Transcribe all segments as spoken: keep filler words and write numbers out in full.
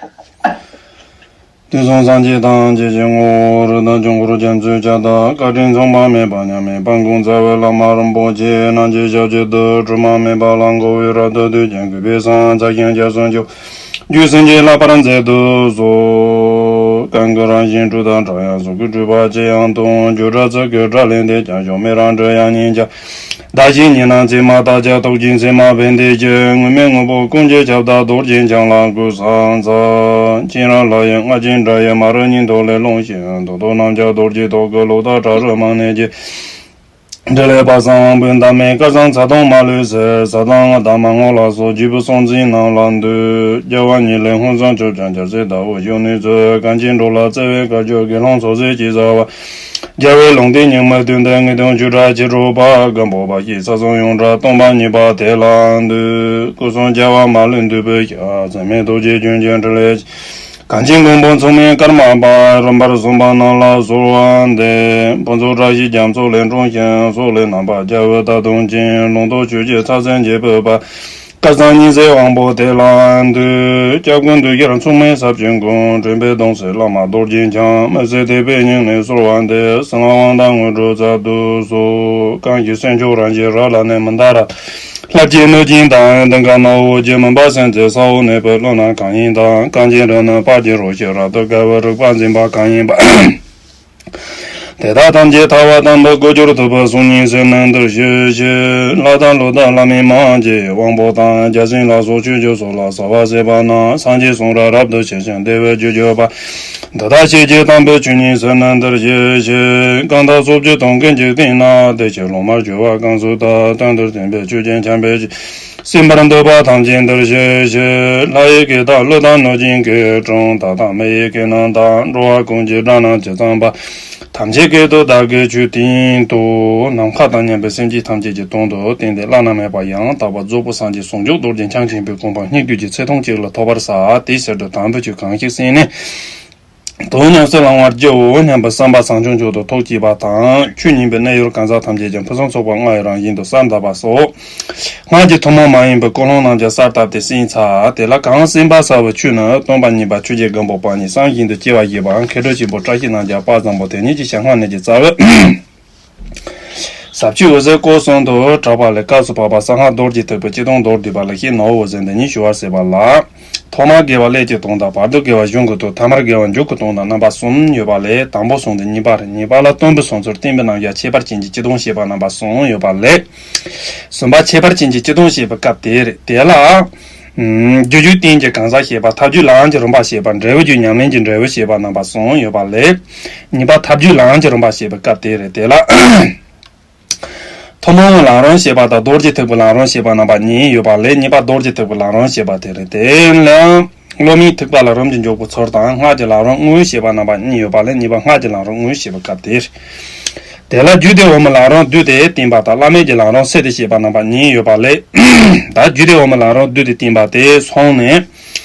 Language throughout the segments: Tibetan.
དུས་གསུམ་སངས་རྒྱས་ཐམས་ཅད་ཀྱི་ངོ་བོ་རིགས་དང་འབྱུང་པོར་རྒྱ་མཚོའི་ཁྱབ་བདག་བཀའ་དྲིན་མཚུངས་པ་མེད་པ་མཉམ་མེད་དཔལ་མགོན་རྩ་བའི་བླ་མ་རིན་པོ་ཆེ་རྣམས་ཀྱི་ཞབས་རྗེས་སུ་དྲི་མ་མེད་པ་ལ་འགོད་པའི་རབ་ཏུ་བསྟོད་ཅིང་གུས་པས་བསང་མཆོད་ཞིང་སྐྱབས་སུ་མཆིའོ། རྒྱུད་བྱིན་གྱིས་བརླབ་པར་མཛད་དུ་གསོལ། གང་གི་རང་བཞིན་སྤྲོས་དང་བྲལ་ཡང་གཟུགས་སྐུ་སྤྲོས་པ་ཅི་ཡང་སྟོང་། བརྗོད་བྲལ་ཚིག་གི་སྒྲ་ལས་འདས་ཀྱང་། གཞོམ་མེད་རང་གྲོལ་དབྱིངས་ཉིད་ཀྱང་། བདག་གཞན་གཉིས་སྣང་མཚན་མ་དག་ཀྱང་། རྟོག་བཅས་མཚན་མ་བས་འདས་ཀྱི། དངོས་མེད་དངོས་པོ་ཀུན་གྱི་ཁྱབ་བདག་རྡོ་རྗེ་འཆང་ལ་གུས་ཕྱག་འཚལ། མཁྱེན་རབ་ལྷ་ཡི་རྔ་ཆེན་སྒྲ་ཡིས་མ་རིག་ཉིད་རྟོག་ལས་རླུང་བཞིན་རྡོ་རྡོ་རྣམས་ཀྱང་རྡོ་རྗེ་ཐོག་གི་ལུགས་ལྟར་གྲགས་སུ་མང་ནས་ཀྱི། འདྲེན་ལས་པ་སངས་དབང་པོའི་འདབ་མའི་སྐལ་བཟང་ཚ་གདུང་མ་ལུས་གསལ། ས་དང་འདབ་མ་སྔོ་ལ་སོགས་བརྗིད་པའི་སྲོང་བཙན་རྣམས་ལ་འདུད། རྒྱལ་བ་ཉིད་ལས་ཧཱུྃ་ཟངས་ཆུ་ལྕམ་རྒྱལ་སྲས་ཟླ་འོད་གཞོན་ནུའི་ཚུལ། གངས་ཅན་འགྲོ་ལ་བརྩེ་བའི་བཀའ་བརྒྱུད་དགེ་སློང་ཚོགས་བསགས་ཀྱི་བྱ་བ། རྒྱལ་བའི་ལུང་བསྟན་རྙིང་མའི་དོན་དུ་ངེས་དོན་ཆོས་གྲགས་ཀྱི་གྲོགས་པ་སྒམ་པོ་པ་ཞེས་ས་གསུམ་ཡོངས་གྲགས་སྟོང་པ་ཉིད་པ་དེ་ལ་འདུད། སྐུ་གསུམ་རྒྱལ་བ་མ་ལུས་འདུས་པའི་ཞབས། བརྩེ་མེད་རྡོ་རྗེ་ལྗོན་ཀྱི་ཕྲིན་ལས། གངས་ཅན་མགོན་པོ་མཚུངས་མེད་ཀརྨ་པ། རིམ་པར་གསུངས་པ་རྣམས་ལ་གསོལ་བ་འདེབས། ཕུན་ཚོགས་བཀྲ་ཤིས་རྒྱ་མཚོ་ལས་འཁྲུངས་ཤིང་། སོག་ལེ་ནམ་མཁའ་རྒྱལ་པོའི་རྟ་གདོང་ཅན། ལུང་རྟོགས་ཆོས་ཀྱི་ཚད་མཚོན་གྱིས་སྤུད་པ། སྐལ་བཟང་ཉི་ཟེར་དབང་པོ་དེ་ལ་འདུད། སྐྱབས་མགོན་འདུས་རྒྱལ་མཚུངས་མེད་ཟབ་ཆོས་མགོན། དྲན་པའི་གདུང་སྲས་བླ་མ་རྡོ་རྗེ་འཆང་། མི་ཟད་དད་པས་སྙིང་ནས་གསོལ་བ་འདེབས། གསང་སྔགས་དབང་ཐང་དངོས་གྲུབ་སྩལ་དུ་གསོལ། གང་ཞིག་སེམས་མཆོག་རང་བཞིན་རབ་ལ་གནས། མི་འདའ་རབ་ལྷར་བཅས་གནོད་སྦྱིན་དང་། གདེངས་ཀ་ནག་པོ་བཅས་མུན་པ་སེལ་མཛད། ས་འོག་གནས་པའི་ཀླུ་རྣམས་གང་ཡིན་དང་། གངས་ཅན་རིགས་རྣམས་དཔལ་གྱི་རོ་ཁྱེར་རབ་ཏུ་དགའ་བའི་རིག་པ་འཛིན་པ་གང་ཡིན་པ། དེ་དག་ཐམས་ཅད་ཐར་པ་དམ་པའི་སྒོ་འཁྱོར་ཐུབ་པར་གསུང་སྙིང་བསྲེ་ནས་འདིར་གཤེགས་ཤིག་ལྷ་དང་ཀླུ་དང་བླ་མའི་མ་བཅས་དབང་པོ་དང་། བརྒྱ་བྱིན་ལ་སོགས་ཆོས་སྐྱོང་སོགས་ལ་གསོལ་བ་བསྩལ་པ་ན། སངས་རྒྱས་གསུང་རབ་རབ་ཏུ་ཆེ་ཞིང་བདེ་བའི་རྒྱུར་གྱུར་པ། འདི་དག་ཤེས་བྱའི་དམ་པའི་ཆོས་ཉིད་ཟེར་ནས་འདིར་གཤེགས་ཤིག་གང་དག་སོ་བརྒྱད་དུང་གི་འཇིག་རྟེན་ན། བདེ་གཤེགས་སློབ་མར་གྱུར་པ་གང་སུ་དག་དོན་འདིར་བསྟན་པའི་ཆོས་ཀྱི་ཁྱབ་པའི་ཕྱིར། གསན་པར་འདོད་པ་ཐམས་ཅད་འདིར་གཤེགས་ཤིག་ལྷ་ཡི་སྐད་དང་ཀླུ་དང་གནོད་སྦྱིན་སྐད། གྲུལ་བུམ་དག་དང་མི་ཡི་སྐད་རྣམས་དང་། འགྲོ་བ་ཀུན་གྱི་སྒྲ་རྣམས་ཇི་ཙམ་པ། ཐམས་ཅད་སྐད་དུ་བདག་གིས་ཆོས་བསྟན་ཏོ། ནམ་མཁའ་དང་མཉམ་པའི་སེམས་ཅན་ཐམས་ཅད་ཀྱི་དོན་དུ་བསྟན་ཏེ་བླ་ན་མེད་པ་ཡང་དག་པར་རྫོགས་པའི་སངས་རྒྱས་ཟུང་འཇུག་རྡོ་རྗེ་འཆང་ཆེན་པོའི་གོ་འཕང་སྙིགས་དུས་ཀྱི་ཚེ་ཐུང་གཅིག་ལ་ཐོབ་པར་བྱ། དེའི་ཕྱིར་དུ་དམ་པའི་ཆོས་གང་ཞིག་གསན་ནས། དོན་ཡོངས་སུ་བླང་བར་བགྱིའོ་སྙམ་པའི་བསམ་པ་བཟང་སྐྱོང་མཆོག་ཏུ་ཐུགས་བསྐྱེད་པ་དང་། ཆོས་ཉན་པའི་གནས་ཡུལ་གང་ཟག་ཐམས་ཅད་ཀྱང་ཕུན་སུམ་ཚོགས་པ་ལྔ་ཡི་རང་བཞིན་དུ་གསལ་གདབ་པ་སོགས། སྔགས་ཀྱི་ཐུན་མོང་མ་ཡིན་པའི་ཀུན་སློང་རྣམས་ཀྱང་གསལ་བཏབ་སྟེ་གསན་འཚལ། དེ་ལ་གང་གསན་པར་བྱ་བའི་ཆོས་ནི། སྟོན་པ་ཉིད་པ་ཆོས་རྗེ་སྒམ་པོ་པ་ཉིད་བསམ་བཞིན་དུ་སྐྱེ་བར་བཞེད་པའམ། མཁས་གྲུབ་ཆེན་པོ་བཀྲ་ཤིས་རྣམ་རྒྱལ་དཔལ་བཟང་པོ་དེ་ཉིད་ཀྱི་ཞལ་སྔ་ནས་ཀྱི་རྩ་བའི་ཟབ་ཆོས་འོད་ཟེར་སྐོར་གསུམ་དུ་གྲགས་པ་ལས། སྐབས་སུ་བབ་པ་གསང་སྔགས་རྡོ་རྗེ་ཐེག་པའི་སྤྱི་དོན་མདོར་བསྡུས་པ་ལེགས་བཤད་ནོར་བུ་འོད་ཟེར་འདི་ཉིད་ཞུ་བར་ཟད་པ་ལགས། ཐོག་མར་དགེ་བ་ཀླད་ཀྱི་དོན་དང་། བར་དུ་དགེ་བ་གཞུང་གི་དོན། ཐ་མར་དགེ་བ་མཇུག་གི་དོན་དང་རྣམ་པ་གསུམ་ཡོད་པ་ལས། དང་པོ་གསུམ་དེ་གཉིས་པ་རེད། གཉིས་པ་ལ་སྟོན་པའི་གསུང་ཚུལ། བསྟན་པའི་རྣམ་གཞག་ཁྱད་པར་ཅན་གྱི་སྤྱི་དོན་བཤད་པ་རྣམ་པ་གསུམ་ཡོད་པ་ལས། གསུམ་པ་ཁྱད་པར་ཅན་གྱི་སྤྱི་དོན་བཤད་པའི་སྐབས་དེ་རེད། དེ་ལ། ཨམ། རྒྱུ་རྒྱུད་རྟེན་གྱི་གང་ཟག་བཤད་པ། ཐབས་རྒྱུད་ལམ་གྱི་རིམ་པ་བཤད་པ། འབྲས་བུ་རྒྱུད་ཉམས་ལེན་གྱི་འབྲས་བུ་བཤད་པ་རྣམ་པ་གསུམ་ཡོད་པ་ལས། གཉིས་པ་ཐབས་རྒྱུད་ལམ་གྱི་རིམ་པ་བཤད་པའི་སྐབས་དེ་རེད། དེ་ལ། ཐུན་མོང་གི་ལམ་རིམ་བཤད་པ་དང་། རྡོ་རྗེ་ཐེག་པའི་ལམ་རིམ་བཤད་པ་རྣམ་པ་གཉིས་ཡོད་པ་ལས། གཉིས་པ་རྡོ་རྗེ་ཐེག་པའི་ལམ་རིམ་བཤད་པ་དེ་རེད། དེ་ལ་སློབ་མའི་ཐེག་པ་ལ་རིམ་གྱིས་འཇུག་པའི་ཚུལ་དང་། སྔགས་ཀྱི་ལམ་རིམ་དངོས་བཤད་པ་རྣམ་པ་གཉིས་ཡོད་པ་ལས། གཉིས་པ་སྔགས་ཀྱི་ལམ་རིམ་དངོས་བཤད་པའི་སྐབས་དེ་རེད། དེ་ལ་རྒྱུད་སྡེ་འོག་མའི་ལམ་རིམ་བསྡུས་ཏེ་བསྟན་པ་དང་། བླ་མེད་ཀྱི་ལམ་རིམ་བསྲེས་ཏེ་བཤད་པ་རྣམ་པ་གཉིས་ཡོད་པ་ལས། ད་རྒྱུད་སྡེ་འོག་མའི་ལམ་རིམ་བསྡུས་ཏེ་བསྟན་པ་དེ་སོང་ནས།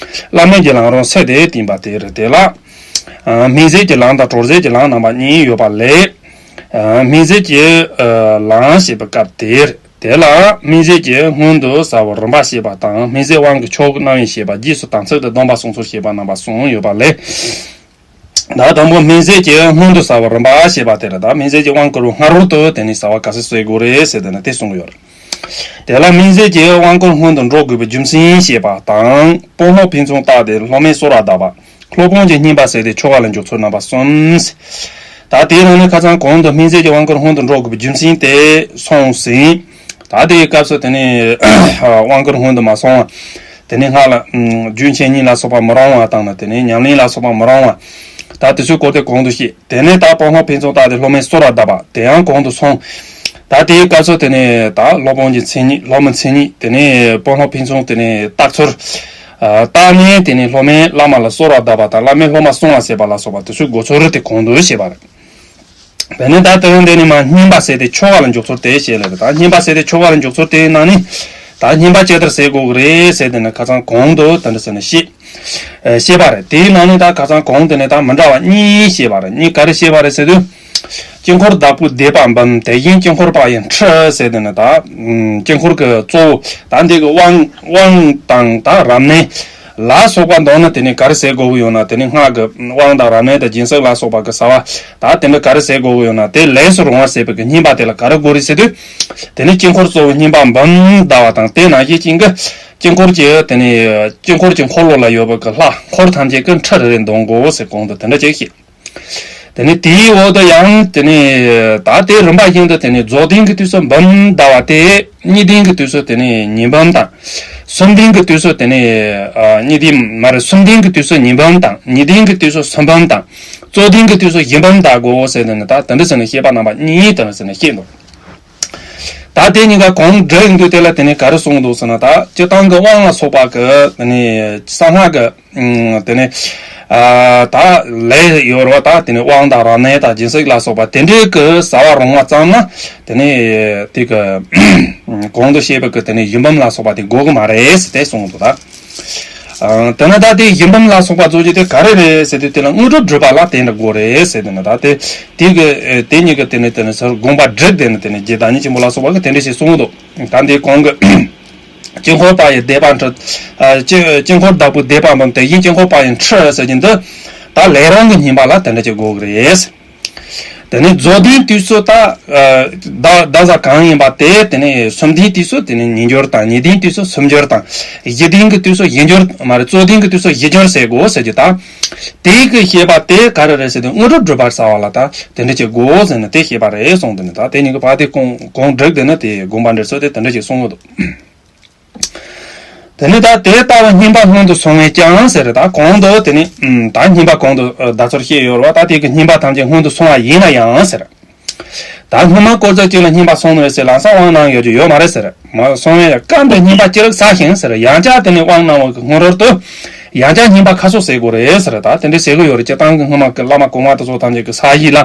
བླ་མེད་ཀྱི་ལམ་རིམ་བསྲེས་ཏེ་བསྟན་པ་དེ་རེད། དེ་ལ། ཨ། སྨིན་བྱེད་ཀྱི་ལམ་དང་གྲོལ་བྱེད་ཀྱི་ལམ་རྣམ་པ་གཉིས་ཡོད་པ་ལས། ཨ། སྨིན་བྱེད་ཀྱི། ཨ། ལམ་བཤད་པའི་སྐབས་དེར། དེ་ལ་སྨིན་བྱེད་ཀྱི་སྔོན་དུ་བྱ་བའི་རིམ་པ་བཤད་པ་དང་། སྨིན་བྱེད་དབང་གི་ཕྱོགས་ཀྱི་རྣམ་དབྱེ་བཤད་པ། རྗེས་སུ་དམ་ཚིག་ཏུ་ལྡན་པ་གསུང་ཚུལ་བཤད་པ་རྣམ་པ་གསུམ་ཡོད་པ་ལས། ད་དང་པོ་སྨིན་བྱེད་ཀྱི་སྔོན་དུ་བྱ་བའི་རིམ་པ་བཤད་པ་དེ་རེད། ད་སྨིན་བྱེད་ཀྱི་དབང་བསྐུར་བའི་སྔ་རོལ་དུ་དེ་ནས་བྱ་བ་ག་ཚོད་བྱེད་དགོས་རེད་ཟེར་དེ་ནས་དེ་གསུང་གི་ཡོད་རེད། དེ་ལ་སྨིན་བྱེད་ཀྱི་དབང་བསྐུར་སྔོན་དུ་འགྲོ་དགོས་པའི་རྒྱུ་མཚན་བཤད་པ་དང་། དཔོན་སློབ་ཕུན་ཚོགས་རྟགས་དེ་སློབ་མས་གསོལ་བ་གདབ་པ། སློབ་དཔོན་གྱིས་བསྙེན་པ་བྱས་ཏེ་ཆོ་ག་ལ་འཇུག་ཚུལ་རྣམ་པ་གསུམ། ད་དེའི་ནང་ནས་ཁ་སང་གོང་དུ་སྨིན་བྱེད་ཀྱི་དབང་བསྐུར་སྔོན་དུ་འགྲོ་དགོས་པའི་རྒྱུ་མཚན་དེ་སོང་ཟིན། ད་དེའི་སྐབས་སུ་དེ་ནས་དབང་བསྐུར་སྔོན་དུ་མ་སོང་བ། དེ་ནས་སྔགས་ལ་རྒྱུན་ཆད་གཉིས་ལ་སོགས་པ་མི་རུང་བ་དང་ནི། དེ་ནས་ཉམས་ལེན་ལ་སོགས་པ་མི་རུང་བ། ད་དེ་ཚོའི་སྐོར་དེ་གོང་དུ་བཤད། དེ་ནས་ད་དཔོན་སློབ་ཕུན་ཚོགས་རྟགས་དེ་སློབ་མས་གསོལ་བ་གདབ་པ་དེ་ཡང་གོང་དུ་སོང་། ད་དེའི་སྐབས་སུ་དེ་ནས་ད་སློབ་དཔོན་གྱི་མཚན་ཉིད། སློབ་མའི་མཚན་ཉིད། དེ་ནས་དཔོན་སློབ་ཕུན་ཚོགས་དེ་ནས་བརྟག་ཚུལ། ཨ། བརྟགས་ནས་དེ་ནས་སློབ་མས་བླ་མ་ལ་གསོལ་བ་གདབ་པ་དང་། བླ་མས་སློབ་མ་བསྲུང་བ་བྱེད་པ་ལ་སོགས་པ་དེ་ཚོའི་དགོས་ཚུལ་དེ་གོང་དུ་བཤད་པ་རེད། དེ་ནས་ད་དེ་རིང་འདི་ནས་མར་བསྙེན་པ་བྱས་ཏེ་ཆོ་ག་ལ་འཇུག་ཚུལ་དེ་བཤད་ལེ་རེད། ད་བསྙེན་པ་བྱས་ཏེ་ཆོ་ག་ལ་འཇུག་ཚུལ་དེའི་ནང་ནས། ད་བསྙེན་པ་ཇི་ལྟར་བྱེད་དགོས་ཀྱི་རེད་ཟེར་དེ་ནས་ཁ་སང་གོང་དུ་དེ་འདྲ་ཟེར་ནས་བཤད། ཨེ། བཤད་པ་རེད། དེའི་ནང་ནས་ད་ཁ་སང་གོང་དེ་ནས་ད་མི་འདྲ་བ་གཉིས་བཤད་པ་རེད། གཉིས་ག་རེ་བཤད་པ་རེད་ཟེར་དུས། དཀྱིལ་འཁོར་བདག་པོས་བཟླས་པ་འབུམ། དེ་བཞིན་དཀྱིལ་འཁོར་པ་ཡིས་ཁྲི་ཟེར་དེ་ནས་ད། ཨུམ། དཀྱིལ་འཁོར་གྱི་གཙོ་བོ་ད་འདི་གི་དབང་དབང་དང་ད་རབ་གནས། ལ་སོགས་པ་འདོན་ན་དེ་ནི་ག་རེ་ཟེར་དགོས་ཀྱི་ཡོད་ན། དེ་ནི་སྔགས་ཀྱི་དབང་དང་རབ་གནས་དང་སྦྱིན་སྲེག་ལ་སོགས་པ་གི་བྱ་བ་ད་དེ་འདྲ་ག་རེ་ཟེར་དགོས་ཀྱི་ཡོད་ན། དེ་ལས་སུ་རུང་བར་བྱེད་པའི་གི་སྙིམ་པ་དེ་ལ་ག་རེ་དགོས་རེད་ཟེར་དུས། དེ་ནི་དཀྱིལ་འཁོར་གཙོ་བོའི་སྙིམ་པ་འབུམ་བཟླ་བ་དང་། དེ་ནང་བཞིན་ཅན་གྱི་དཀྱིལ་འཁོར་གྱི་དེ་ནི་དཀྱིལ་འཁོར་གྱི་འཁོར་ལོ་ལ་ཡོད་པའི་གི་ལྷ་འཁོར་ཐམས་ཅད་ཀྱི་ཁྲི་རེ་རེ་འདོན་དགོས་ཟེར། གོང་དུ་དེ་འདྲ་ཅིག་བཤད། དེ་ནི་དེའི་འོག་ཏུ་ཡང་དེ་ནི་ད་དེ་རིམ་པ་བཞིན་དུ་དེ་ནི་རྫོགས་ལྡན་གྱི་དུས་སུ་འབུམ་བཟླ་བ་སྟེ། གཉིས་ལྡན་གྱི་དུས་སུ་དེ་ནི་ཉིས་འབུམ་དང་། གསུམ་ལྡན་གྱི་དུས་སུ་དེ་ནི་ཨ་གཉིས་ལྡན་མ་རེད། གསུམ་ལྡན་གྱི་དུས་སུ་ཉིས་འབུམ་དང་། ཉིས་ལྡན་གྱི་དུས་སུ་སུམ་འབུམ་དང་། རྫོགས་ལྡན་གྱི་དུས་སུ་བཞི་འབུམ་བཟླ་དགོས་ཟེར་དེ་ནི་ད་དེ་འདྲ་ཟེར་ནས་བཤད་པ་རྣམ་པ་གཉིས་དེ་འདྲ་ཟེར་ནས་བཤད་འདུག་ད་དེ་གཉིས་ཀ་གང་བསྒྲིགས་འདུག་དེ་ལ་དེ་ནི་ག་རེ་གསུངས་འདུག་ཟེར་ན། ད་སྤྱིར་བཏང་གི་དབང་ལ་སོགས་པ་གི་དེ་ནི་གསང་སྔགས་ཀྱི་ཨུམ། དེ་ནི་ཨ་ད་ལས་ཡོད་རེད་བ། ད་དེ་ནི་དབང་དང་རབ་གནས་དང་སྦྱིན་སྲེག་ལ་སོགས་པ་དེ་འདྲའི་གི་བྱ་བ་རུང་བ་ཙམ་ན། དེ་ནི་དེ་གི་གོང་དུ་བཤད་པའི་གི་དེ་ནི་བཞི་འབུམ་ལ་སོགས་པ་དེ་དགོས་གི་མ་རེད་ཟེར་དེ་གསུངས་འདུག་ད་ཨ་དེ་ནི་ད་དེ་བཞི་འབུམ་ལ་སོགས་པ་རྫོགས་རྒྱུ་དེ་ག་རེ་རེད་ཟེར་དུས། དེ་ལ་དངོས་གྲུབ་སྒྲུབ་པ་ལ་དེ་འདྲ་དགོས་རེད་ཟེར། དེ་ནི་ད་དེ་དེ་གི་དེ་གཉིས་ཀྱི་དེ་ནི་དེ་ནི་ཟེར་དགོངས་པ་བསྒྲིགས། དེ་ནི་དེ་ནི་རྗེ་བདག་ཉིད་ཆེན་པོ་ལ་སོགས་པ་གི་དེ་འདྲ་ཞིག་གསུངས་འདུག་ད་འདི་གོང་གི་དཀྱིལ་འཁོར་པ་ཡི་བཟླས་པ་ཁྲི། ཨ་དཀྱིལ་དཀྱིལ་འཁོར་བདག་པོའི་བཟླས་པ་འབུམ། དེ་བཞིན་དཀྱིལ་འཁོར་པ་ཡི་ཁྲི་ཟེར་གྱི་འདི། ད་ལས་རང་གི་སྙིམ་པ་ལ་དེ་འདྲ་ཅིག་དགོས་ཀྱི་རེད། དེ་ནས་རྫོགས་ལྡན་དུས་སུ་ད་ཨ་བཟླ་བཟླ་ས་གང་ཡིན་པ་དེ། དེ་ནས་གསུམ་ལྡན་དུས་སུ་དེ་ནས་ཉིས་འགྱུར་དང་། གཉིས་ལྡན་དུས་སུ་སུམ་འགྱུར་དང་། བཞི་ལྡན་གྱི་དུས་སུ་བཞི་འགྱུར་མ་རེད། རྫོགས་ལྡན་གྱི་དུས་སུ་བཞི་འགྱུར་ཟེར་དགོས་ཟེར་གྱི། ད་དེ་གི་བཤད་པ་དེ་ག་རེ་རེད་ཟེར་དུས། དངོས་གྲུབ་སྒྲུབ་པར་བྱ་བ་ལ་ད་དེ་འདྲ་ཅིག་དགོས་ཟེར་ནས་དེ་བཤད་པ་རེད་གསུངས། དེ་ནས་ད་དེ་གཉིས་ཀྱི་བར་དེ་གོང་གོང་བསྒྲིགས། དེ་ནས་དེ་དགོངས་པ་འགྲེལ་ཚུལ་དེ་དེ་འདྲ་ཅིག་གསུངས་ཡོད་འདུག་དེ་ནས་ད་དེ་ལྟ་བུ་སྙིམ་པ་སྔོན་དུ་སོང་བས་ཀྱང་ཟེར། ད་གོང་དུ་དེ་ནས་ཨུམ་ད་སྙིམ་པ་གོང་དུ་ཨ་བཟླ་ཚུལ་བཤད་ཡོད་རེད་བ། ད་དེ་གི་སྙིམ་པ་ཐམས་ཅད་སྔོན་དུ་སོང་བ་ཡིན་ན་ཡང་ཟེར། ད་སྔོན་མ་སྐོར་ཙམ་གཅིག་ལ་སྙིམ་པ་སོང་ནུས་ཟེར་ལམ་སང་དབང་གནང་ཡོད་རྒྱུ་ཡོད་མ་རེད་ཟེར། མ་སོང་བས་སྐབས་འདིར་སྙིམ་པ་ཅི་རིགས་བྱ་ཞིང་ཟེར། ཡང་བསྐྱར་དེ་ནས་དབང་གནང་བ་གི་སྔོན་རོལ་དུ་ཡང་བསྐྱར་སྙིམ་པ་ཁ་གསོ་ཟེར་དགོས་རེད་ཟེར། ད་དེ་འདྲ་ཟེར་གི་ཡོད་རེད། སྤྱིར་བཏང་གི་སྔོན་མ་གི་བླ་མ་གོང་མ་དེ་ཚོ་ཐམས་ཅད་ཀྱི་ས་གཞི་ལ་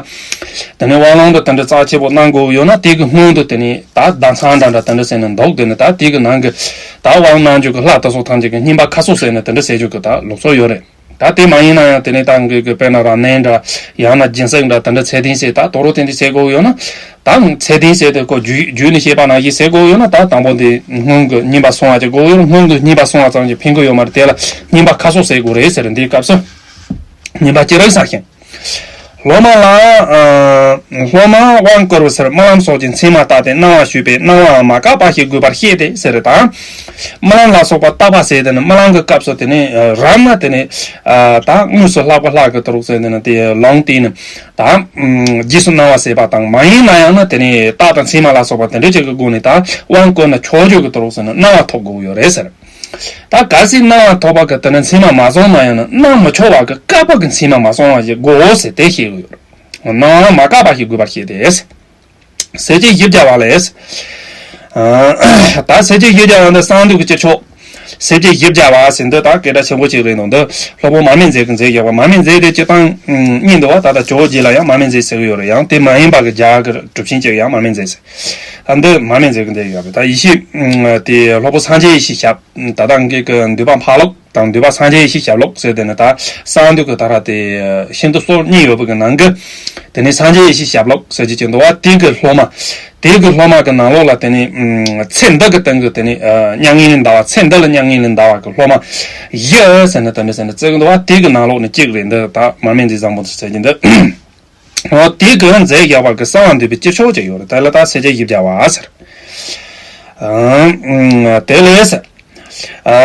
དེ་ནས་དབང་ལུང་དུ་དེ་འདྲ་རྩ་ཆེ་པོ་གནང་དགོས་ཡོད་ན། དེ་གི་སྔོན་དུ་དེ་ནས་ད་ཟླ་ཚང་འདྲ་འདྲ་དེ་འདྲ་ཟེར་ནས་འདུག་དེ་ནས་ད་དེ་གི་ནང་གི་ད་དབང་གནང་རྒྱུ་གི་ལྷ་དེ་ཚོ་ཐམས་ཅད་ཀྱི་སྙིམ་པ་ཁ་གསོ་ཟེར་ནས་དེ་འདྲ་ཟེར་རྒྱུ་གི་ད་ལུགས་སྲོལ་ཡོད་རེད། ད་དེ་མ་ཡིན་ན་ཡང་དེ་ནས་ད་གི་གི་དཔེར་ན་རབ་གནས་འདྲ། ཡང་ན་སྦྱིན་སྲེག་འདྲ་དེ་འདྲ་ཚད་ལྡན་བྱས། ད་དོ་རུང་དེ་འདྲ་བྱེད་དགོས་ཡོད་ན། ད་ཚད་ལྡན་བྱས་ཏེ་ཁོ་རྒྱུད་རྒྱུད་ནས་བཤད་པ་ནང་བཞིན་བྱེད་དགོས་ཡོད་ན། ད་དང་པོ་དེ་སྔོན་གྱི་སྙིམ་པ་སོང་བ་ཅིག་དགོས་ཡོད་རེད། སྔོན་གྱི་སྙིམ་པ་སོང་བ་ཙམ་གྱིས་ཕན་གི་ཡོད་མ་རེད། དེ་ལ་སྙིམ་པ་ཁ་གསོ་ཟེར་དགོས་རེད་ཟེར། འདིའི་སྐབས་སུ་སྙིམ་པ་ཅི་རིགས་བྱ་ཞིང་། སློབ་མ་ལ་ཨ་སློབ་མ་དབང་བསྐུར་བའི་ཕྱིར་སྨོན་ལམ་སོགས་ཀྱི་མཚན་མ་བཏགས་ཏེ་གནང་བ་ཞུས་པས། གནང་བའང་མ་བཀག་པ་ཞིག་དགོས་པར་བཤད་དེ་ཟེར། ད་སྨོན་ལམ་ལ་སོགས་པ་བཏབ་པ་ཟེར། དེ་ནི་སྨོན་ལམ་གྱི་སྐབས་སུ་དེ་ནི་ཨ་རབ་ན་དེ་ནི་ཨ་ད་དངོས་སུ་ལྷག་པ་ལྷག་གི་དོ་རུང་ཟེར། དེ་ནི་དེ་ལུང་བསྟན་ནི་ད་ཨ་རྗེས་སུ་གནང་བ་ཟེར་བ་དང་། མ་ཡིན་ན་ཡང་ན་དེ་ནི་རྟགས་དང་མཚན་མ་ལ་སོགས་པ་དེ་འདྲ་ཅིག་གི་སྒོ་ནས་ད་དབང་བསྐུར་ན་ཆོག་རྒྱུ་གི་དོ་རུང་ཟེར་ནས་གནང་བ་ཐོབ་དགོས་ཡོད་རེད་ཟེར། ད་གལ་སྲིད་གནང་བ་ཐོབ་པ་གི་དེ་ནི་མཚན་མ་མ་སོང་ན་ཡང་ན་གནང་མི་ཆོག་པ་གི་བཀག་པ་གི་མཚན་མ་མ་སོང་བ་ཞིག་དགོས་ཟེར་དེ་བཤད་གི་ཡོད་རེད། གནང་བ་མ་བཀག་པ་ཞིག་དགོས་པར་བཤད་དེ། ཟས་བཅད་བཞི་བརྒྱ་པ་ལས། ཨ་ད་ཟས་བཅད་བཞི་བརྒྱ་པ་འདི་གསང་འདུས་ཀྱི་སྤྱི་ཆོག་ཟས་བཅད་བཞི་བརྒྱ་པ་ཟེར་འདི་ད་སྐད་གྲགས་ཆེན་པོ་ཅིག་རེད་འདུག་འདི་སློབ་དཔོན་མར་མེ་མཛད་ཀྱིས་མཛད་བཞག་པ། མར་མེ་མཛད་དེ་སྤྱིར་བཏང་རྙེད་འདུག་བ། ད་ལྟ་ཇོ་བོ་རྗེ་ལ་ཡང་མར་མེ་མཛད་ཟེར་གི་ཡོད་རེད། ཡང་དེ་མ་ཡིན་པ་གི་རྒྱ་གར་གྱི་གྲུབ་ཆེན་ཅིག་ཡང་མར་མེ་མཛད་ཟེར། ད་འདི་མར་མེ་མཛད་ཀྱིས་མཛད་ཡོད་རེད། ད་ཡེ་ཤེས་དེ་སློབ་དཔོན་སངས་རྒྱས་ཡེ་ཤེས་ཞབས། ད་ལྟ་ངེད་ཀྱི་འདུས་པ་འཕགས་ལུགས་དང་འདུས་པ་སངས་རྒྱས་ཡེ་ཤེས་ཞབས་ལུགས་ཟེར། དེ་ནི་ད་གསང་འདུས་ཀྱི་ད་ར་དེ་ཤིན་ཏུ་སོ་གཉིས་ཡོད་པའི་གི་ནང་གི་དེ་ནི་སངས་རྒྱས་ཡེ་ཤེས་ཞབས་ལུགས་ཟེར་གྱི་ཅིག་འདུག་བ། དེ་གི་སློབ་མ། དེ་གི་སློབ་མ་གི་ནང་ལོགས་ལ་དེ་ནི་ཚེ་འདི་གི་སྟེང་གི་དེ་ནི་མྱ་ངན་ལས་འདའ་བ། ཚེ་འདི་ལ་མྱ་ངན་ལས་འདའ་བ་གི་སློབ་མ་བཞི་ཟེར་ནས་དེ་འདྲ་ཟེར་ནས་བརྩི་གི་འདུག་བ། དེ་གི་ནང་ལོགས་ནས་གཅིག་རེད་འདི། ད་མར་མེ་མཛད་བཟང་པོ་ཟེར་གྱི་འདི། འོ་དེ་གི་མཛད་བཞག་པ་གི་གསང་བ་འདུས་པའི་སྤྱི་ཆོག་ཅིག་ཡོད་རེད། དེ་ལ་ད་ཟས་བཅད་བཞི་བརྒྱ་པ་ཟེར། ཨ་དེ་ལས་ཟེར། ཨ་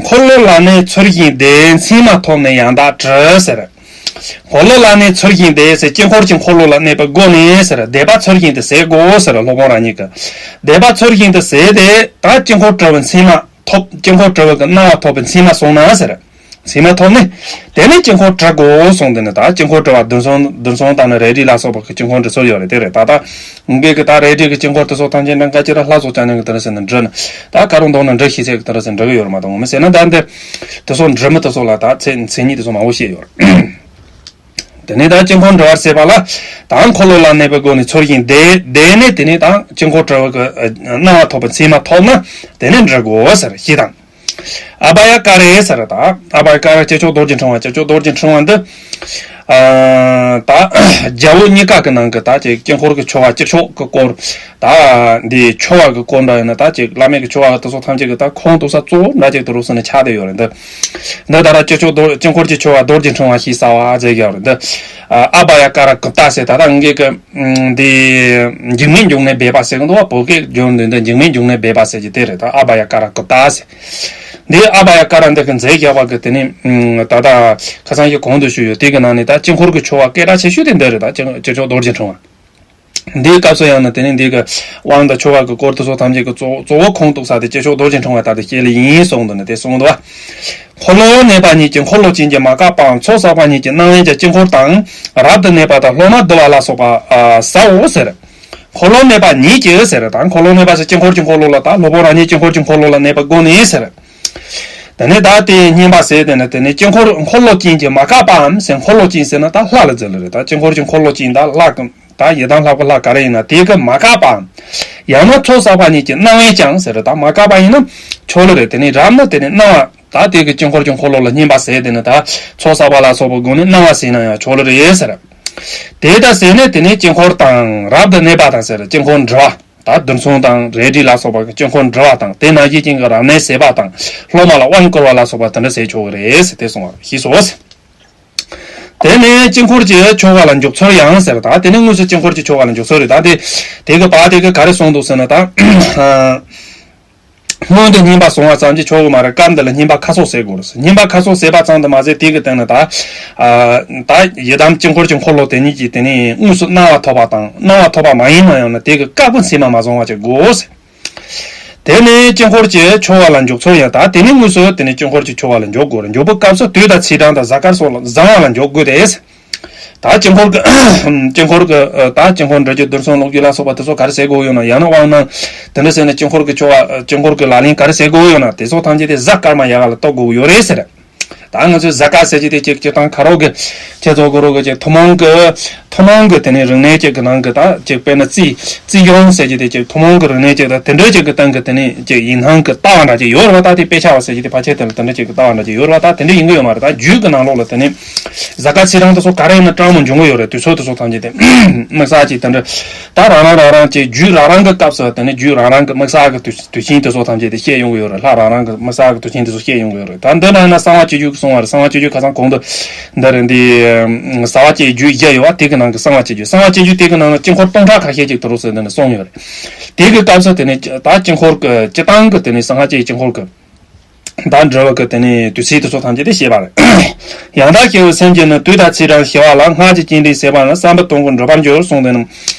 འཁོར་ལོ་ལ་གནས་ཚུལ་བཞིན་བཟླས། མཚན་མ་ཐོབ་ནས་ཡང་དག་བྲི་ཟེར། འཁོར་ལོ་ལ་གནས་ཚུལ་བཞིན་བཟླས་ཟེར། དཀྱིལ་འཁོར་གྱི་འཁོར་ལོ་ལ་གནས་པའི་སྒོ་ནས་ཟེར། བཟླས་པ་ཚུལ་བཞིན་དུ་ཟེར་དགོས་ཟེར། སློབ་དཔོན་རང་ཉིད་ཀྱིས་བཟླས་པ་ཚུལ་བཞིན་དུ་ཟེར་ཏེ། ད་དཀྱིལ་འཁོར་བྲི་བའི་མཚན་མ་ཐོབ། དཀྱིལ་འཁོར་བྲི་བའི་གི་གནང་བ་ཐོབ་པའི་མཚན་མ་སོང་ན་ཟེར། མཚན་མ་ཐོབ་ནས་དེ་ནས་དཀྱིལ་འཁོར་བྲི་དགོས་གསུངས། དེ་ནས་ད་དཀྱིལ་འཁོར་བྲི་བ་བདུན་ཚོགས་བདུན་ཚོགས་དང་ནི་རས་བྲིས་ལ་སོགས་པ་གི་དཀྱིལ་འཁོར་འབྲི་སྲོལ་ཡོད་རེད། དེ་རེད། ད་ལྟ་ངེད་ཀྱི་ད་རས་བྲིས་ཀྱི་དཀྱིལ་འཁོར་དེ་ཚོ་ཐམས་ཅད་ནང་ག་ཅི་ར་ལྷ་ཚོགས་ཀྱང་ནང་གི་དེ་འདྲ་ཟེར་ནས་འབྲི་ན། ད་ག་རུ་འདོན་ན་འབྲི་ཤེས་ཚད་ཀྱི་དེ་འདྲ་ཟེར་འབྲི་གི་ཡོད་རེད་མ་གཏོགས། ངོ་མ་ཟེར་ན་ད་འདི་དེ་ཚོ་འབྲི་མི་དེ་ཚོ་ལ་ད་མཚན་མཚན་ཉིད་དེ་ཚོ་མང་པོ་བཤད་ཡོད་རེད། དེ་ནས་ད་དཀྱིལ་འཁོར་འབྲི་བར་བྱེད་པ་ལ། ད་འཁོར་ལོ་ལ་གནས་པའི་སྒོ་ནས་ཚུལ་བཞིན་བཟླས། བཟླས་ནས་དེ་ནས་ད་དཀྱིལ་འཁོར་བྲི་བའི་གི་གནང་བ་ཐོབ་པའི་མཚན་མ་ཐོབ་ན་དེ་ནས་འབྲི་དགོས་ཟེར་ཞེས་དང་། ཨ་བྷ་ཡ་ཀ་རེ་ཟེར། ད་ཨ་བྷ་ཡ་ཀ་རེ་སྤྱི་ཆོག་རྡོ་རྗེ་ཕྲེང་བ། སྤྱི་ཆོག་རྡོ་རྗེ་ཕྲེང་བ་འདི། ཨ། ད་རྒྱལ་པོ་གཉིས་ཀ་གི་ནང་གི་ད་ཅིག་དཀྱིལ་འཁོར་གྱི་ཆོ་ག་དཀྱིལ་ཆོག་གི་སྐོར། ད་འདི་ཆོ་ག་གི་སྐོར་འདྲ་ཡིན་ན། ད་ཅིག་བླ་མེད་ཀྱི་ཆོ་ག་དེ་ཚོ་ཐམས་ཅད་ཀྱི་ད་ཁུངས་གཏུགས་ས་གཙོ་བོ་འདྲ་ཅིག་དེ་རུ་སོང་ནས་ཆགས་བསྡད་ཡོད་རེད་འདི། འདི་ད་ལྟ་དཀྱིལ་ཆོག་རྡོ་དཀྱིལ་འཁོར་གྱི་ཆོ་ག་རྡོ་རྗེ་ཕྲེང་བ་ཞེས་བྱ་བ་ཟེར་གྱི་ཡོད་རེད་འདི། ཨ་བྷ་ཡ་ཀ་ར་གུཔྟ་ཟེར། ད་ལྟ་ངེད་ཀྱི་འདི་འཇིགས་མེད་འབྱུང་གནས་སྦས་པ་ཟེར་གི་འདུག་བ། བོད་སྐད་བརྗོད་འདི་འདི་འཇིགས་མེད་འབྱུང་གནས་སྦས་པ་ཟེར་གྱི་དེ་རེད། ད་ཨ་བྷ་ཡ་ཀ་ར་གུཔྟ་ཟེར། འདི་ཨ་བྷ་ཡ་ཀ་ར་འདི་གི་མཛད་བརྒྱབ་པ་གི་དེ་ནི་ད་ལྟ་ཁ་སང་གི་གོང་དུ་ཞུས་ཡོད། དེ་གི་ནང་ནས་ད་དཀྱིལ་འཁོར་གྱི་ཆོ་ག་སྐད་གྲགས་ཆེ་ཤོས་དེ་འདི་རེད། ད་དཀྱིལ་ཆོག་རྡོ་རྗེ་ཕྲེང་བ། འདིའི་སྐབས་སུ་ཡང་ན་དེ་ནི་འདི་གི་དབང་དང་ཆོ་ག་གི་སྐོར་དེ་ཚོ་ཐམས་ཅད་ཀྱི་གཙོ་གཙོ་བོ་ཁུངས་གཏུགས་ས་དེ་དཀྱིལ་ཆོག་རྡོ་རྗེ་ཕྲེང་བ་ལྟར་དུ་བཤད་ལེ་ཡིན་གསུངས་འདུག་ནི་དེ་གསུངས་འདུག་བ། འཁོར་ལོ་གནས་པ་ཉིད་ཀྱི་འཁོར་ལོ་ཅན་གྱི་མ་ག་པའམ་ཚོགས་བསགས་པ་ཉིད་ཀྱི་སྣང་བས་ཀྱང་དཀྱིལ་འཁོར་དང་རབ་ཏུ་གནས་པ་དང་སློབ་མ་བསྡུ་བ་ལ་སོགས་པ་ཟའོ་ཟེར། འཁོར་ལོ་གནས་པ་ཉིད་ཀྱི་ཟེར། ད་འཁོར་ལོ་གནས་པ་ཟེར་དཀྱིལ་འཁོར་གྱི་འཁོར་ལོ་ལ། ད་སློབ་དཔོན་རང་ཉིད་དཀྱིལ་འཁོར་གྱི་འཁོར་ལོ་ལ་གནས་པ་དགོས་ནི་ཟེར། དེ་ནས་ད་དེ་བསྙེན་པ་ཟེར་དེ་ནི་དེ་ནི་དཀྱིལ་འཁོར་འཁོར་ལོ་ཅན་གྱི་མ་ག་པའམ་ཟེར། འཁོར་ལོ་ཅན་ཟེར་ན་ད་ལྷ་ལ་ཟེར་ལེ་རེད། ད་དཀྱིལ་འཁོར་གྱི་འཁོར་ལོ་ཅན་ད་ལྷ་གི་ད་ཡི་དམ་ལྷ་བུ་ལྷ་ག་རེ་ཡིན་ན་དེ་གི་མ་ག་པའམ། ཡང་ན་ཚོགས་བསགས་པ་ཉིད་ཀྱི་སྣང་བས་ཀྱང་ཟེར། ད་མ་ག་པ་ཡིན་ན་ཆོག་ལེ་རེད། དེ་ནི་རབ་ན་དེ་ནི་སྣང་བ། ད་དེ་གི་དཀྱིལ་འཁོར་གྱི་འཁོར་ལོ་ལ་བསྙེན་པ་ཟེར་དེ་ནི་ད་ཚོགས་བསགས་པ་ལ་སོགས་པ་དགོས་ནི་སྣང་བ་ཟེར་ན་ཡང་ཆོག་ལེ་རེད་ཟེར། དེ་ལྟར་ཟེར་ནས་དེ་ནས་དཀྱིལ་འཁོར་དང་རབ་ཏུ་གནས་པ་དང་ཟེར། དཀྱིལ་འཁོར་འབྲི་བ། ད་རྡུལ་ཚོན་དང་རལ་གྲི་ལ་སོགས་པ་གི་དཀྱིལ་འཁོར་འབྲི་བ་དང་། དེ་ནང་བཞིན་ཅན་གྱི་རབ་གནས་ཟེར་བ་དང་སློབ་མ་ལ་དབང་བསྐུར་བ་ལ་སོགས་པ་དེ་འདྲ་ཟེར་ཆོག་གི་རེད་ཟེར་དེ་གསུངས་པ་ཞེས་སོ། དེ་ནས་དཀྱིལ་འཁོར་གྱི་ཆོ་ག་ལ་འཇུག་ཚུལ་ཡང་ཟེར། ད་དེ་ནས་དངོས་སུ་དཀྱིལ་འཁོར་གྱི་ཆོ་ག་ལ་འཇུག་ཚུལ་རེད། ད་དེ་དེ་གི་བར་དེ་གི་ག་རེ་གསུངས་འདུག་ཟེར་ན། ད་སྔོན་དུ་བསྙེན་པ་བཟུང་བ་ཙམ་གྱིས་ཆོག་གི་མ་རེད། སྐབས་འདི་ལ་བསྙེན་པ་ཁ་གསོ་ཟེར་དགོས་རེད། བསྙེན་པ་ཁ་གསོ་ཟེར་བ་ཙམ་དུ་མ་ཟད་དེ་གི་སྟེང་ན་ད་ཨ་ད་ཡི་དམ་དཀྱིལ་འཁོར་གྱི་འཁོར་ལོ་དེ་ཉིད་ཀྱིས་དེ་ནས་དངོས་སུ་སྣང་བ་ཐོབ་པ་དང་། སྣང་བ་ཐོབ་པ་མ་ཡིན་ན་ཡང་ན་དེ་གི་བཀའ་པོད་ཚད་མ་མ་བཟུང་བ་བྱེད་དགོས། དེ་ནས་དཀྱིལ་འཁོར་གྱི་ཆོ་ག་ལ་འཇུག་ཚུལ་ཡང་། ད་དེ་ནས་དངོས་སུ་དེ་ནས་དཀྱིལ་འཁོར་གྱི་ཆོ་ག་ལ་འཇུག་དགོས་རེད། འཇུག་པའི་སྐབས་སུ་དུས་དང་ཚེས་གྲངས་དང་གཟའ་སྐར་སོགས་ལ་བཟང་བ་ལ་འཇུག་དགོས་ཏེ། ད་དཀྱིལ་འཁོར་གྱི་དཀྱིལ་འཁོར་གྱི་ད་དཀྱིལ་འཁོར་འབྲི་རྒྱུ་རྡུལ་ཚོན་ཀློག་རྒྱུ་ལ་སོགས་པ་དེ་ཚོ་ག་རེ་ཟེར་དགོས་ཡོད་ན། ཡང་ན་དབང་གནང་དེ་འདྲ་ཟེར་ནས་དཀྱིལ་འཁོར་གྱི་ཆོ་ག་དཀྱིལ་འཁོར་གྱི་ལག་ལེན་ག་རེ་ཟེར་དགོས་ཡོད་ན། དེ་ཚོ་ཐམས་ཅད་དེ་གཟའ་སྐར་མ་ཡག་ག་ལ་གཏོགས་དགོས་ཡོད་རེད་ཟེར། ད་ང་ཚོས་གཟའ་སྐར་ཟེར་གྱི་དེ་ཅིག་སྤྱིར་བཏང་ཁ་རོག་གི་ཁྱེད་ཚོ་གུ་རུ་གི་ཅིག་ཐུན་མོང་གི་ཐུན་མོང་གི་དེ་ནས་རིག་གནས་ཅིག་གི་ནང་གི་ད་ཅིག་དཔེར་ན་རྩིས་རྩིས་གཞུང་ཟེར་གྱི་དེ་ཅིག་ཐུན་མོང་གི་རིག་གནས་ཅིག་ད་དེ་འདྲ་ཅིག་གི་སྟེང་གི་དེ་ནས་ཅིག་ཡིན་སྣང་གི་ལྟ་བ་འདྲ་ཅིག་ཡོད་རེད་བ། ད་དེ་དཔེ་ཆ་བ་ཟེར་གྱི་དེ་ཕལ་ཆེར་དེ་ལ་དེ་འདྲ་ཅིག་གི་ལྟ་བ་འདྲ་ཅིག་ཡོད་རེད་བ། ད་དེ་འདྲ་ཡིན་གི་ཡོད་མ་རེད། ད་རྒྱུད་ཀྱི་ནང་ལོགས་ལ་དེ་ནས་གཟའ་སྐར་ཚེས་གྲངས་དེ་ཚོ་ག་རེ་ཡིན་ན་གྲངས་མང་འབྱུང་གི་ཡོད་རེད། དུས་ཚོད་དེ་ཚོ་ཐམས་ཅད་དེ་དམིགས་བསལ་ཅིག་དེ་འདྲ་ད་རང་རང་རང་རང་ཅིག་རྒྱུད་རང་རང་གི་སྐབས་སུ་དེ་ནས་རྒྱུད་རང་རང་གི་དམིགས་བསལ་གི་དུས་དུས་ཆེན་དེ་ཚོ་ཐམས་ཅད་དེ་བཤད་ཡོང་གི་ཡོད་རེད། ལྷ་རང་རང་གི་དམིགས་བསལ་གི་དུས་ཆེན་དེ་ཚོ་བཤད་ཡོང་གི་ཡོད་རེད། ད་འདི་ན་ཡིན་ན་གསང་བ་སྤྱོད་བརྒྱུད་ཀྱི་གསུང་བ་རེད། གསང་བ་སྤྱོད་བརྒྱུད་ཁ་སང་གོང་དུ་འདི་རེད། འདི་གསང་བ་སྤྱོད་བརྒྱུད་བཞི་ཡོད་བ། དེ་གི་ནང་གི་གསང་བ་སྤྱོད་བརྒྱུད། གསང་བ་སྤྱོད་བརྒྱུད་དེ་གི་ནང་ན་དཀྱིལ་འཁོར་སྟོང་ཕྲག་ཁ་ཤས་ཅིག་དེ་རུ་ཟེར་འདི་ནས་གསུངས་ཡོད་རེད། དེ་གི་སྐབས་སུ་དེ་ནས་ད་དཀྱིལ་འཁོར་གི་སྤྱི་བཏང་གི་དེ་ནས་གསང་བ་སྤྱོད་བརྒྱུད་དཀྱིལ་འཁོར་གི་ད་འབྲི་བ་གི་དེ་ནས་དུས་ཚིགས་དེ་ཚོ་ཐམས་ཅད་དེ་བཤད་པ་རེད། ཡང་དག་ཤེས་པའི་སེམས་ཀྱིས་ནི་དུས་དང་ཚེས་གྲངས་ཤེས་པ་ལ། སྔགས་ཀྱི་སྤྱན་འདྲེན་བྱས་པ་ན་བསམ་པའི་དོན་ཀུན་འགྲུབ་པར་འགྱུར་གསུངས་ཏེ་ནི།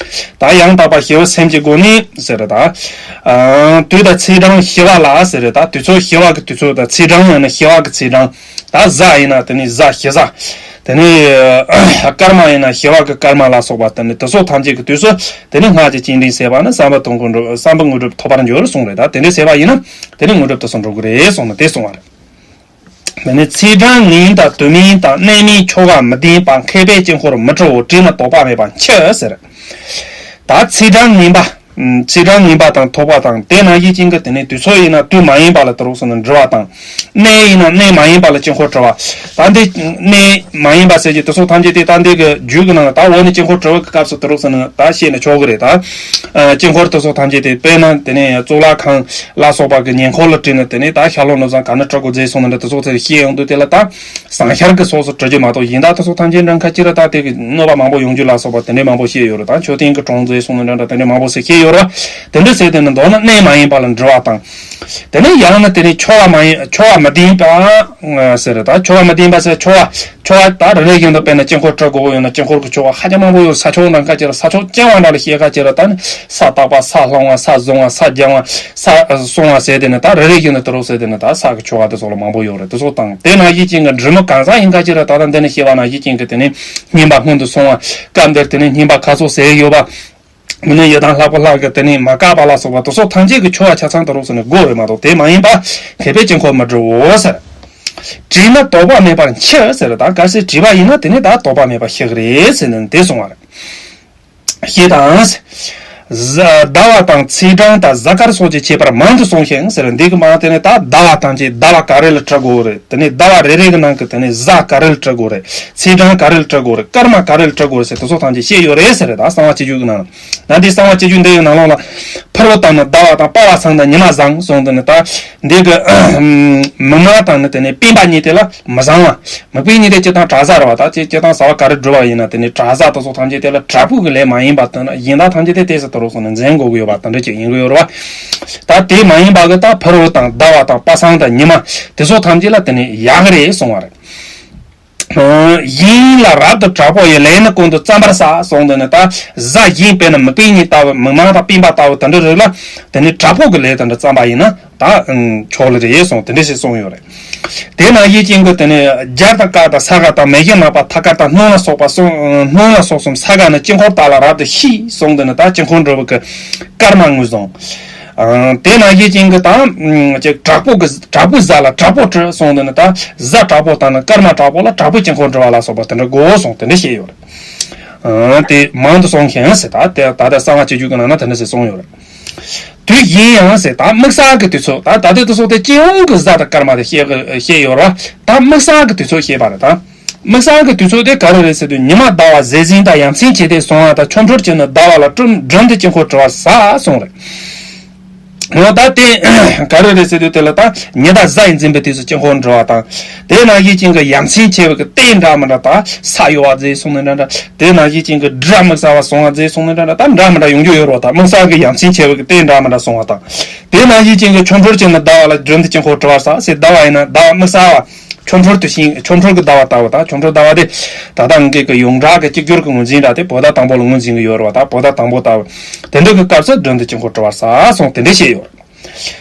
ད་ཡང་དག་པ་ཤེས་པའི་སེམས་ཀྱི་སྒོ་ནས་ཟེར་རེད། ད་དུས་དང་ཚེས་གྲངས་ཤེས་པ་ལ་ཟེར་རེད། ད་དུས་ཚོད་ཤེས་པ་གི་དུས་ཚོད་དང་ཚེས་གྲངས་ཡང་ན་ཤེས་པ་གི་ཚེས་གྲངས། ད་གཟའ་ཡིན་ན་དེ་ནི་གཟའ་ཤེས་གཟའ། དེ་ནས་སྐར་མ་ཡིན་ན་ཤེས་པ་གི་སྐར་མ་ལ་སོགས་པ་དེ་ནི་དེ་ཚོ་ཐམས་ཅད་ཀྱི་དུས་སུ་དེ་ནི་སྔགས་ཀྱི་སྤྱན་འདྲེན་བྱས་པ་ན་བསམ་པའི་དོན་ཀུན་འགྲུབ། བསམ་པའི་དངོས་གྲུབ་ཐོབ་པར་འགྱུར་གསུངས་རེད། ད་དེ་འདྲ་བྱས་པ་ཡིན་ན་དེ་ནི་དངོས་གྲུབ་དེ་ཚོ་འགྲུབ་གི་རེད་གསུངས་ནས་དེ་གསུངས་པ་རེད། དེ་ནི་ཚེས་གྲངས་ངན་དང་དུས་མིན་དང་གནས་མིན་ཆོ་ག་མི་ལྡན་པ་མཁས་པས་དཀྱིལ་འཁོར་མི་འབྲི་བོ། བྲིས་ན་དོགས་པ་མེད་པར་འཆི་ཟེར། ད་ཚེས་གྲངས་ངན་པ། ཚེས་གྲངས་ངན་པ་དང་ཐོགས་པ་དང་དེ་ནང་བཞིན་ཅན་གྱི་དེ་ནས་དུས་ཚོད་ཡིན་ན་དུས་མ་ཡིན་པ་ལ་དུ་རུག་སོང་ནས་འབྲི་བ་དང་། གནས་ཡིན་ན་གནས་མ་ཡིན་པ་ལ་དཀྱིལ་འཁོར་བྲི་བ། ད་འདི་གནས་མ་ཡིན་པ་ཟེར་གྱི་དེ་ཚོ་ཐམས་ཅད་དེ་ད་འདི་གི་རྒྱུད་ཀྱི་ནང་ད་འོག་ནས་དཀྱིལ་འཁོར་བྲི་བ་གི་སྐབས་སུ་དུ་རུག་སོང་ནས་ད་བཤད་ནས་ཆོག་གི་རེད་ད། དཀྱིལ་འཁོར་དེ་ཚོ་ཐམས་ཅད་དེ་དཔེར་ན་དེ་ནས་གཙུག་ལག་ཁང་ལ་སོགས་པ་གི་ཉེ་འཁོར་ལ་བྲིས་ནས་དེ་ནས་ད་ཤར་ལྷོ་ནུབ་བྱང་ག་ནས་བྲི་དགོས་ཟེར་སོང་ནས་འདི་དེ་ཚོ་ཚེ་བཤད་ཡོང་དུས་དེ་ལ་ད། ཟངས་ཤར་གྱི་ཕྱོགས་སུ་བྲི་རྒྱུ་མ་གཏོགས་གཞན་དག་དེ་ཚོ་ཐམས་ཅད་འདྲ་ཁ་ཅིག་ལ་ད་དེ་གི་གནོད་པ་མང་པོ་ཡོང་རྒྱུ་ལ་སོགས་པ་དེ་འདྲའི་མང་པོ་བཤད་ཡོད་རེད། ད་མཆོད་རྟེན་གྱི་གྲོང་ཚོའི་སོང་ནས་འདྲ་འདྲ་དེ་འདྲའི་མང་པོ་ཞིག་བཤད་ཡོད་རེད། དེ་འདྲ་ཟེར་དེ་ནི་མདོར་ན་གནས་མ་ཡིན་པ་ལ་འབྲི་བ་དང་། དེ་ནས་ཡང་ན་དེ་ནི་ཆོ་ག་མ་ཡིན་ཆོ་ག་མི་ལྡན་པ་ཟེར་རེད། ད་ཆོ་ག་མི་ལྡན་པ་ཟེར་ཆོ་ག་ཆོ་ག་ད་རེ་རེ་བཞིན་དུ་དཔེར་ན་དཀྱིལ་འཁོར་བྲི་དགོས་ཡོད་ན་དཀྱིལ་འཁོར་གྱི་ཆོ་ག་ཧ་ཅང་མང་པོ་ཡོད། ས་ཕྱོགས་འདྲ་ཁ་ཅིག་ལ་ས་ཕྱོགས་རྐྱང་བ་འདྲ་ལ་བཤད་ཁ་ཅིག་ལ་ད་ནི་ས་བརྟག་པ་ས་བསླང་བ་ས་བཟུང་བ་ས་སྦྱང་བ། ས་སྲུང་བ་ཟེར་དེ་ནི་ད་རེ་རེ་བཞིན་དུ་དུ་རུག་ཟེར་དེ་ནི་ད་ས་གི་ཆོ་ག་དེ་ཚོ་ལ་མང་པོ་ཡོད་རེད། དེ་ཚོ་དང་དེ་ནང་བཞིན་ཅན་གྱི་འབྲི་མི་གང་ཟག་ཡིན་ཁ་ཅིག་རེད། ད་ལྟ་འདི་ནི་བཤད་པ་ནང་བཞིན་ཅན་གྱི་དེ་ནི་བསྙེན་པ་སྔོན་དུ་སོང་བ། སྐབས་འདིར་དེ་ནི་བསྙེན་པ་ཁ་གསོ་ཟེར་ཡོད་པ། མི་ནི་ཡི་དམ་ལྷ་བུ་ལྷ་གི་དེ་ནི་མ་བཀག་པ་ལ་སོགས་པ་དེ་ཚོ་ཐམས་ཅད་ཀྱི་ཆོ་ག་ཆ་ཚང་དུ་རུག་ཟེར་ནས་དགོས་རེད་མ་གཏོགས་དེ་མ་ཡིན་པ་མཁས་པས་དཀྱིལ་འཁོར་མི་འབྲི་བོ་ཟེར། བྲིས་ན་དོགས་པ་མེད་པར་འཆི་ཟེར། ད་གལ་སྲིད་བྲིས་པ་ཡིན་ན་དེ་ནི་ད་དོགས་པ་མེད་པར་ཤི་གི་རེད་ཟེར་ནས་དེ་གསུངས་པ་རེད། ཞེས་དང་། གཟའ་ཟླ་བ་དང་ཚེས་གྲངས་དང་གཟའ་སྐར་སོགས་ཀྱི་ཁྱད་པར་མང་དུ་གསུངས་ཤིང་ཟེར། འདི་གི་མ་དེ་ནི་ད་ཟླ་བ་ཐམས་ཅད་ཟླ་བ་ག་རེ་ལ་བྲི་དགོས་རེད། དེ་ནི་ཟླ་བ་རེ་རེ་གི་ནང་གི་དེ་ནི་གཟའ་ག་རེ་ལ་བྲི་དགོས་རེད། ཚེས་གྲངས་ག་རེ་ལ་བྲི་དགོས་རེད། སྐར་མ་ག་རེ་ལ་བྲི་དགོས་རེད་ཟེར་དེ་ཚོ་ཐམས་ཅད་བཤད་ཡོད་རེད་ཟེར། ད་གསང་བ་སྤྱོད་འཇུག་གི་ནང་ན་འདི་གསང་བ་སྤྱོད་འཇུག་འདི་ཡི་ནང་ལོགས་ལ་ཕུར་བུ་དང་ནི་ཟླ་བ་དང་། པ་བ་ཚང་དང་ཉི་མ་བཟང་གསུངས་དེ་ནི་ད་འདི་གི་མིག་དམར་དང་ནི་དེ་ནི་སྤེན་པ་གཉིས་དེ་ལ་མི་བཟང་བ། མིག་དཔེ་གཉིས་དེ་སྤྱིར་བཏང་བྲག་གཟའ་རེད་བ། ད་ཅི་སྤྱིར་བཏང་གཟའ་བ་ག་རེ་བསྒྲུབ་པ་ཡིན་ན་དེ་ནི་བྲག་གཟའ་དེ་ཚོ་ཐམས་ཅད་དེ་ལ་བྲག་ཕུག་གི་ལས་མ་ཡིན་པ་དེ་ན་གཞན་དག་ཐམས་ཅད་དེ་ཏོག་ཙམ་དེ་རོགས་སོང་ན་འཛེམ་དགོས་ཀྱི་ཡོད་པ་དེ་འདྲ་ཅིག་ཡིན་གྱི་ཡོད་རེད་བ། ད་དེ་མ་ཡིན་པ་གི་ད་ཕུར་བུ་དང་ཟླ་བ་དང་པ་སངས་དང་ཉི་མ་དེ་ཚོ་ཐམས་ཅད་ལ་དེ་ནི་ཡག་གི་རེད་གསུང་བ་རེད། ཡིན་ལ་རབ་ཏུ་དྲག་པོ་ཡི་ལས་ནི་ཀུན་ཏུ་བརྩམ་པར་བྱ་གསུངས་དེ་ནི་ད་གཟའ་གཞན་དཔེར་ན་མིག་དཔེ་གཉིས་ལྟ་བུ་མིག་དམར་དང་སྤེན་པ་ལྟ་བུ་དེ་འདྲ་རེད་ལ་དེ་ནི་དྲག་པོ་གི་ལས་དེ་འདྲ་བརྩམ་པ་ཡིན་ན། ད་ཆོག་ལེ་རེད་གསུངས་དེ་འདྲ་ཞིག་གསུངས་ཡོད་རེད། དེ་ནང་བཞིན་ཅན་གྱི་དེ་ནས་རྒྱ་དང་ཀ་དང་ས་ག་དང་མེ་བཞི་ནག་པ་ཐ་སྐར་དང་སྣུམ་ལ་སོགས་པ་གསུམ། སྣུམ་ལ་སོགས་གསུམ་ས་ག་ནི་དཀྱིལ་འཁོར་དག་ལ་རབ་ཏུ་ཤིས་གསུངས་དེ་ནི་ད་དཀྱིལ་འཁོར་འགྲོ་བའི་གི་སྐར་མ་ངོས་བཟུང་། དེ་ནང་བཞིན་ཅན་གྱི་དང་ཅིག་དྲག་པོ་གི་དྲག་པོའི་གཟའ་ལ་དྲག་པོ་བྲི་གསུངས་དེ་ནི་ད་གཟའ་དྲག་པོ་དང་ནི་སྐར་མ་དྲག་པོ་ལ་དྲག་པོའི་དཀྱིལ་འཁོར་འགྲོ་བ་ལ་སོགས་པ་དེ་འདྲ་དགོས་གསུངས་དེ་འདྲ་བཤད་ཡོད་རེད། དེ་མང་དུ་གསུངས་ཤིང་ཟེར། ད་དེ་ད་ལྟ་གསང་བ་སྤྱོད་འཇུག་གི་ནང་ན་དེ་འདྲ་ཞིག་གསུངས་ཡོད་རེད། དུས་གཞན་ཡང་ཟེར། ད་དམིགས་བསལ་གྱི་དུས་ཚོད་ད་ད་ལྟའི་དུས་ཚོད་དེ་སྤྱི་ཡོངས་ཀྱི་གཟའ་དང་སྐར་མ་དེ་བཤད་བཤད་ཡོད་རེད་བ། ད་དམིགས་བསལ་གྱི་དུས་ཚོད་བཤད་པ་རེད། ད་དམིགས་བསལ་གྱི་དུས་ཚོད་དེ་ག་རེ་རེད་ཟེར་དུས་ཉི་མ་ཟླ་བ་གཟའ་ཟིན་དང་ཡ་མཚན་ཆེ་སྟེ་བཟུང་བ་དང་ཆོ་འཕྲུལ་གྱི་ནི་ཟླ་བ་ལ་སྒྲུབ་སྒྲུབ་འདི་དཀྱིལ་འཁོར་བྲི་བར་བྱ་གསུངས་རེད། འོ་ད་དེ་ག་རེ་རེད་ཟེར་དུས་དེ་ལ་ད་ཉི་ཟླ་གཟའ་ཡིས་འཛིན་པའི་དུས་སུ་དཀྱིལ་འཁོར་འགྲོ་བ་དང་། དེ་ནང་བཞིན་ཅན་གྱི་ཡ་མཚན་ཆེ་བའི་གི་རྟེན་འདྲ་མི་འདྲ་དང་ས་གཡོ་བ་མཛད་གསུངས་ནི་འདྲ་འདྲ། དེ་ནང་བཞིན་ཅན་གྱི་སྒྲ་དམིགས་བསལ་བ་གསུང་བ་མཛད་གསུངས་ནི་འདྲ་འདྲ་ད་འདྲ་མི་འདྲ་ཡོང་རྒྱུ་ཡོད་རེད་བ། ད་དམིགས་བསལ་གྱི་ཡ་མཚན་ཆེ་བའི་གི་རྟེན་འདྲ་མི་འདྲ་གསུང་བ་དང་། དེ་ནང་བཞིན་ཅན་གྱི་ཆོ་འཕྲུལ་གྱི་ནི་ཟླ་བ་ལ་སྒྲུབ་འདི་དཀྱིལ་འཁོར་བྲི་བར་བྱ་ཟེར། ཟླ་བ་ཡིན་ན་ཟླ་བ་དམིགས་བསལ་བ། ཆོ་འཕྲུལ་དུ་ཞིང་ཆོ་འཕྲུལ་གྱི་ཟླ་བ་ལྟ་བུ་དང་ཆོ་འཕྲུལ་ཟླ་བ་དེ་ད་ལྟ་ངེད་ཀྱི་ཡོངས་གྲགས་ཀྱི་གཅིག་གྱུར་གྱི་ངོས་འཛིན་འདྲ་དེ་བོད་ཟླ་དང་པོ་ལ་ངོས་འཛིན་གྱི་ཡོད་རེད་བ། ད་བོད་ཟླ་དང་པོ་ལྟ་བུ་དེ་འདྲ་གི་སྐབས་སུ་སྒྲུབ་འདི་དཀྱིལ་འཁོར་བྲི་བར་བྱ་གསུངས་དེ་འདྲ་བཤད་ཡོད་རེད།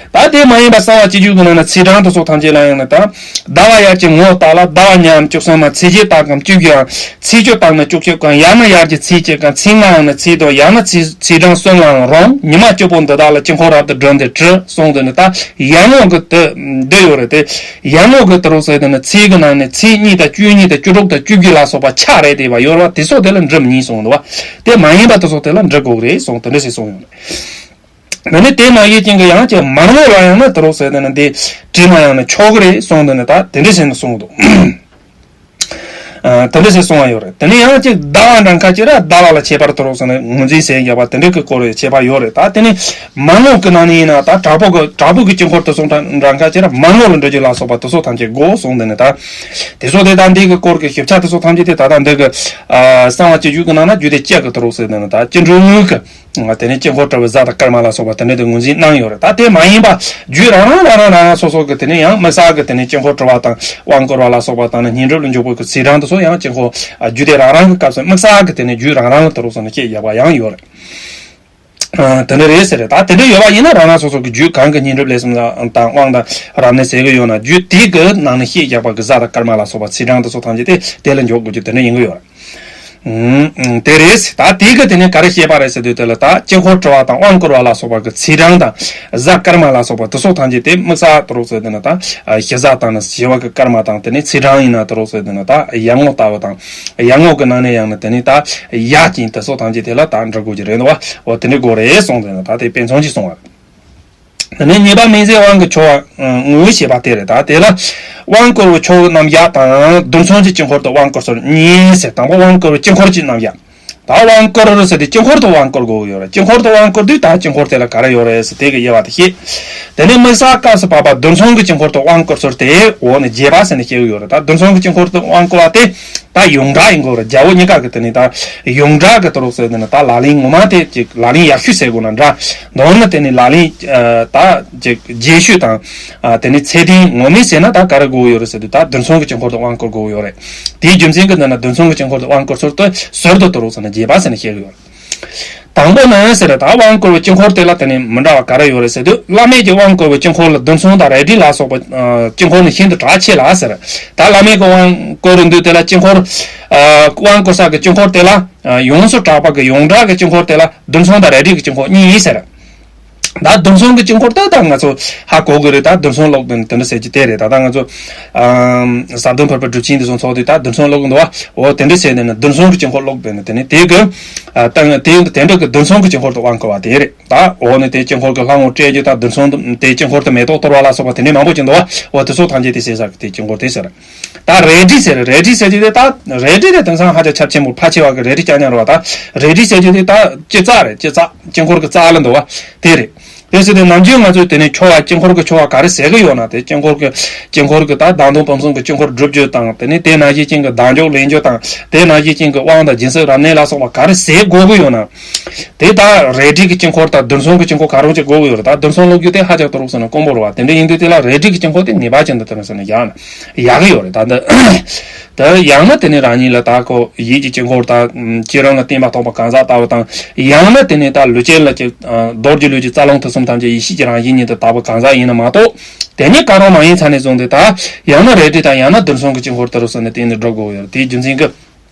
ད་དེ་མ་ཡིན་པ་གསང་བ་སྤྱོད་འཇུག་གི་ནང་ན་ཚེས་གྲངས་དེ་ཚོ་ཐམས་ཅད་ལ་ཡང་ན་ད་ཟླ་བ་དབྱར་གྱི་ངོ་བལྟ་ལ་ཟླ་བ་ཉམས་བཅུ་གསུམ་མ་ཚེས་བརྒྱད་དག་གམ་བཅུ་དགུའམ་ཚེས་བཅུ་དག་ན་བཅུ་གཅིག་གམ་ཡང་ན་དབྱར་གྱི་ཚེས་གཅིག་གམ་ཚེས་ལྔའམ་ན་ཚེས་བདུན་ཡང་ན་ཚེས་ཚེས་གྲངས་གསུམ་ལའང་རུང་ཉི་མ་བཅུ་པོ་འདི་དག་ལ་དཀྱིལ་འཁོར་རབ་ཏུ་སྒྲུབ་འདི་བྲི་གསུངས་དེ་ནི་ད་ཡར་ངོ་གི་དེ་འདི་ཡོད་རེད་དེ། ཡར་ངོ་གི་དུ་རུ་ཟེར་དེ་ནི་ཚེས་ཀྱི་ནང་ནས་ཚེས་གཉིས་དང་བཅུ་གཉིས་དང་བཅུ་དྲུག་དང་བཅུ་བཞི་ལ་སོགས་པ་ཆ་རེ་དེ་བ་ཡོད་རེད་བ། དེ་ཚོ་དེ་ལ་འགྲུབ་ཉིན་གསུངས་འདུག་བ། དེ་མ་ཡིན་པ་དེ་ཚོ་དེ་ལ་འགྲུབ་དགོས་རེད་གསུངས་དེ་འདྲ་ཞིག་གསུངས་ཡོད་རེད། འདི་ནི་དེ་མ་ཡིན་ཅན་གྱི་ཡང་ཅིག་མར་ངོ་ལ་ཡང་ན་དུ་རུ་ཟེར་དེ་ནི་འདི་བྲིས་ན་ཡང་ན་ཆོག་གི་རེད་གསུངས་དེ་ནི་ད་དེ་འདྲ་ཞིག་ནི་གསུངས་འདུག་ཨ། དེ་འདྲ་ཞིག་གསུང་བ་ཡོད་རེད། དེ་ནས་ཡང་ཅིག་ཟླ་བ་འདྲ་ཁ་ཅིག་ར་ཟླ་བ་ལ་ཁྱད་པར་དུ་རོགས་ཟེར་ནས་ངོས་འཛིན་བྱས་ཡོད་པ་དེ་འདྲ་གི་སྐོར་ལ་ཁྱད་པར་ཡོད་རེད། ད་དེ་ནས་མར་ངོ་གི་ནང་ནས་ཡིན་ན་ད་དྲག་པོ་གི་དྲག་པོ་གི་དཀྱིལ་འཁོར་དུ་སོང་ད་འདྲ་ཁ་ཅིག་ར་མར་ངོ་ལ་འགྲོ་རྒྱུ་ལ་སོགས་པ་དེ་ཚོ་ཐམས་ཅད་དགོས་གསུངས་དེ་ནས་ད། དེ་ཚོ་དེ་ད་འདི་གི་སྐོར་གི་ཞིབ་ཆ་དེ་ཚོ་ཐམས་ཅད་དེ་ད་ལྟ་འདི་གི་ཨ་གསང་བ་སྤྱོད་འཇུག་གི་ནང་ན་རྒྱུད་སྡེ་བཅུ་གི་དུ་རོགས་ཟེར་དེ་ནས་ད་སྤྱི་འགྲོ་དངུལ་གི་དེ་ནས་དཀྱིལ་འཁོར་བྲི་བའི་གཟའ་དང་སྐར་མ་ལ་སོགས་པ་དེ་འདྲ་དེ་ངོས་འཛིན་གནང་ཡོད་རེད། ད་དེ་མ་ཡིན་པ་རྒྱུད་རང་རང་རང་རང་རང་རང་སོ་སོ་གི་དེ་ནས་ཡང་དམིགས་བསལ་གི་དེ་ནས་དཀྱིལ་འཁོར་བྲི་བ་དང་དབང་བསྐུར་བ་ལ་སོགས་པ་དང་ནི་བསྙེན་སྒྲུབ་ལ་འཇུག་པའི་གི་ཚེས་གྲངས་དེ་ཚོ་ཡང་དཀྱིལ་འཁོར་རྒྱུད་སྡེ་རང་རང་གི་སྐབས་སུ་དམིགས་བསལ་གི་དེ་ནས་རྒྱུད་རང་རང་ལ་དུ་རོགས་ཟེར་ནས་བཤད་ཡོད་པ་ཡང་ཡོད་རེད། ཨ། དེ་འདྲ་རེད་ཟེར་རེད། ད་དེ་འདྲ་ཡོད་པ་ཡིན་ན་རང་རང་སོ་སོ་གི་རྒྱུད་གང་གི་བསྙེན་སྒྲུབ་ལས་གསུམ་དང་དབང་དང་རབ་གནས་ཟེར་གི་ཡོད་ན་རྒྱུད་དེ་གི་ནང་ནས་བཤད་ཡོད་པ་གི་གཟའ་དང་སྐར་མ་ལ་སོགས་པ་ཚེས་གྲངས་དེ་ཚོ་ཐམས་ཅད་དེ་དེ་ལ་འཇོག་དགོས་རྒྱུ་དེ་འདྲ་ཡིན་གི་ཡོད་རེད། ཨུམ། དེ་རེད། ད་དེ་གི་དེ་ནས་ག་རེ་བཤད་པ་རེད་ཟེར་དུས་དེ་ལ་ད་དཀྱིལ་འཁོར་བྲི་བ་དང་དབང་བསྐུར་བ་ལ་སོགས་པ་གི་ཚེས་གྲངས་དང་གཟའ་སྐར་མ་ལ་སོགས་པ་དེ་ཚོ་ཐམས་ཅད་དེ་དམིགས་བསལ་དུ་རོགས་ཟེར་དེ་ན་ད་ཞི་གཟའ་དང་ནི་ཞི་བ་གི་སྐར་མ་དང་དེ་ནས་ཚེས་གྲངས་ཡིན་ན་དུ་རོགས་ཟེར་དེ་ན་ད་ཡར་ངོ་ལྟ་བུ་དང་ཡར་ངོ་གི་ནང་ནས་ཡང་ནི་དེ་ནས་ད་ཡ་གཅིག་དེ་ཚོ་ཐམས་ཅད་དེ་ལ་ད་འགྲོ་དགོས་ཀྱི་རེད་འདུག་བ། འོ་དེ་འདྲ་དགོས་རེད་གསུངས་ཟེར་ན་ད་དེ་དཔེ་མཚོན་གྱིས་གསུངས་པ་རེད། དེ་ནས་གཉིས་པ་སྨིན་བྱེད་དབང་གི་ཆོ་ག་ངོ་བོ་ཞེས་པ་དེ་རེད། ད་དེ་ལ་དབང་བསྐུར་བའི་ཆོ་ག་རྣམ་གཞག་དང་རྡུལ་ཚོན་གྱི་དཀྱིལ་འཁོར་དུ་དབང་བསྐུར་ཚུལ་གཉིས་ཟེར། དང་པོ་དབང་བསྐུར་བའི་དཀྱིལ་འཁོར་གྱི་རྣམ་གཞག་ད་དབང་བསྐུར་ཟེར་དེ་དཀྱིལ་འཁོར་དུ་དབང་བསྐུར་དགོས་ཡོད་རེད། དཀྱིལ་འཁོར་དུ་དབང་བསྐུར་དུས་ད་དཀྱིལ་འཁོར་དེ་ལ་ག་རེ་ཡོད་རེད་ཟེར་དེ་གི་དབྱེ་བ་དེ་བཤད། དེ་ནས་དམིགས་བསལ་སྐབས་སུ་བབ་པ་རྡུལ་ཚོན་གྱི་དཀྱིལ་འཁོར་དུ་དབང་བསྐུར་ཚུལ་དེ་འོག་ནས་རྒྱས་པ་ཟེར་ནས་བཤད་ཀྱི་ཡོད་རེད། ད་རྡུལ་ཚོན་གྱི་དཀྱིལ་འཁོར་དུ་དབང་བསྐུར་བ་དེ་ད་ཡོངས་གྲགས་ཡིན་དགོས་རེད། རྒྱལ་པོ་གཉིས་ཀ་གི་དེ་ནས་ད་ཡོངས་གྲགས་ཀྱི་དུ་རོགས་ཟེར་དེ་ནས་ད་ལག་ལེན་ངོ་མ་དེ་ཅིག་ལག་ལེན་ཡག་ཤོས་ཟེར་དགོས་ན་འདྲ། མདོར་ན་དེ་ནས་ལག་ལེན་ད་ཅིག་རྒྱས་ཤོས་དང་དེ་ནས་ཚད་ལྡན་ངོ་མས་ཟེར་ན་ད་ག་རེ་དགོས་ཡོད་རེད་ཟེར་དུས་ད་རྡུལ་ཚོན་གྱི་དཀྱིལ་འཁོར་དུ་དབང་བསྐུར་དགོས་ཡོད་རེད། དེའི་རྒྱུ་མཚན་གྱིས་འདི་ན་རྡུལ་ཚོན་གྱི་དཀྱིལ་འཁོར་དུ་དབང་བསྐུར་ཚུལ་དེ་ཟུར་དུ་དུ་རོགས་ཟེར་ནས་རྒྱས་པ་ཟེར་ནས་བཤད་ཀྱི་ཡོད་རེད། དང་པོ་ནི་ཟེར་ད་དབང་བསྐུར་བའི་དཀྱིལ་འཁོར་དེ་ལ་དེ་ནས་མི་འདྲ་བ་ག་རེ་ཡོད་རེད་ཟེར་དུས་བླ་མེད་ཀྱི་དབང་བསྐུར་བའི་དཀྱིལ་འཁོར་ལ་རྡུལ་ཚོན་དང་རལ་གྲི་ལ་སོགས་པའི་དཀྱིལ་འཁོར་ནི་ཤིན་ཏུ་གྲགས་ཆེ་ལ་ཟེར། ད་བླ་མེད་ཀྱི་དབང་བསྐུར་རུ་འདུག་དེ་ལ་དཀྱིལ་འཁོར་དབང་བསྐུར་ས་གི་དཀྱིལ་འཁོར་དེ་ལ་ཡོངས་སུ་གྲགས་པ་གི་ཡོངས་གྲགས་ཀྱི་དཀྱིལ་འཁོར་དེ་ལ་རྡུལ་ཚོན་དང་རལ་གྲི་གི་དཀྱིལ་འཁོར་གཉིས་ཡིན་ཟེར། ད་བདུན་ཚང་གི་དཀྱིལ་འཁོར་ད་ད་ང་ཚོ་ཧ་གོ་གི་རེད། ད་བདུན་ཚང་ཀློག་དེ་ནི་དེ་འདྲ་ཟེར་གྱི་དེ་རེད། ད་ད་ང་ཚོ་ཨམ་ཟབ་དོན་ཕུར་པ་སྒྲུབ་ཆེན་དེ་ཚོ་ཚོགས་དུས་ད་བདུན་ཚང་ཀློག་གི་འདུག་བ། འོ་དེ་འདྲ་བྱས་ནས་ནི་བདུན་ཚང་གི་དཀྱིལ་འཁོར་ཀློག་དེ་ནི་དེ་ནི་དེ་གི་ཨ་ད་དེ་དེ་འདྲ་གི་བདུན་ཚང་གི་དཀྱིལ་འཁོར་དུ་དབང་བསྐུར་བ་དེ་རེད། ད་འོ་ནི་དེ་དཀྱིལ་འཁོར་གི་ལྷ་ངོ་སྤྲད་རྒྱུ་ད་བདུན་ཚང་དེ་དཀྱིལ་འཁོར་དུ་མེ་ཏོག་གཏོར་བ་ལ་སོགས་པ་དེ་འདྲའི་མང་པོ་ཅིག་འདུག་བ། འོ་དེ་ཚོ་ཐམས་ཅད་དེ་ཟེར་ས་གི་དེ་དཀྱིལ་འཁོར་དེ་ཟེར། ད་རལ་གྲི་ཟེར། རལ་གྲི་ཟེར་རྒྱུ་དེ་ད་རལ་གྲི་དེ་དེང་སང་ཧ་ཅང་ཁྱབ་ཆེན་པོ་ཕལ་ཆེ་བ་གི་རལ་གྲི་རྐྱང་རྐྱང་རེད་བ། ད་རལ་གྲི་ཟེར་རྒྱུ་དེ་ད་ལྕེ་ཙག་རེད། ལྕེ་ཙག་དཀྱིལ་འཁོར་གི་ཙག་ལ་འདུག་བ། དེ་རེད། དེ་ཟེར་ཏེ་ནམ་རྒྱུན་ང་ཚོས་དེ་ནས་ཆོ་ག་དཀྱིལ་འཁོར་གི་ཆོ་ག་ག་རེ་ཟེར་གི་ཡོད་ན། དེ་དཀྱིལ་འཁོར་གི་དཀྱིལ་འཁོར་གི་ད་བདག་མདུན་བུམ་གསུམ་གི་དཀྱིལ་འཁོར་སྒྲུབ་རྒྱུ་དང་། དེ་ནས་དེ་ནང་བཞིན་ཅན་གི་བདག་འཇོག་ལེན་རྒྱུ་དང་། དེ་ནང་བཞིན་ཅན་གི་དབང་དང་སྦྱིན་སྲེག་རབ་གནས་ལ་སོགས་པ་ག་རེ་ཟེར་དགོས་གི་ཡོད་ན། དེ་ད་རལ་གྲི་གི་དཀྱིལ་འཁོར་དང་བདུན་ཚང་གི་དཀྱིལ་འཁོར་ག་རུ་ཅིག་དགོས་གི་ཡོད་རེད། ད་བདུན་ཚང་ཀློག་རྒྱུ་དེ་ཧ་ཅང་དུ་རུག་ཟེར་ན་དཀོན་པོ་རེད་བ། དེ་འདྲ་ཡིན་དུས་དེ་ལ་རལ་གྲི་གི་དཀྱིལ་འཁོར་དེ་ངེས་པ་ཅན་དུ་དེ་རུ་ཟེར་ན་ཡག་ན་ཡག་གི་ཡོད་རེད། ད་འདི་ད་ཡང་ན་དེ་ནས་རང་ཉིད་ལ་ད་ཁོ་ཡིད་ཀྱི་དཀྱིལ་འཁོར་དང་། ཁྱེད་རང་ལ་བརྟེན་པ་ཐོབ་པ་གང་ཟག་ལྟ་བུ་དང་། ཡང་ན་དེ་ནས་ད་ལུས་ཅན་ལ་ཅིག་རྡོ་རྗེ་ལུས་ཀྱི་རྩ་རླུང་ཐུར་གསུམ་ཐམས་ཅད་ཡེ་ཤེས་ཀྱི་རང་བཞིན་ཉིད་དུ་དག་པ་གང་ཟག་ཡིན་ན་མ་གཏོགས། དེ་ནས་ག་རང་མ་ཡིན་ཚ་ནས་བཟུང་སྟེ་ད་ཡང་ན་རལ་གྲི་དང་ཡང་ན་བདུན་ཚང་གི་དཀྱིལ་འཁོར་དེ་རུ་ཟེར་ནས་དེ་ནས་སྒྲུབ་དགོས་ཡོད་རེད། དེའི་རྒྱུ་མཚན་གྱིས།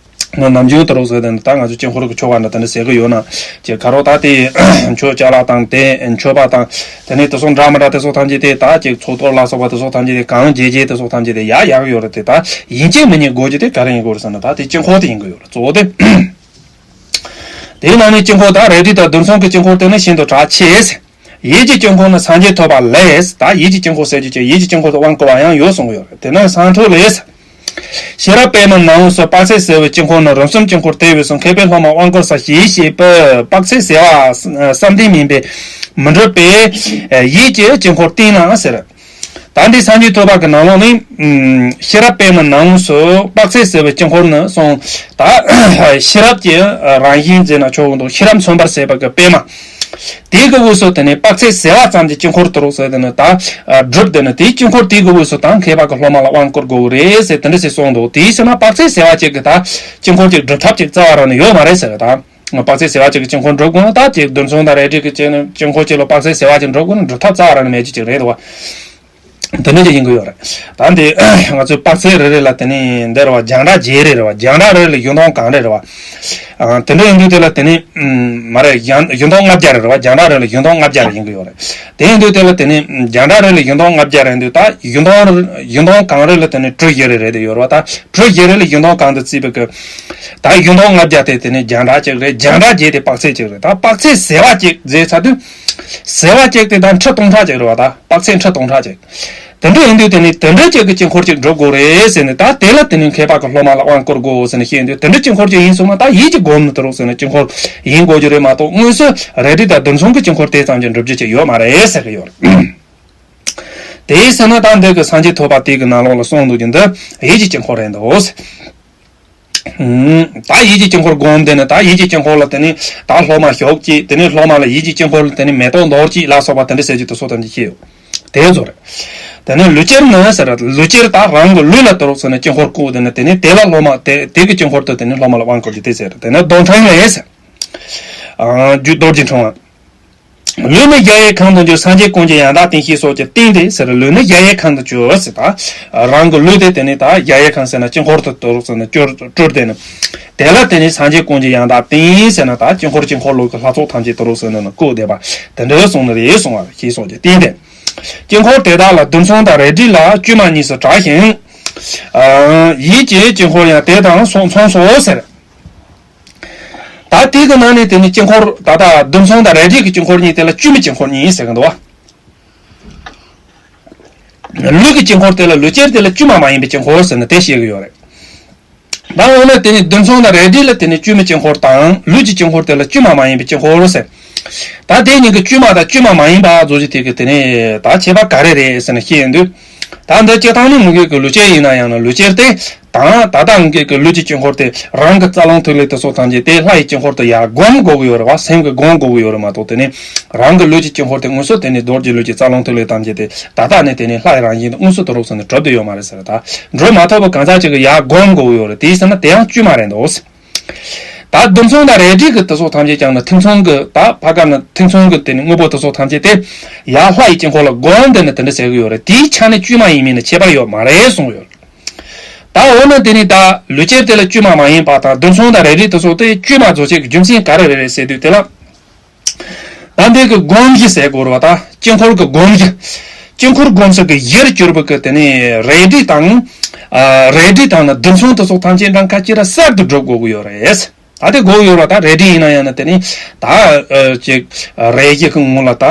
ནམ་རྒྱུན་དུ་རོགས་ཟེར་དེ་ནི་ད་ང་ཚོ་དཀྱིལ་འཁོར་གྱི་ཆོ་ག་འདྲ་དེ་འདྲ་ཟེར་གི་ཡོད་ན། ཅིག་ག་རོགས་ད་དེ་མཆོད་ཅ་ལག་དང་དེ་མཆོད་པ་དང་། དེ་ནས་དེ་ཚོ་འདྲ་མི་འདྲ་དེ་ཚོ་ཐམས་ཅད་དེ་ད་ཅིག་ཚོགས་གཏོར་ལ་སོགས་པ་དེ་ཚོ་ཐམས་ཅད་དེ་གང་བྱེད་བྱེད་དེ་ཚོ་ཐམས་ཅད་དེ་ཡག་ཡག་ཡོད་རེད། དེ་ད་ཡིན་གཅིག་མིན་གཉིས་དགོས་རྒྱུ་དེ་ག་རེ་ཡིན་དགོས་རེད་ཟེར་ན། ད་དེ་དཀྱིལ་འཁོར་དེ་ཡིན་གི་ཡོད་རེད། གཙོ་བོ་དེ། དེའི་ནང་ནས་དཀྱིལ་འཁོར་ད་རལ་གྲི་དང་བདུན་ཚང་གི་དཀྱིལ་འཁོར་དེ་ནི་ཤིན་ཏུ་གྲགས་ཆེ། ཡིད་ཀྱི་དཀྱིལ་འཁོར་ནི་སངས་རྒྱས་ཐོབ་པ་ལས། ད་ཡིད་ཀྱི་དཀྱིལ་འཁོར་ཟེར་རྒྱུ་ཅིག་ཡིད་ཀྱི་དཀྱིལ་འཁོར་དུ་དབང་བསྐུར་བ་ཡང་ཡོད་གསུངས་ཡོད་རེད། དེ་ནི་སངས་ཐོབ་ལས། ཤེས་རབ་པད་མ་ནང་སོ་དཔག་ཚད་ཟེར་བའི་དཀྱིལ་འཁོར་ནི་རིམ་གསུམ་དཀྱིལ་འཁོར་དེ་བས་སུ་མཁས་པའི་སློབ་མ་དབང་བསྐུར་ས་ཞེས་བཤད་པ། དཔག་ཚད་ཟེར་བ་བསམ་གཏན་མིན་པས་མི་འགྲུབ་པས། ཡིད་ཀྱི་དཀྱིལ་འཁོར་བསྟན་ན་ཟེར། ད་འདི་སངས་རྒྱས་ཐོབ་པ་གི་ནང་ལོགས་ནས། ཤེས་རབ་པད་མ་ནང་སོ་དཔག་ཚད་ཟེར་བའི་དཀྱིལ་འཁོར་ནི་གསུངས། ད་ཤེས་རབ་ཀྱི་རང་བཞིན་ཟེར་ན་ཆོག་གི་འདུག་ཤེས་རབ་མཚོན་པར་བྱེད་པ་གི་པད་མ། དེའི་གི་དབུས་སུ་དེ་ནས་དཔག་ཚད་ཟེར་བ་ཙམ་གྱི་དཀྱིལ་འཁོར་དུ་རུག་ཟེར། དེ་ནི་ད་སྒྲུབ། དེ་ནི་དེའི་དཀྱིལ་འཁོར་དེའི་གི་དབུས་སུ་དང་མཁས་པ་གི་སློབ་མ་ལ་དབང་བསྐུར་དགོས་རེད་ཟེར། དེ་འདྲ་ཞིག་གསུངས་འདུག་དེའི་ཕྱིར་ན་དཔག་ཚད་ཟེར་བ་ཅིག་གི་ད་དཀྱིལ་འཁོར་ཅིག་སྒྲུབ་ཐབས་ཅིག་རྩ་བ་རང་ནས་ཡོད་མ་རེད་ཟེར། ད་དཔག་ཚད་ཟེར་བ་ཅིག་གི་དཀྱིལ་འཁོར་སྒྲུབ་དགོས་ན། ད་ཅིག་བདུན་ཚང་དང་རལ་གྲི་གི་དཀྱིལ་འཁོར་ཅིག་ལ་དཔག་ཚད་ཟེར་བ་ཅིག་སྒྲུབ་དགོས་ན་སྒྲུབ་ཐབས་རྩ་བ་རང་ནས་མེད་རྒྱུ་ཅིག་རེད་འདུག་བ། དེ་འདྲ་ཅིག་ཡིན་གི་ཡོད་རེད། ད་འདི་ང་ཚོའི་དཔག་ཚད་རེ་རེ་ལ་དེ་ནི་འདི་རེད་བ། རྒྱང་གྲགས་བརྒྱད་རེ་རེད་བ། རྒྱང་གྲགས་རེ་ལ་ཡུལ་སྟོང་གང་རེ་རེད་བ། ཨ། དེ་འདྲ་ཡིན་དུས་དེ་ལ་དེ་ནི་མ་རེད། ཡང་ཡུལ་སྟོང་ལྔ་བརྒྱ་རེ་རེད་བ། རྒྱང་གྲགས་རེ་ལ་ཡུལ་སྟོང་ལྔ་བརྒྱ་རེ་ཡིན་གི་ཡོད་རེད། དེ་ཡིན་དུས་དེ་ལ་དེ་ནི་རྒྱང་གྲགས་རེ་ལ་ཡུལ་སྟོང་ལྔ་བརྒྱ་རེ་ཡིན་དུས། ད་ཡུལ་སྟོང་ཡུལ་སྟོང་གང་རེ་ལ་དེ་ནི་གྲུ་བཞི་རེ་རེ་དེ་ཡོད་རེད་བ། ད་གྲུ་བཞི་རེ་ལ་ཡུལ་སྟོང་གང་དུ་བརྩིས་པའི་གི། ད་ཡུལ་སྟོང་ལྔ་བརྒྱ་དེ་དེ་ནི་རྒྱང་གྲགས་གཅིག་རེད། རྒྱང་གྲགས་བརྒྱད་དེ་དཔག་ཚད་གཅིག་རེད། ད་དཔག་ཚད་ཟེར་བ་གཅིག་ཟེར་ཚར་དུས། ཟེར་བ་གཅིག་དེ་ད་ཁྲི་སྟོང་ཕྲག་གཅིག་རེད་བ། ད་དཔག་ཚད་ཁྲི་སྟོང་ཕྲག་གཅིག་དེ་འདྲ་ཡིན་དུས་དེ་ནི་དེ་འདྲ་གཅིག་གི་དཀྱིལ་འཁོར་གཅིག་སྒྲུབ་དགོས་རེད་ཟེར་ནས། ད་དེ་ལ་དེ་ནི་མཁས་པ་གི་སློབ་མ་ལ་དབང་བསྐུར་དགོས་ཟེར་ནས་བཤད་ཡོང་དུས། དེ་འདྲ་དཀྱིལ་འཁོར་གཅིག་ཡིན་སོང་ན་ད་ཡིད་ཀྱི་སྒོ་ནས་དུ་རུག་ཟེར་ནས་དཀྱིལ་འཁོར་ཡིན་དགོས་རྒྱུ་རེད་མ་གཏོགས། དངོས་སུ་རལ་གྲི་དང་བདུན་ཚང་གི་དཀྱིལ་འཁོར་དེ་ཙམ་གྱིས་འགྲུབ་རྒྱུ་ཅིག་ཡོད་མ་རེད་ཟེར་གི་ཡོད་རེད། དེའི་ཕྱིར་ན་ད་འདི་གི་སངས་རྒྱས་ཐོབ་པ་དེ་གི་ནང་ལོགས་ལ་གསུངས་འདུག་རྒྱུ་འདི་ཡིད་ཀྱི་དཀྱིལ་འཁོར་རེད་འདུག་ད་ཡིད་ཀྱི་དཀྱིལ་འཁོར་སྒོམ་དེ་ནི། ད་ཡིད་ཀྱི་དཀྱིལ་འཁོར་ལ་དེ་ནི་ད་སློབ་མ་ཞོག་ཅིག་དེ་ནི་སློབ་མ་ལ་ཡིད་ཀྱི་དཀྱིལ་འཁོར་ལ་དེ་ནི་མེ་ཏོག་འདོར་ཅིག་ལ་སོགས་པ་དེ་འདྲ་ཟེར་གྱི་དེ་ཚོ་ཐམས་ཅད་བཤད་ཡོད། དེ་ཚོ་རེད། དེ་ནི་ལུས་སྦྱོར་ནི་ཟེར། ལུས་སྦྱོར་ད་རང་གི་ལུས་ལ་དུ་རུག་ཟེར་ནས་དཀྱིལ་འཁོར་བསྐོར། དེ་ནི་དེ་ནི་དེ་ལ་སློབ་མ་དེ་དེ་གི་དཀྱིལ་འཁོར་དུ་དེ་ནི་སློབ་མ་ལ་དབང་བསྐུར་རྒྱུ་དེ་ཟེར། དེ་ནི་རྡོར་འཕྲེང་ལས་ཟེར། རྒྱུ་རྡོ་རྗེ་འཕྲེང་བ། ལུས་ནི་གཞལ་ཡས་ཁང་དུ་གྱུར། སངས་རྒྱས་ཀུན་གྱི་ཡང་དག་བསྟན་ཞེས་སོགས་ཀྱིས་བསྟན་ཏེ་ཟེར། ལུས་ནི་གཞལ་ཡས་ཁང་དུ་གྱུར་ཟེར། ད་རང་གི་ལུས་དེ་དེ་ནི་ད་གཞལ་ཡས་ཁང་ཟེར་ན་དཀྱིལ་འཁོར་དུ་དུ་རུག་ཟེར་ན་གྱུར་གྱུར་དེ་ནི། དེ་ལ་དེ་ནི་སངས་རྒྱས་ཀུན་གྱི་ཡང་དག་བསྟན་ཟེར་ན། ད་དཀྱིལ་འཁོར་དཀྱིལ་འཁོར་ལུགས་ཀྱི་ལྷ་ཚོགས་ཐམས་ཅད་དུ་རུག་ཟེར་ན་ནི་བཀོད་བསྡད་པ་དེ་འདྲ་གསུངས་ནི་རེད་གསུང་བ་ཞེས་སོགས་ཀྱིས་བསྟན་ཏེ། དཀྱིལ་འཁོར་དེ་དག་ལ་བདུན་ཚང་དང་རལ་གྲི་ལ་དཀྱུས་མ་གཉིས་སུ་གྲགས་ཤིང་། ཡིད་ཀྱི་དཀྱིལ་འཁོར་ཡང་དེ་དང་སོགས་མཚུངས་སོ་ཟེར། ད་དེ་གི་ནང་ནས་དེ་ནི་དཀྱིལ་འཁོར་ད་ལྟ་བདུན་ཚང་དང་རལ་གྲི་གི་དཀྱིལ་འཁོར་གཉིས་དེ་ལ་དཀྱུས་མའི་དཀྱིལ་འཁོར་གཉིས་ཟེར་གི་འདུག་བ། ལུས་ཀྱི་དཀྱིལ་འཁོར་དེ་ལ་ལུས་སྦྱོར་དེ་ལ་དཀྱུས་མ་མ་ཡིན་པའི་དཀྱིལ་འཁོར་ཟེར་ནས་དེ་བཤད་གི་ཡོད་རེད། ད་འོ་ན་དེ་ནི་བདུན་ཚང་དང་རལ་གྲི་ལ་དེ་ནི་དཀྱུས་མའི་དཀྱིལ་འཁོར་དང་། ལུས་ཀྱི་དཀྱིལ་འཁོར་དེ་ལ་དཀྱུས་མ་མ་ཡིན་པའི་དཀྱིལ་འཁོར་ཟེར། ད་དེ་གཉིས་ཀྱི་དཀྱུས་མ་དང་དཀྱུས་མ་མ་ཡིན་པ་བཟོ་རྒྱུ་དེ་གི་དེ་ནི་ད་ཁྱད་པར་ག་རེ་རེད་ཟེར་ནས་བཤད་ཡོང་དུས། ད་འདི་སྤྱིར་བཏང་ནི་ངེད་ཀྱི་ལུས་སྦྱོར་ཡིན་ན་ཡང་ན་ལུས་སྦྱོར་དེ་དང་། ད་ལྟ་ངེད་ཀྱི་ལུས་ཀྱི་དཀྱིལ་འཁོར་དེ་རང་གི་རྩ་རླུང་ཐིག་ལེ་དེ་ཚོ་ཐམས་ཅད་དེ་ལྷ་ཡི་དཀྱིལ་འཁོར་དུ་ཡར་སྒོམ་དགོས་ཀྱི་ཡོད་རེད་བ། སེམས་ཀྱིས་སྒོམ་དགོས་ཀྱི་ཡོད་རེད་མ་གཏོགས། དེ་ནི་རང་གི་ལུས་ཀྱི་དཀྱིལ་འཁོར་དེ་དངོས་སུ་དེ་ནི་རྡོ་རྗེ་ལུས་ཀྱི་རྩ་རླུང་ཐིག་ལེ་ཐམས་ཅད་དེ་ད་ལྟ་ནས་དེ་ནི་ལྷ་ཡི་རང་བཞིན་དུ་དངོས་སུ་དུ་རུག་ཟེར་ནས་གྲུབ་བསྡད་ཡོད་མ་རེད་ཟེར། ད་འགྲུབ་མ་ཐུབ་པ་གང་ཟག་ཅིག་གིས་ཡར་སྒོམ་དགོས་ཀྱི་ཡོད་རེད། དེའི་ཕྱིར་ན་དེ་ཡང་དཀྱུས་མ་རེད་འདུག་ད་བདུན་ཚང་དང་རལ་གྲི་གི་དེ་ཚོ་ཐམས་ཅད་ཀྱང་ནི་ཐུན་མཚང་གི། ད་ཕ་ག་ནི་ཐུན་མཚང་གི་དེ་ནི་དངོས་པོ་དེ་ཚོ་ཐམས་ཅད་དེ་ཡར་ལྷ་ཡི་དཀྱིལ་འཁོར་ལ་སྒོམ་དེ་ནི་དེ་འདྲ་ཟེར་གི་ཡོད་རེད། དེའི་ཆ་ནས་དཀྱུས་མ་ཡིན་མིན་ནི་ཁྱད་པར་ཡོད་མ་རེད་གསུངས་ཡོད། ད་འོ་ན་དེ་ནི་ད་ལུས་སྦྱོར་དེ་ལ་དཀྱུས་མ་མ་ཡིན་པ་དང་བདུན་ཚང་དང་རལ་གྲི་དེ་ཚོ་དེ་དཀྱུས་མ་བཟོ་བྱེད་ཀྱི་རྒྱུ་མཚན་ག་རེ་རེད་ཟེར་དུས། དེ་ལ་ ད་འདི་གི་སྒོམ་གཞི་ཟེར་དགོས་རེད་བ། ད་དཀྱིལ་འཁོར་གི་སྒོམ་གཞི། དཀྱིལ་འཁོར་སྒོམ་ས་གི་གཞིར་གྱུར་པ་གི་དེ་ནས་རལ་གྲི་དང་། ཨ། རལ་གྲི་དང་ནི་རྡུལ་ཚོན་དེ་སོགས་ཐམས་ཅད་འདྲ་ཁ་ཅིག་ར་གསར་དུ་སྒྲུབ་དགོས་ཀྱི་ཡོད་རེད། ད་དེ་དགོས་ཀྱི་ཡོད་རེད་བ། ད་རལ་གྲི་ཡིན་ན་ཡང་ནི་དེ་ནས་ད། ཨ། ཅིག་རལ་གཞི་གི་ངོ་ལ་ད་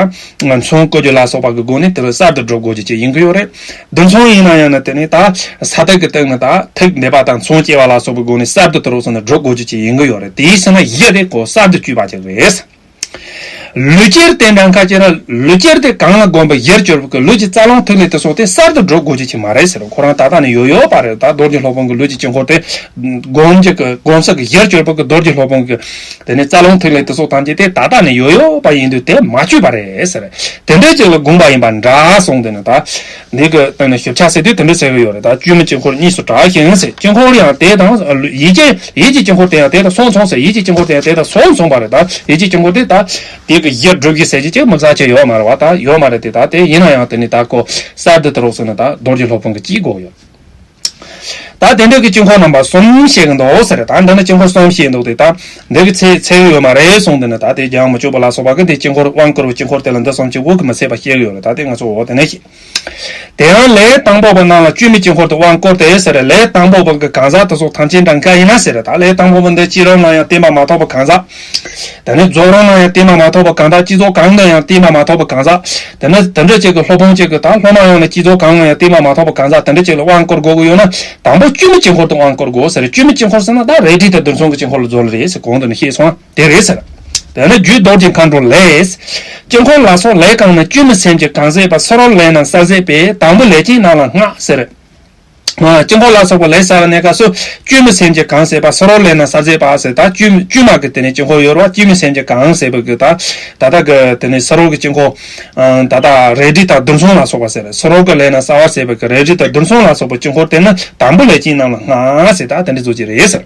ཚོན་བཀོད་རྒྱུ་ལ་སོགས་པ་གི་སྒོ་ནས་དེ་ལ་གསར་དུ་སྒྲུབ་དགོས་རྒྱུ་ཅིག་ཡིན་གྱི་ཡོད་རེད། རྡུལ་ཚོན་ཡིན་ན་ཡང་ནི་དེ་ནས་ད་ས་ཐིག་གི་སྟེང་ནས་ད་ཐིག་འདེབས་པ་དང་མཚོན་སྐྱེལ་བ་ལ་སོགས་པའི་སྒོ་ནས་གསར་དུ་དེ་རོགས་སུ་ནི་སྒྲུབ་དགོས་རྒྱུ་ཅིག་ཡིན་གྱི་ཡོད་རེད། དེའི་ཕྱིར་ན་གཞི་དེ་ཁོ་གསར་དུ་བཅོས་པ་ཅིག་རེད། ལུས་སྐྱེལ་དེ་འདྲ་ཁ་ཅིག་ར་ལུས་སྐྱེལ་དེ་གང་ལ་གོམས་པའི་གཞིར་གྱུར་པའི་ལུས་ཀྱི་རྩ་རླུང་ཐིག་ལེ་དེ་སོགས་དེ་གསར་དུ་སྒྲུབ་དགོས་རྒྱུ་ཅིག་མ་རེད་ཟེར། ཁོ་རང་ད་ལྟ་ནས་ཡོད་ཡོད་པ་རེད། ད་རྡོ་རྗེ་སློབ་དཔོན་གྱི་ལུས་ཀྱི་དཀྱིལ་འཁོར་དེ་སྒོམ་གྱི་གི་སྒོམ་ས་གི་གཞིར་གྱུར་པའི་གི་རྡོ་རྗེ་སློབ་དཔོན་གྱི་དེ་ནས་རྩ་རླུང་ཐིག་ལེ་དེ་སོགས་ཐམས་ཅད་དེ་ད་ལྟ་ནས་ཡོད་ཡོད་པ་ཡིན་དུས་དེ་མ་བཅོས་པ་རེད་ཟེར། དེ་འདྲ་ཅིག་ལ་དགོངས་པ་ཡིན་པ་འདྲ་གསུངས། དེ་ནི་ད་འདི་གི་སྟེང་ནས་ཞིབ་ཆ་ཟེར་དུས་དེ་འདྲ་ཟེར་གི་ཡོད་རེད། ད་བཅོས་མའི་དཀྱིལ་འཁོར་གཉིས་སུ་གྲགས་ཤིང་ཟེར། དཀྱིལ་འཁོར་ཡང་དེ་དང་ཡིད་ཀྱི་ཡིད་ཀྱི་དཀྱིལ་འཁོར་དེ་ཡང་དེ་དང་སོ་མཚུངས་ཟེར། ཡིད་ཀྱི་དཀྱིལ་འཁོར་དེ་ཡང་དེ་དང་སོ་མཚུངས་པ་རེད། ད་ཡིད་ཀྱི་དཀྱིལ་འཁོར་དེ་ད་དེ་གི་གཞིར་སྒྲུབ་གཞི་ཟེར་གྱི་ཅིག་མི་ཚ་ཆེ་ཡོད་མ་རེད་བ། ད་ཡོད་མ་རེད་དེ། ད་དེ་ཡིན་ན་ཡང་དེ་ནི་ད་ཁོ་གསར་དུ་དེ་རོགས་སུ་ནི་ད་རྡོ་རྗེ་སློབ་དཔོན་གྱི་གཅིག་དགོས་ཡོད། ད་དེ་འདྲ་གི་དཀྱིལ་འཁོར་རྣམ་པ་གསུམ་བཤད་གི་འདུག་ཟེར། ད་འདི་ནི་དཀྱིལ་འཁོར་གསུམ་བཤད་འདུག་སྟེ། ད་འདི་གི་ཚད་ཚད་ཡོད་མ་རེད་གསུངས། དེ་ནི་ད་དེ་རྒྱང་མི་ཆོད་པ་ལ་སོགས་པ་གི་དེ་དཀྱིལ་འཁོར་དབང་བསྐུར་བའི་དཀྱིལ་འཁོར་དེ་ལ་འདི་གསུམ་གྱི་དབུ་གི་མི་ཚད་པ་བཤད་གི་ཡོད་རེད། ད་དེ་ང་ཚོ་འོ་དེ་ནས་བཤད། དེ་ཡང་ལས་དང་པོ་པ་རྣམས་ལ་བཅོས་མའི་དཀྱིལ་འཁོར་དུ་དབང་བསྐུར་ཏེ་ཟེར། ལས་དང་པོ་པ་གི་གང་ཟག་དེ་ཚོ་ཐམས་ཅད་འདྲ་འགའ་ཡིན་ན་ཟེར། ད་ལས་དང་པོ་པ་འདི་སྐྱེ་རུང་ན་ཡང་བརྟན་པ་མ་ཐོབ་པ་གང་ཟག་དེ་ནས་རྫོགས་རུང་ན་ཡང་བརྟན་པ་མ་ཐོབ་པ་གང་ཟག་སྤྱི་ཚོགས་གང་དུ་ཡང་བརྟན་པ་མ་ཐོབ་པ་གང་ཟག་དེ་ནས་དེ་འདྲ་ཅིག་གི་སློབ་དཔོན་ཅིག་གི་ད་སློབ་མ་ཡོང་ནས་སྤྱི་ཚོགས་གང་ལ་ཡང་བརྟན་པ་མ་ཐོབ་པ་གང་ཟག་དེ་འདྲ་ཅིག་ལ་དབང་བསྐུར་དགོས་ཀྱི་ཡོད་ན། དང་པོ་བཅོས་མའི་དཀྱིལ་འཁོར་དུ་དབང་བསྐུར་དགོས་ཟེར། བཅོས་མའི་དཀྱིལ་འཁོར་ཟེར་ན་ད་རལ་གྲི་དང་རྡུལ་ཚོན་གྱི་དཀྱིལ་འཁོར་ལ་འཛོལ་རེད་ཟེར། གོང་དུ་ནས་བཤད་སོང་། དེ་རེད་ཟེར། དེ་ནས་རྒྱུད་རྡོ་རྗེ་མཁའ་འགྲོ་ལས། དཀྱིལ་འཁོར་ལ་སོགས་ལས་གང་ནི་བཅོས་མའི་སེམས་ཀྱིས་གང་ཟད་པ། སུ་རོ་ལས་རྣམས་གསལ་མཛད་པའི། དང་པོ་ལས་ཅན་རྣམས་ལ་བསྔགས་ཟེར། ཨ། དཀྱིལ་འཁོར་ལ་སོགས་པ་ལས་བྱ་བའི་གནས་སྐབས་སུ་བཅོས་མའི་སེམས་ཀྱིས་གང་ཟད་པ། སུ་རོ་ལས་རྣམས་གསལ་མཛད་པ་ཟེར། ད་བཅོས་བཅོས་མ་གི་དེ་ནས་དཀྱིལ་འཁོར་ཡོད་རེད་བ། བཅོས་མའི་སེམས་ཀྱིས་གང་ཟད་པ་གི་ད་ད་ལྟ་གི་དེ་ནས་སུ་རོ་གི་དཀྱིལ་འཁོར། ཨ། ད་ལྟ་རལ་གྲི་དང་རྡུལ་ཚོན་ལ་སོགས་པ་ཟེར། སུ་རོ་གི་ལས་རྣམས་གསལ་བར་མཛད་པ་གི་རལ་གྲི་དང་རྡུལ་ཚོན་ལ་སོགས་པ་དཀྱིལ་འཁོར་དེ་ནི་དང་པོ་ལས་ཅན་རྣམས་ལ་བསྔགས་ཟེར། ད་དེ་འདྲ་བཟོ་གི་རེད་ཟེར།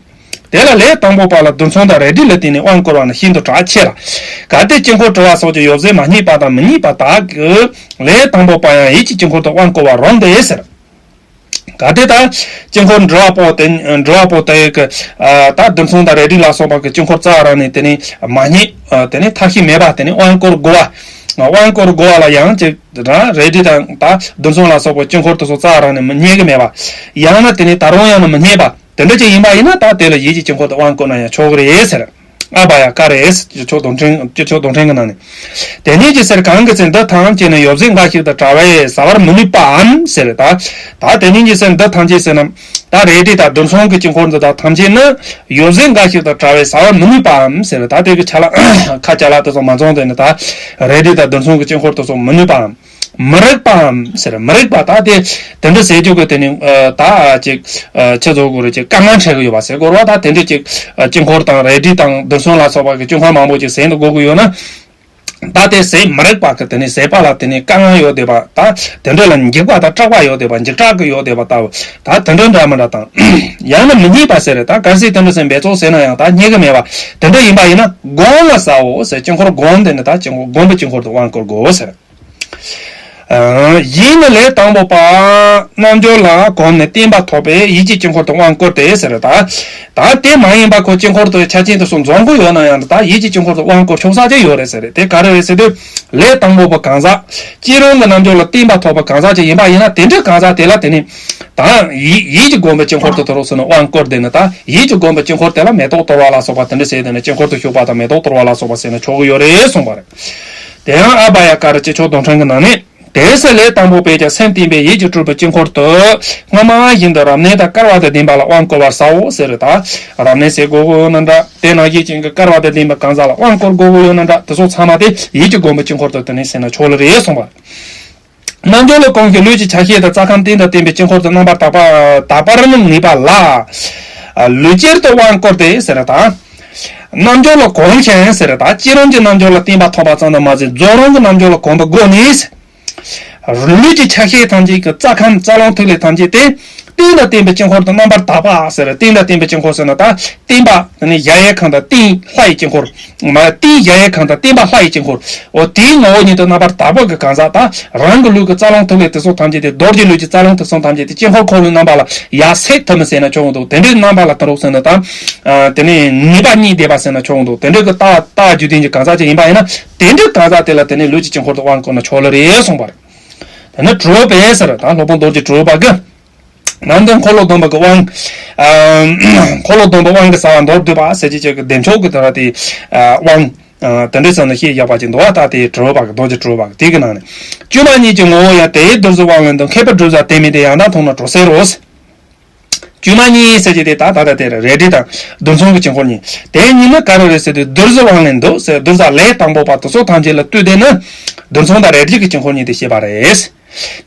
དེ་ལ་ལས་དང་པོ་པ་ལ་རྡུལ་ཚོན་དང་རལ་གྲི་ལ་བརྟེན་ནས་དབང་བསྐུར་བ་ནི་ཤིན་ཏུ་གྲགས་ཆེ་ལ། གལ་ཏེ་དཀྱིལ་འཁོར་བྲི་བ་སོགས་ཀྱི་ཡོ་བྱད་མ་རྙེད་པ་དང་མི་རྙེད་པ་དག་གིས་ལས་དང་པོ་པ་ཡང་ཡིད་ཀྱི་དཀྱིལ་འཁོར་དུ་དབང་བསྐུར་བར་རུང་སྟེ་ཟེར། གལ་ཏེ་ད་དཀྱིལ་འཁོར་འབྲི་བ་པོ་དེ་འབྲི་བ་པོ་དེ་གི་ད་རྡུལ་ཚོན་དང་རལ་གྲི་ལ་སོགས་པ་གི་དཀྱིལ་འཁོར་རྩ་བ་རང་ནས་དེ་ནས་མ་རྙེད། དེ་ནས་ཐབས་ཤེས་མེད་པ། དེ་ནས་དབང་བསྐུར་དགོས་པ། དབང་བསྐུར་དགོས་པ་ལ་ཡང་ཅིག་རལ་གྲི་དང་ད་རྡུལ་ཚོན་ལ་སོགས་པའི་དཀྱིལ་འཁོར་དེ་ཚོ་རྩ་བ་རང་ནས་མི་རྙེད་གི་མེད་པ། ཡང་ན་དེ་ནས་ད་རུང་ཡང་ན་མི་རྙེད་པ། དེ་འདྲ་ཅིག་ཡིན་པ་ཡིན་ན་ད་དེ་ལ་ཡིད་ཀྱི་དཀྱིལ་འཁོར་དུ་དབང་བསྐུར་ན་ཡང་ཆོག་གི་རེད་ཟེར། ཨ་བ་ཡ་ཀ་རེ། སྤྱི་ཆོས་རྡུལ་ཕྲན། སྤྱི་ཆོས་རྡུལ་ཕྲན་གྱི་ནང་ནས། དེ་ཉིད་ཀྱི་ཕྱིར་གང་གི་ཚེ་འདི་ཐམས་ཅད་ནི་ཡོ་བྱད་འགའ་ཞིག་དང་བྲལ་བས་བྱ་བར་མི་ནུས་པའམ་ཟེར། ད་ད་དེ་ཉིད་ཀྱི་ཕྱིར་འདི་ཐམས་ཅད་ཟེར་ན། ད་རལ་གྲི་དང་རྡུལ་ཚོན་གྱི་དཀྱིལ་འཁོར་འདི་དག་ཐམས་ཅད་ནི་ཡོ་བྱད་འགའ་ཞིག་དང་བྲལ་བས་བྱ་བར་མི་ནུས་པའམ་ཟེར། ད་དེ་གི་ཆ་ལ་ཁ་ཅ་ལག་དེ་ཚོ་མ་བཙོངས་དེ་ནི་ད་རལ་གྲི་དང་རྡུལ་ཚོན་གྱི་དཀྱིལ་འཁོར་དེ་ཚོ་མི་ནུས་པའམ། མི་རིགས་པའམ་ཟེར། མི་རིགས་པ་ད་དེ་དེ་འདྲ་ཟེར་རྒྱུ་གི་དེ་ནི་ད་ཅིག་ཆེ་བཟོ་དགོས་རེད། ཅིག་དཀའ་ངལ་འཕྲད་གི་ཡོད་པ་ཟེར་དགོས་རེད་བ། ད་དེ་འདྲ་ཅིག་དཀྱིལ་འཁོར་དང་རལ་གྲི་དང་རྡུལ་ཚོན་ལ་སོགས་པ་གི་དཀྱིལ་འཁོར་མང་པོ་ཅིག་ཟེར་འདུག་དགོས་གི་ཡོད་ན། ད་དེ་ཟེར་མི་རིགས་པ་གི་དེ་ནི་ཟེར་པ་ལ་དེ་ནི་དཀའ་ངལ་ཡོད་བསྡད་པ། ད་དེ་འདྲ་ལ་འཇིགས་པ་དང་སྐྲག་པ་ཡོད་བསྡད་པ། འཇིགས་སྐྲག་གི་ཡོད་བསྡད་པ་ལྟ་བུ། ད་དེ་འདྲ་འདྲ་མི་འདྲ་དང་། ཡང་ན་མི་རྙེད་པ་ཟེར་རེད། ད་གལ་སྲིད་དེ་འདྲ་ཟེར་འབད་བརྩོན་ཟེར་ན་ཡང་ད་རྙེད་གི་མེད་པ། དེ་འདྲ་ཡིན་པ་ཡིན་ན་སྒོམ་ལ་བྱའོ་ཟེར། དཀྱིལ་འཁོར་སྒོམ་དེ་ནི་ད་དཀྱིལ་འཁོར་སྒོམ་པའི་དཀྱིལ་འཁོར་དུ་དབང་བསྐུར་དགོས་ཟེར། ཡིད་ནི་ལས་དང་པོ་པ་རྣལ་འབྱོར་ལ་གོམས་ནས་བརྟན་པ་ཐོབ་པས་ཡིད་ཀྱི་དཀྱིལ་འཁོར་དུ་དབང་བསྐུར་ཏེ་ཟེར། ད་ད་དེ་མ་ཡིན་པ་ཁོ་དཀྱིལ་འཁོར་དུ་ཆ་རྐྱེན་དེ་ཚོ་འཛོམས་དགོས་ཡོད་ན་ཡང་ད་ཡིད་ཀྱི་དཀྱིལ་འཁོར་དུ་དབང་བསྐུར་ཆོག་ས་ཅིག་ཡོད་རེད་ཟེར། དེ་ག་རེ་རེད་ཟེར་དུས། ལས་དང་པོ་པ་གང་ཟག་སྐྱེ་རུང་གི་རྣལ་འབྱོར་ལ་བརྟན་པ་ཐོབ་པ་གང་ཟག་ཅིག་ཡིན་པ་ཡིན་ན། དེ་འདྲའི་གང་ཟག་དེ་ལ་དེ་ནི་ད་ཡིད་ཡིད་ཀྱི་སྒོམ་པའི་དཀྱིལ་འཁོར་དུ་དེ་རོགས་སུ་ནི་དབང་བསྐུར་ཏེ་ནི། ད་ཡིད་ཀྱི་སྒོམ་པའི་དཀྱིལ་འཁོར་དེ་ལ་མེ་ཏོག་གཏོར་བ་ལ་སོགས་པ་དེ་འདྲ་བྱས་ཏེ་ནི་དཀྱིལ་འཁོར་དུ་ཞུགས་པ་དང་མེ་ཏོག་གཏོར་བ་ལ་སོགས་པ་ཟེར་ནི་ཆོག་གི་ཡོད་རེད་གསུངས་པ་རེད། དེ་ཡང་ཨ་བྷ་ཡ་ཀ་ར་སྤྱི་ཆོས་རྡུལ་ཕྲན་གྱི་ནང་ནས། དེ་ཚེ་ལས་དང་པོ་པས་ཀྱང་སེམས་བརྟན་པས་ཡིད་ཀྱིས་སྤྲུལ་པའི་དཀྱིལ་འཁོར་དུ། སྔ་མ་བཞིན་དུ་རབ་གནས་དང་བསྐལ་པ་དང་ལྡན་པ་ལ་དབང་བསྐུར་བར་བྱའོ་ཟེར། ད་རབ་གནས་ཟེར་དགོས་ཀྱི་ཡོད་ན་འདྲ། དེ་ནང་བཞིན་ཅན་གྱི་བསྐལ་པ་དང་ལྡན་པའི་གང་ཟག་ལ་དབང་བསྐུར་དགོས་ཀྱི་ཡོད་ན་འདྲ། དེ་ཚོ་ཚང་མ་དེ་ཡིད་ཀྱི་སྒོམ་པའི་དཀྱིལ་འཁོར་དུ་དེ་ནས་ཟེར་ན་ཆོག་ལེ་རེད་གསུངས་པ། རྣལ་འབྱོར་ལ་གོམས་ཤིང་ལུས་ཀྱི་ཆ་ཤས་དང་རྩ་ཁམས་རྟེན་དང་བརྟེན་པའི་དཀྱིལ་འཁོར་དུ་རྣམ་པར་དག་པ་དག་པར་ནི་ངེས་པ་ལ། ལུས་སྐྱེལ་དུ་དབང་བསྐུར་ཏེ་ཟེར། ད་རྣལ་འབྱོར་ལ་གོམས་ཤིང་ཟེར། ད་སྐྱེ་རུང་གི་རྣལ་འབྱོར་ལ་བརྟན་པ་ཐོབ་པ་ཙམ་དུ་མ་ཟད་རྫོགས་རུང་གི་རྣལ་འབྱོར་ལ་གོམས་པའི་སྒོ་ནས། ལུས་ཀྱི་ཆ་ཤས་ཐམས་ཅད་ཀྱི་རྩ་ཁམས་རྩ་རླུང་ཐིག་ལེ་ཐམས་ཅད་དེ། རྟེན་དང་བརྟེན་པའི་དཀྱིལ་འཁོར་དུ་རྣམ་པར་དག་པ་ཟེར། རྟེན་དང་བརྟེན་པའི་དཀྱིལ་འཁོར་ཟེར་ན་ད་བརྟེན་པ་དེ་ནི་གཞལ་ཡས་ཁང་དང་རྟེན་ལྷ་ཡི་དཀྱིལ་འཁོར། མ་རྟེན་གཞལ་ཡས་ཁང་དང་བརྟེན་པ་ལྷ་ཡི་དཀྱིལ་འཁོར། འོ་དེའི་ངོ་བོ་ཉིད་དུ་རྣམ་པར་དག་པ་གི་གང་ཟག་དང་རང་གི་ལུས་ཀྱི་རྩ་རླུང་ཐིག་ལེ་དེ་ཚོ་ཐམས་ཅད་དེ་རྡོ་རྗེ་ལུས་ཀྱི་རྩ་རླུང་ཐིག་གསུམ་ཐམས་ཅད་དེ་དཀྱིལ་འཁོར་འཁོར་ལོའི་རྣམ་པ་ལ་ཡར་སད་ཐུབ་མི་ཟེར་ན་ཆོག་འདུག་དེ་འདྲའི་རྣམ་པ་ལ་ད་རུང་ཟེར་ན་ད། དེ་ནི་ངེས་པ་གཉིས་ལྡན་པ་ཟེར་ན་ཆོག་འདུག་དེ་འདྲའི་གི་རྟགས་རྟགས་རྒྱུད་ལྡན་གྱི་གང་ཟག་ཅིག་ཡིན་པ་ཡིན་ན། དེ་འདྲའི་གང་ཟག་དེ་ལ་དེ་ནི་ལུས་ཀྱི་དཀྱིལ་འཁོར་དུ་དབང་བསྐུར་ན་ཆོག་ལེ་རེད་གསུངས་པ་རེད། དེ་ནི་གྲུབ་པས་ཟེར། ད་སློབ་དཔོན་རྡོ་རྗེ་གྲུབ་པ་གི། ནང་དོན་འཁོར་ལོ་སྡོམ་པ་གི་དབང་། ཨ། འཁོར་ལོ་སྡོམ་པ་དབང་གི་ས་བ་མདོར་བསྡུས་པ་ཟེར་གྱི་ཅིག་གི་བདེ་མཆོག་གི་དེ་ར་དེ། ཨ། དབང་། ཨ། དེ་འདྲའི་ས་ནས་བཤད་བཞག་པ་ཅིག་འདུག་བ། ད་དེ་གྲུབ་པ་གི་རྡོ་རྗེ་གྲུབ་པ་གི་དེ་གི་ནང་ནས། བཅོས་མ་གཉིས་ཀྱི་ངོ་བོ་ཡང་དེའི་བསྡུར་ཚུལ་དབང་ལས་འདོད། མཁས་པས་བསྒྲུབ་བྱ་དེ་མིན་ཏེ། ཡང་དག་མཐོང་ན་གྲོལ་ཟེར་རོ། བཅོས་མ་གཉིས་ཟེར་གྱི་དེ་ད་ད་ལྟ་དེ་རེད། རལ་གྲི་དང་རྡུལ་མཚོན་གྱི་དཀྱིལ་འཁོར་གཉིས། དེ་གཉིས་ནི་ག་རེ་རེད་ཟེར་དུས་བསྡུར་ཚུལ་དབང་ལས་འདོད་ཟེར། བསྡུར་ཚུལ་ལས་དང་པོ་པ་དེ་ཚོ་ཐམས་ཅད་ལ་ལྟོས་ཏེ་ནི། རྡུལ་མཚོན་དང་རལ་གྲི་གི་དཀྱིལ་འཁོར་གཉིས་དེ་བཤད་པ་རེད།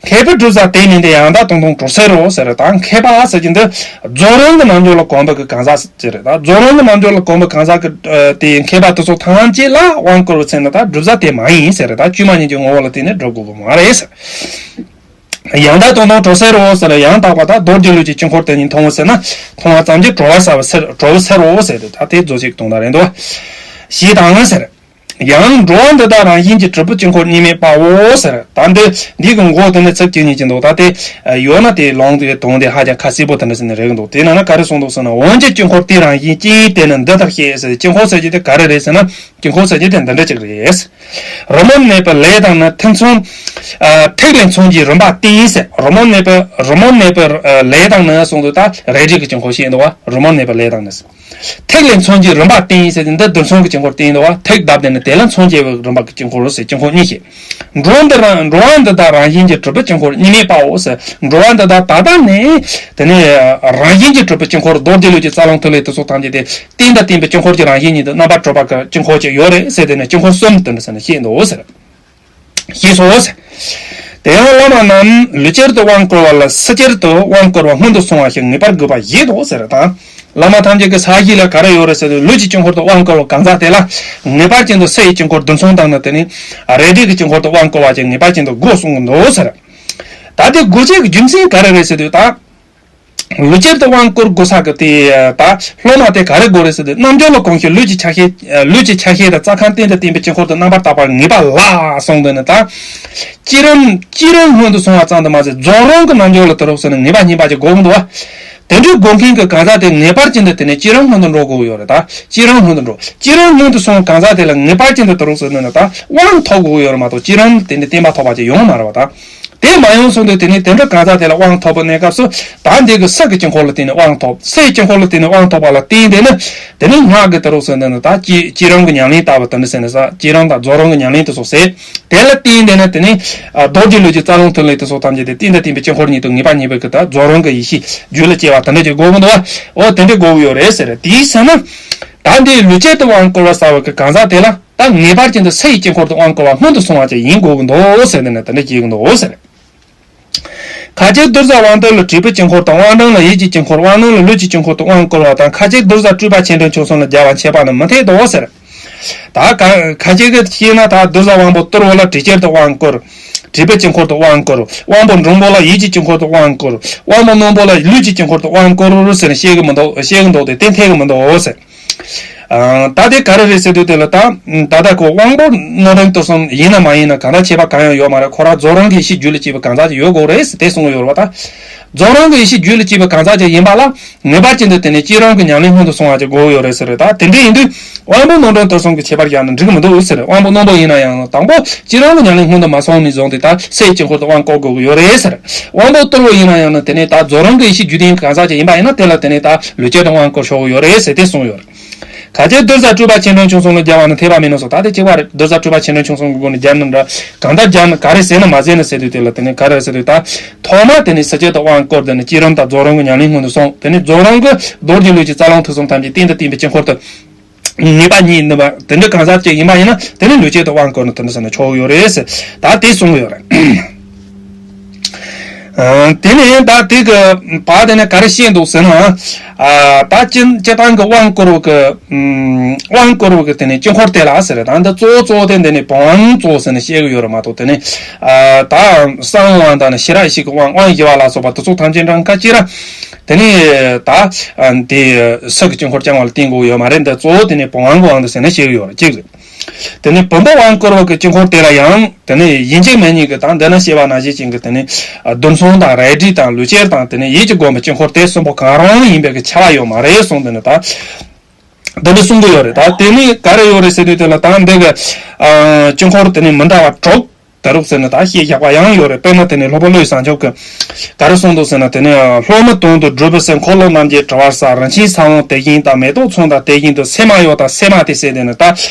མཁས་པས་བསྒྲུབ་བྱ་དེ་མིན་ཏེ། ཡང་དག་མཐོང་ན་གྲོལ་ཟེར་རོ་ཟེར། ད་མཁས་པ་ཟེར་གྱི་འདི་རྫོགས་རིམ་གྱི་རྣལ་འབྱོར་ལ་གོམས་པ་གི་གང་ཟག་ཅིག་རེད། ད་རྫོགས་རིམ་གྱི་རྣལ་འབྱོར་ལ་གོམས་པའི་གང་ཟག་གི་ཨ། དེ་མཁས་པ་དེ་ཚོ་ཐམས་ཅད་ལ་དབང་བསྐུར་བའི་ཚེ་ན་ད་བསྒྲུབ་བྱ་དེ་མ་ཡིན་ཟེར། ད་བཅོས་མ་གཉིས་ཀྱི་ངོ་བོ་ལ་བརྟེན་ནས་སྒྲུབ་དགོས་པ་མ་རེད་ཟེར། ཡང་དག་མཐོང་ན་གྲོལ་ཟེར་རོ་ཟེར། ཡང་དག་པ་དང་རྡོ་རྗེ་ལུས་ཀྱི་དཀྱིལ་འཁོར་དེ་ཉིད་མཐོང་བ་ཟེར་ན། མཐོང་བ་ཙམ་གྱིས་གྲོལ་བར་བྱ་བ་ཟེར། གྲོལ་ཟེར་རོ་ཟེར་ཏེ། ད་དེ་རྫོགས་བྱེད་ཀྱི་དོན་དག་རེད་འདུག་ཞེས་དང་ཟེར། ཡང་འགྲོ་བ་འདི་དག་རང་བཞིན་གྱིས་གྲུབ་པའི་དཀྱིལ་འཁོར་གཉིས་མེད་པའོ་ཟེར། ད་འདི་འདི་གི་མགོ་དེ་ནས་ཚིགས་བཅད་གཉིས་ཀྱི་འདུག་ད་དེ་ཡོད་ན་དེ་ལུང་དེ་དོན་དེ་ཧ་ཅང་ཁ་གསལ་པོ་དེ་འདྲ་ཟེར་ནས་རེད་གི་འདུག་དེ་ནང་ན་ག་རེ་གསུངས་འདུག་ཟེར་ན། འོན་ཀྱང་དཀྱིལ་འཁོར་དེ་རང་བཞིན་ཅན་དེ་ནི་འདི་ལྟར་ཤེས་ཟེར། དཀྱིལ་འཁོར་ཟེར་གྱི་དེ་ག་རེ་རེད་ཟེར་ན། དཀྱིལ་འཁོར་ཟེར་གྱི་དེ་འདི་འདྲ་ཅིག་རེད། རི་མོར་གནས་པའི་ལས་དང་ནི། ཐིག་མཚོན། ཨ། ཐིག་ལེ་མཚོན་གྱི་རིམ་པ་བསྟན་ཟེར། རི་མོར་གནས་པའི་རི་མོར་གནས་པའི་ཨ། ལས་དང་ནི་གསུངས་འདུག་ད་རལ་གྲི་གི་དཀྱིལ་འཁོར་བཤད་འདུག་བ། རི་མོར་གནས་པའི་ལས་དང་ནི་ཟེར། ཐིག་ལེ་མཚོན་གྱི་རིམ་པ་བསྟན་ཟེར་དེ་འདི་རྡུལ་མཚོན་གྱི་དཀྱིལ་འཁོར་བསྟན་འདུག་བ། ཐིག་བརྡབས་ཏེ་ནི་དེ་ལ་མཚོན་སྐྱེ་བའི་རིམ་པ་གི་དཀྱིལ་འཁོར་ཟེར། དཀྱིལ་འཁོར་གཉིས་བཤད། འགྲོ་བ་འདི་རང་འགྲོ་བ་འདི་དག་རང་བཞིན་གྱིས་གྲུབ་པའི་དཀྱིལ་འཁོར་གཉིས་མེད་པའོ་ཟེར། འགྲོ་བ་འདི་དག་ད་ལྟ་ནས་དེ་ནས་རང་བཞིན་གྱིས་གྲུབ་པའི་དཀྱིལ་འཁོར་རྡོ་རྗེ་ལུས་ཀྱི་རྩ་རླུང་ཐིག་ལེ་དེ་ཚོ་ཐམས་ཅད་དེ། རྟེན་དང་བརྟེན་པའི་དཀྱིལ་འཁོར་གྱི་རང་བཞིན་ཉིད་དུ་རྣམ་པར་གྲོལ་བ་གི་དཀྱིལ་འཁོར་ཅིག་ཡོད་རེད་ཟེར། དེ་ནས་དཀྱིལ་འཁོར་གསུམ་དེ་འདྲ་ཟེར་ནས་བཤད་འདུག་ཟེར། ཞེས་སོ་ཟེར། དེ་ཡང་བླ་མ་རྣམས་ལུས་སྤྱིར་དུ་དབང་བསྐུར་བ་ལ་སྲིད་སྤྱིར་དུ་དབང་བསྐུར་བ་སྔོན་དུ་སོང་བ་ཞིག་ངེས་པར་དགོས་པ་བཞེད་དོ་ཟེར། དང་། བླ་མ་ཐམས་ཅད་ཀྱི་ས་གཞི་ལ་ག་རེ་ཡོད་རེད་ཟེར་དུས་ལུས་ཀྱི་དཀྱིལ་འཁོར་དུ་དབང་བསྐུར་བ་གང་ཟག་དེ་ལ་ངེས་པར་ཅན་དུ་སྲིད་ཀྱི་དཀྱིལ་འཁོར་རྡུལ་མཚོན་དང་ནི་དེ་ནི་རལ་གྲི་གི་དཀྱིལ་འཁོར་དུ་དབང་བསྐུར་བ་ཅིག་ངེས་པར་ཅན་དུ་དགོས་གསུངས་འདུག་ཟེར། ད་དེ་དགོས་ཆེད་ཀྱི་རྒྱུ་མཚན་ག་རེ་རེད་ཟེར་དུས་ད། ལུས་སྤྱིར་དུ་དབང་བསྐུར་དགོས་ས་གི་དེ་ད་སློབ་མ་དེ་ག་རེ་དགོས་རེད་ཟེར་དུས་རྣལ་འབྱོར་ལ་གོམས་ཤིང་ལུས་ཀྱི་ཆ་ཤས་ལུས་ཀྱི་ཆ་ཤས་དང་རྩ་ཁམས་རྟེན་དང་བརྟེན་པའི་དཀྱིལ་འཁོར་དུ་རྣམ་པར་དག་པར་ངེས་པ་ལ་གསུངས་འདུག་ནི་ད། བསྐྱེད་རིམ་བསྐྱེད་རིམ་སྔོན་དུ་སོང་བ་ཙམ་དུ་མ་ཟད་རྫོགས་རིམ་གྱི་རྣལ་འབྱོར་ལ་དུ་རུག་ཟེར་ནས་ངེས་པ་གཉིས་པ་ཅིག་དགོས་ཀྱི་འདུག་བ། དེ་འདྲའི་དགོས་མཁན་གྱི་གང་ཟག་དེ་ངེས་པར་ཅན་དུ་དེ་ནས་བསྐྱེད་རིམ་སྔོན་དུ་འགྲོ་དགོས་ཡོད་རེད་ད། བསྐྱེད་རིམ་སྔོན་དུ་འགྲོ། བསྐྱེད་རིམ་སྔོན་དུ་སོང་གང་ཟག་དེ་ལ་ངེས་པར་ཅན་དུ་དུ་རུག་ཟེར་ནས་ནི་ད་དབང་ཐོབ་དགོས་ཡོད་རེད་མ་གཏོགས་བསྐྱེད་རིམ་དེ་འདྲའི་བརྟན་པ་ཐོབ་པ་ཅིག་ཡོང་མ་རེད་བ་ད། དེ་མ་ཡོང་སོང་དུས་དེ་ནས་དེ་འདྲ་གང་ཟག་དེ་ལ་དབང་ཐོབ་པའི་གནས་སྐབས་སུ་ད་འདི་གི་སྲིད་ཀྱི་དཀྱིལ་འཁོར་ལ་བརྟེན་ནས་དབང་ཐོབ། སྲིད་ཀྱི་དཀྱིལ་འཁོར་ལ་བརྟེན་ནས་དབང་ཐོབ་པ་ལ་བརྟེན་ཏེ་ནི་དེ་ནས་སྔགས་ཀྱི་དུ་རུག་ཟེར་འདི་ནི་ད་བསྐྱེད་བསྐྱེད་རིམ་གྱི་ཉམས་ལེན་ལྟ་བུ་དེ་འདྲ་ཟེར་ནས་ས་བསྐྱེད་རིམ་དང་རྫོགས་རིམ་གྱི་ཉམས་ལེན་དེ་ཚོ་ཟེར། དེ་ལ་བརྟེན་ཏེ་ནི་དེ་ནས་རྡོ་རྗེ་ལུས་ཀྱི་རྩ་རླུང་ཐིག་ལེ་དེ་ཚོ་ཐམས་ཅད་དེ་རྟེན་དང་བརྟེན་པའི་དཀྱིལ་འཁོར་ཉིད་དུ་ངེས་པ་རྙེད་པའི་གི་ད་རྫོགས་རིམ་གྱི་ཡེ་ཤེས་རྒྱུད་ལ་སྐྱེ་བ་དེ་འདྲ་ཅིག་དགོས་ཀྱི་འདུག་བ། འོ་དེ་འདྲ་དགོས་ཀྱི་ཡོད་རེད་ཟེར། དེའི་ཚེ་ན་ད་འདི་ལུས་སྤྱིར་དུ་དབང་བསྐུར་བ་ཟེར་བ་གི་གང་ཟག་དེ་ལ། ད་ངེས་པར་ཅན་དུ་སྲིད་ཀྱི་དཀྱིལ་འཁོར་དུ་དབང་བསྐུར་བ་སྔོན་དུ་སོང་བ་ཅིག་ཡིན་དགོས་ཀྱི་འདུག་ཟེར་ནས་དེ་འདྲ་བཤད་ཀྱི་འདུག་ཟེར། ཁ་ཅིག་གདུལ་བྱ་དབང་དོན་ལ་དྲེགས་པའི་དཀྱིལ་འཁོར་དང་། དབང་དོན་ལ་ཡིད་ཀྱི་དཀྱིལ་འཁོར། དབང་རྣོན་ལ་ལུས་ཀྱི་དཀྱིལ་འཁོར་དུ་དབང་བསྐུར་བ་དང་། ཁ་ཅིག་གདུལ་བྱ་སྤྲུལ་པ་ཆེ་འབྲིང་ཆུང་གསུམ་ལ་སྦྱར་བ་འཆད་པ་ནི་མི་འཐད་དོ་ཟེར། ད་ཁ་ཁ་ཅིག་གིས་བཤད་ན་ད་གདུལ་བྱ་དབང་པོ་དལ་བུ་ལ་དྲེགས་སྤྱིར་དུ་དབང་བསྐུར། དྲེགས་པའི་དཀྱིལ་འཁོར་དུ་དབང་བསྐུར། དབང་པོ་འབྲིང་པོ་ལ་ཡིད་ཀྱི་དཀྱིལ་འཁོར་དུ་དབང་བསྐུར། དབང་པོ་རྣོན་པོ་ལ་ལུས་ཀྱི་དཀྱིལ་འཁོར་དུ་དབང་བསྐུར་ཟེར་ནས་བཤད་ཀྱི་མི་འདུག་བཤད་ཀྱི་འདུག་སྟེ་དེ་འཐད་ཀྱི་མི་འདུག་ཟེར། ཨ། ད་དེ་ག་རེ་རེད་ཟེར་དུས་དེ་ལ་ད། ད་ལྟ་ཁོ་དབང་པོ་རྣོན་འབྲིང་དུ་གསུམ་ཡིན་ན་མ་ཡིན་ན་གང་ལྟར་ཁྱད་པར་གང་ཡང་ཡོད་མ་རེད། ཁོ་རང་རྫོགས་རིམ་གྱི་ཡེ་ཤེས་རྒྱུད་ལ་སྐྱེས་པའི་གང་ཟག་ཅིག་ཡོད་དགོས་རེད་ཟེར་དེ་གསུང་གི་ཡོད་རེད་བ་ད། རྫོགས་རིམ་གྱི་ཡེ་ཤེས་རྒྱུད་ལ་སྐྱེས་པའི་གང་ཟག་ཅིག་ཡིན་པ་ལ་ངེས་པར་ཅན་དུ་དེ་ནས་བསྐྱེད་རིམ་གྱི་ཉམས་ལེན་སྔོན་དུ་སོང་བ་ཅིག་དགོས་ཀྱི་ཡོད་རེད་ཟེར་རེད། ད་དེ་འདྲ་ཡིན་དུས་དབང་པོ་རྣོན་འབྲིང་དུ་གསུམ་གྱི་ཁྱད་པར་སྦྱར་ན་འགྲིག་གི་མི་འདུག་ཟེར། དབང་པོ་རྣོན་པོ་ཡིན་ན་ཡང་དང་པོ་བསྐྱེད་རིམ་གྱི་ཉམས་ལེན་སྔོན་དུ་མ་སོང་ནས་བཟུང་སྟེ་ད་སྲིད་ཀྱི་དཀྱིལ་འཁོར་དུ་དབང་བསྐུར་དགོས་ཀྱི་ཡོད་རེད་ཟེར། དབང་པོ་དལ་བུ་ཡིན་ན་ཡང་ན་དེ་ནས་ད་རྫོགས་རིམ་གྱི་ཡེ་ཤེས་རྒྱུད་ལྡན་གྱི་གང་ཟག་ཅིག་ཡིན་པ་ཡིན་ན་དེ་ལ་དེ་ནས་ད་ལུས་སྤྱིར་དུ་དབང་བསྐུར་ཆོག་གི་ཡོད་རེད་ཟེར་དེ་གསུངས་ཡོད་རེད། གལ་ཏེ་གདུལ་བྱ་སྤྲུལ་པ་ཆེ་འབྲིང་ཆུང་གསུམ་ལ་སྦྱར་བ་ནི་འཐད་པ་མིན་ནོ་ཟེར། ད་དེ་གཅིག་པ་རེད། གདུལ་བྱ་སྤྲུལ་པ་ཆེ་འབྲིང་ཆུང་གསུམ་གྱི་སྒོ་ནས་སྦྱར་ན་འདྲ། གང་ལྟར་སྦྱར་ན་ག་རེ་ཟེར་ན་མ་ཟེར་ན་ཟེར་དུས་དེ་ལ་དེ་ནས་ག་རེ་ཟེར་དུས་ད། ཐོག་མར་དེ་ནས་སྲིད་སྤྱིར་དུ་དབང་བསྐུར། དེ་ནས་བསྐྱེད་རིམ་དང་རྫོགས་རིམ་གྱི་ཉམས་ལེན་སྔོན་དུ་སོང་། དེ་ནས་རྫོགས་རིམ་གྱི་རྡོ་རྗེ་ལུས་ཀྱི་རྩ་རླུང་ཐིག་གསུམ་ཐམས་ཅད་རྟེན་དང་བརྟེན་པའི་དཀྱིལ་འཁོར་དུ་ངེས་པ་གཉིས་ནི་བ་དེ་འདྲའི་གང་ཟག་ཅིག་ཡིན་པ་ཡིན་ན་དེ་ནས་ལུས་སྤྱིར་དུ་དབང་བསྐུར་ན་དེ་འདྲ་ཟེར་ན་ཆོག་ཡོད་རེད་ཟེར། ད་དེ་གསུངས་ཡོད་རེད། ཨ། དེ་ནས་ད་དེ་གི་བར་དེ་ནས་ག་རེ་བཤད་འདུག་ཟེར་ན། ཨ། ད་སྤྱི་སྤྱི་བཏང་གི་དབང་བསྐུར་བ་གི་ཨམ། དབང་བསྐུར་བ་གི་དེ་ནས་དཀྱིལ་འཁོར་དེ་ལ་ཟེར། ད་འདི་གཙོ་བོ་གཙོ་བོ་དེ་འདི་ནས་བུམ་དབང་གཙོ་བོ་ཟེར་ནས་བཤད་གི་ཡོད་རེད་མ་གཏོགས། དེ་ནས་ཨ། ད་གསང་དབང་དང་ནི་ཤེས་རབ་ཡེ་ཤེས་ཀྱི་དབང་དབང་བཞི་པ་ལ་སོགས་པ་དེ་ཚོ་ཐམས་ཅད་འདྲ་ཁ་ཅིག་ར། དེ་ནས་ད་ཨ། དེ་སྲིད་ཀྱི་དཀྱིལ་འཁོར་རྐྱང་པ་ལ་བརྟེན་དགོས་ཡོད་མ་རེད། འདི་གཙོ་བོ་དེ་ནས་བུམ་དབང་གི་དབང་དུ་ཟེར་ནས་བཤད་གི་ཡོད་རེད། གཅིག་རེད། དེ་ནས་བུམ་པ་དབང་བསྐུར་བ་གི་དཀྱིལ་འཁོར་དེ་ལ་ཡང་དེ་ནས་ཡིན་གཅིག་མིན་གཉིས་ཀྱི་ད་འདི་ན་བཤད་པ་ནང་བཞིན་ཅན་གྱི་དེ་ནས་ཨ། རྡུལ་ཚོན་དང་རལ་གྲི་དང་ལུས་ཅན་དང་དེ་ནས་ཡིད་ཀྱི་བསྒོམ་པའི་དཀྱིལ་འཁོར་དེ་གསུམ་པོ་གང་རུང་ཡིན་པའི་གི་ཁྱབ་པ་ཡོད་མ་རེད་གསུངས། དེ་ནས་ད་འདི་འདྲ་གསུང་གི་ཡོད་རེད། ད་དེ་ནས་ག་རེ་ཡོད་རེད་ཟེར་དུས་དེ་ལ་ད་འདི་གི་ཨ། དཀྱིལ་འཁོར་དེ་ནས་མི་འདྲ་བ་དྲུག་ད་རུང་ཟེར་ན་ད་བཤད་བཞག་པ་ཡང་ཡོད་རེད། དཔེར་ན་དེ་ནས་སློབ་དཔོན་ཀླུ་ཡི་བཟང་ཕྱོགས་ཀྱིས་ག་རེ་གསུངས་འདུག་ཟེར་ན། དེ་ནས་སློབ་མ་དོན་དུ་བསྒྲུབ་པའི་ཚེ། འཁོར་ལོ་རྣམས་ཀྱི་གྲུ་བར་གསལ། རིན་ཆེན་ས་བོན་དེ་བཞིན་དང་། མེ་ཏོག་ཚོམ་དང་དེ་བཞིན་དུ། སྲན་མ་ཡོག་དང་སྲན་མ་སྟེ་ཟེར། དེ་ནས་ད་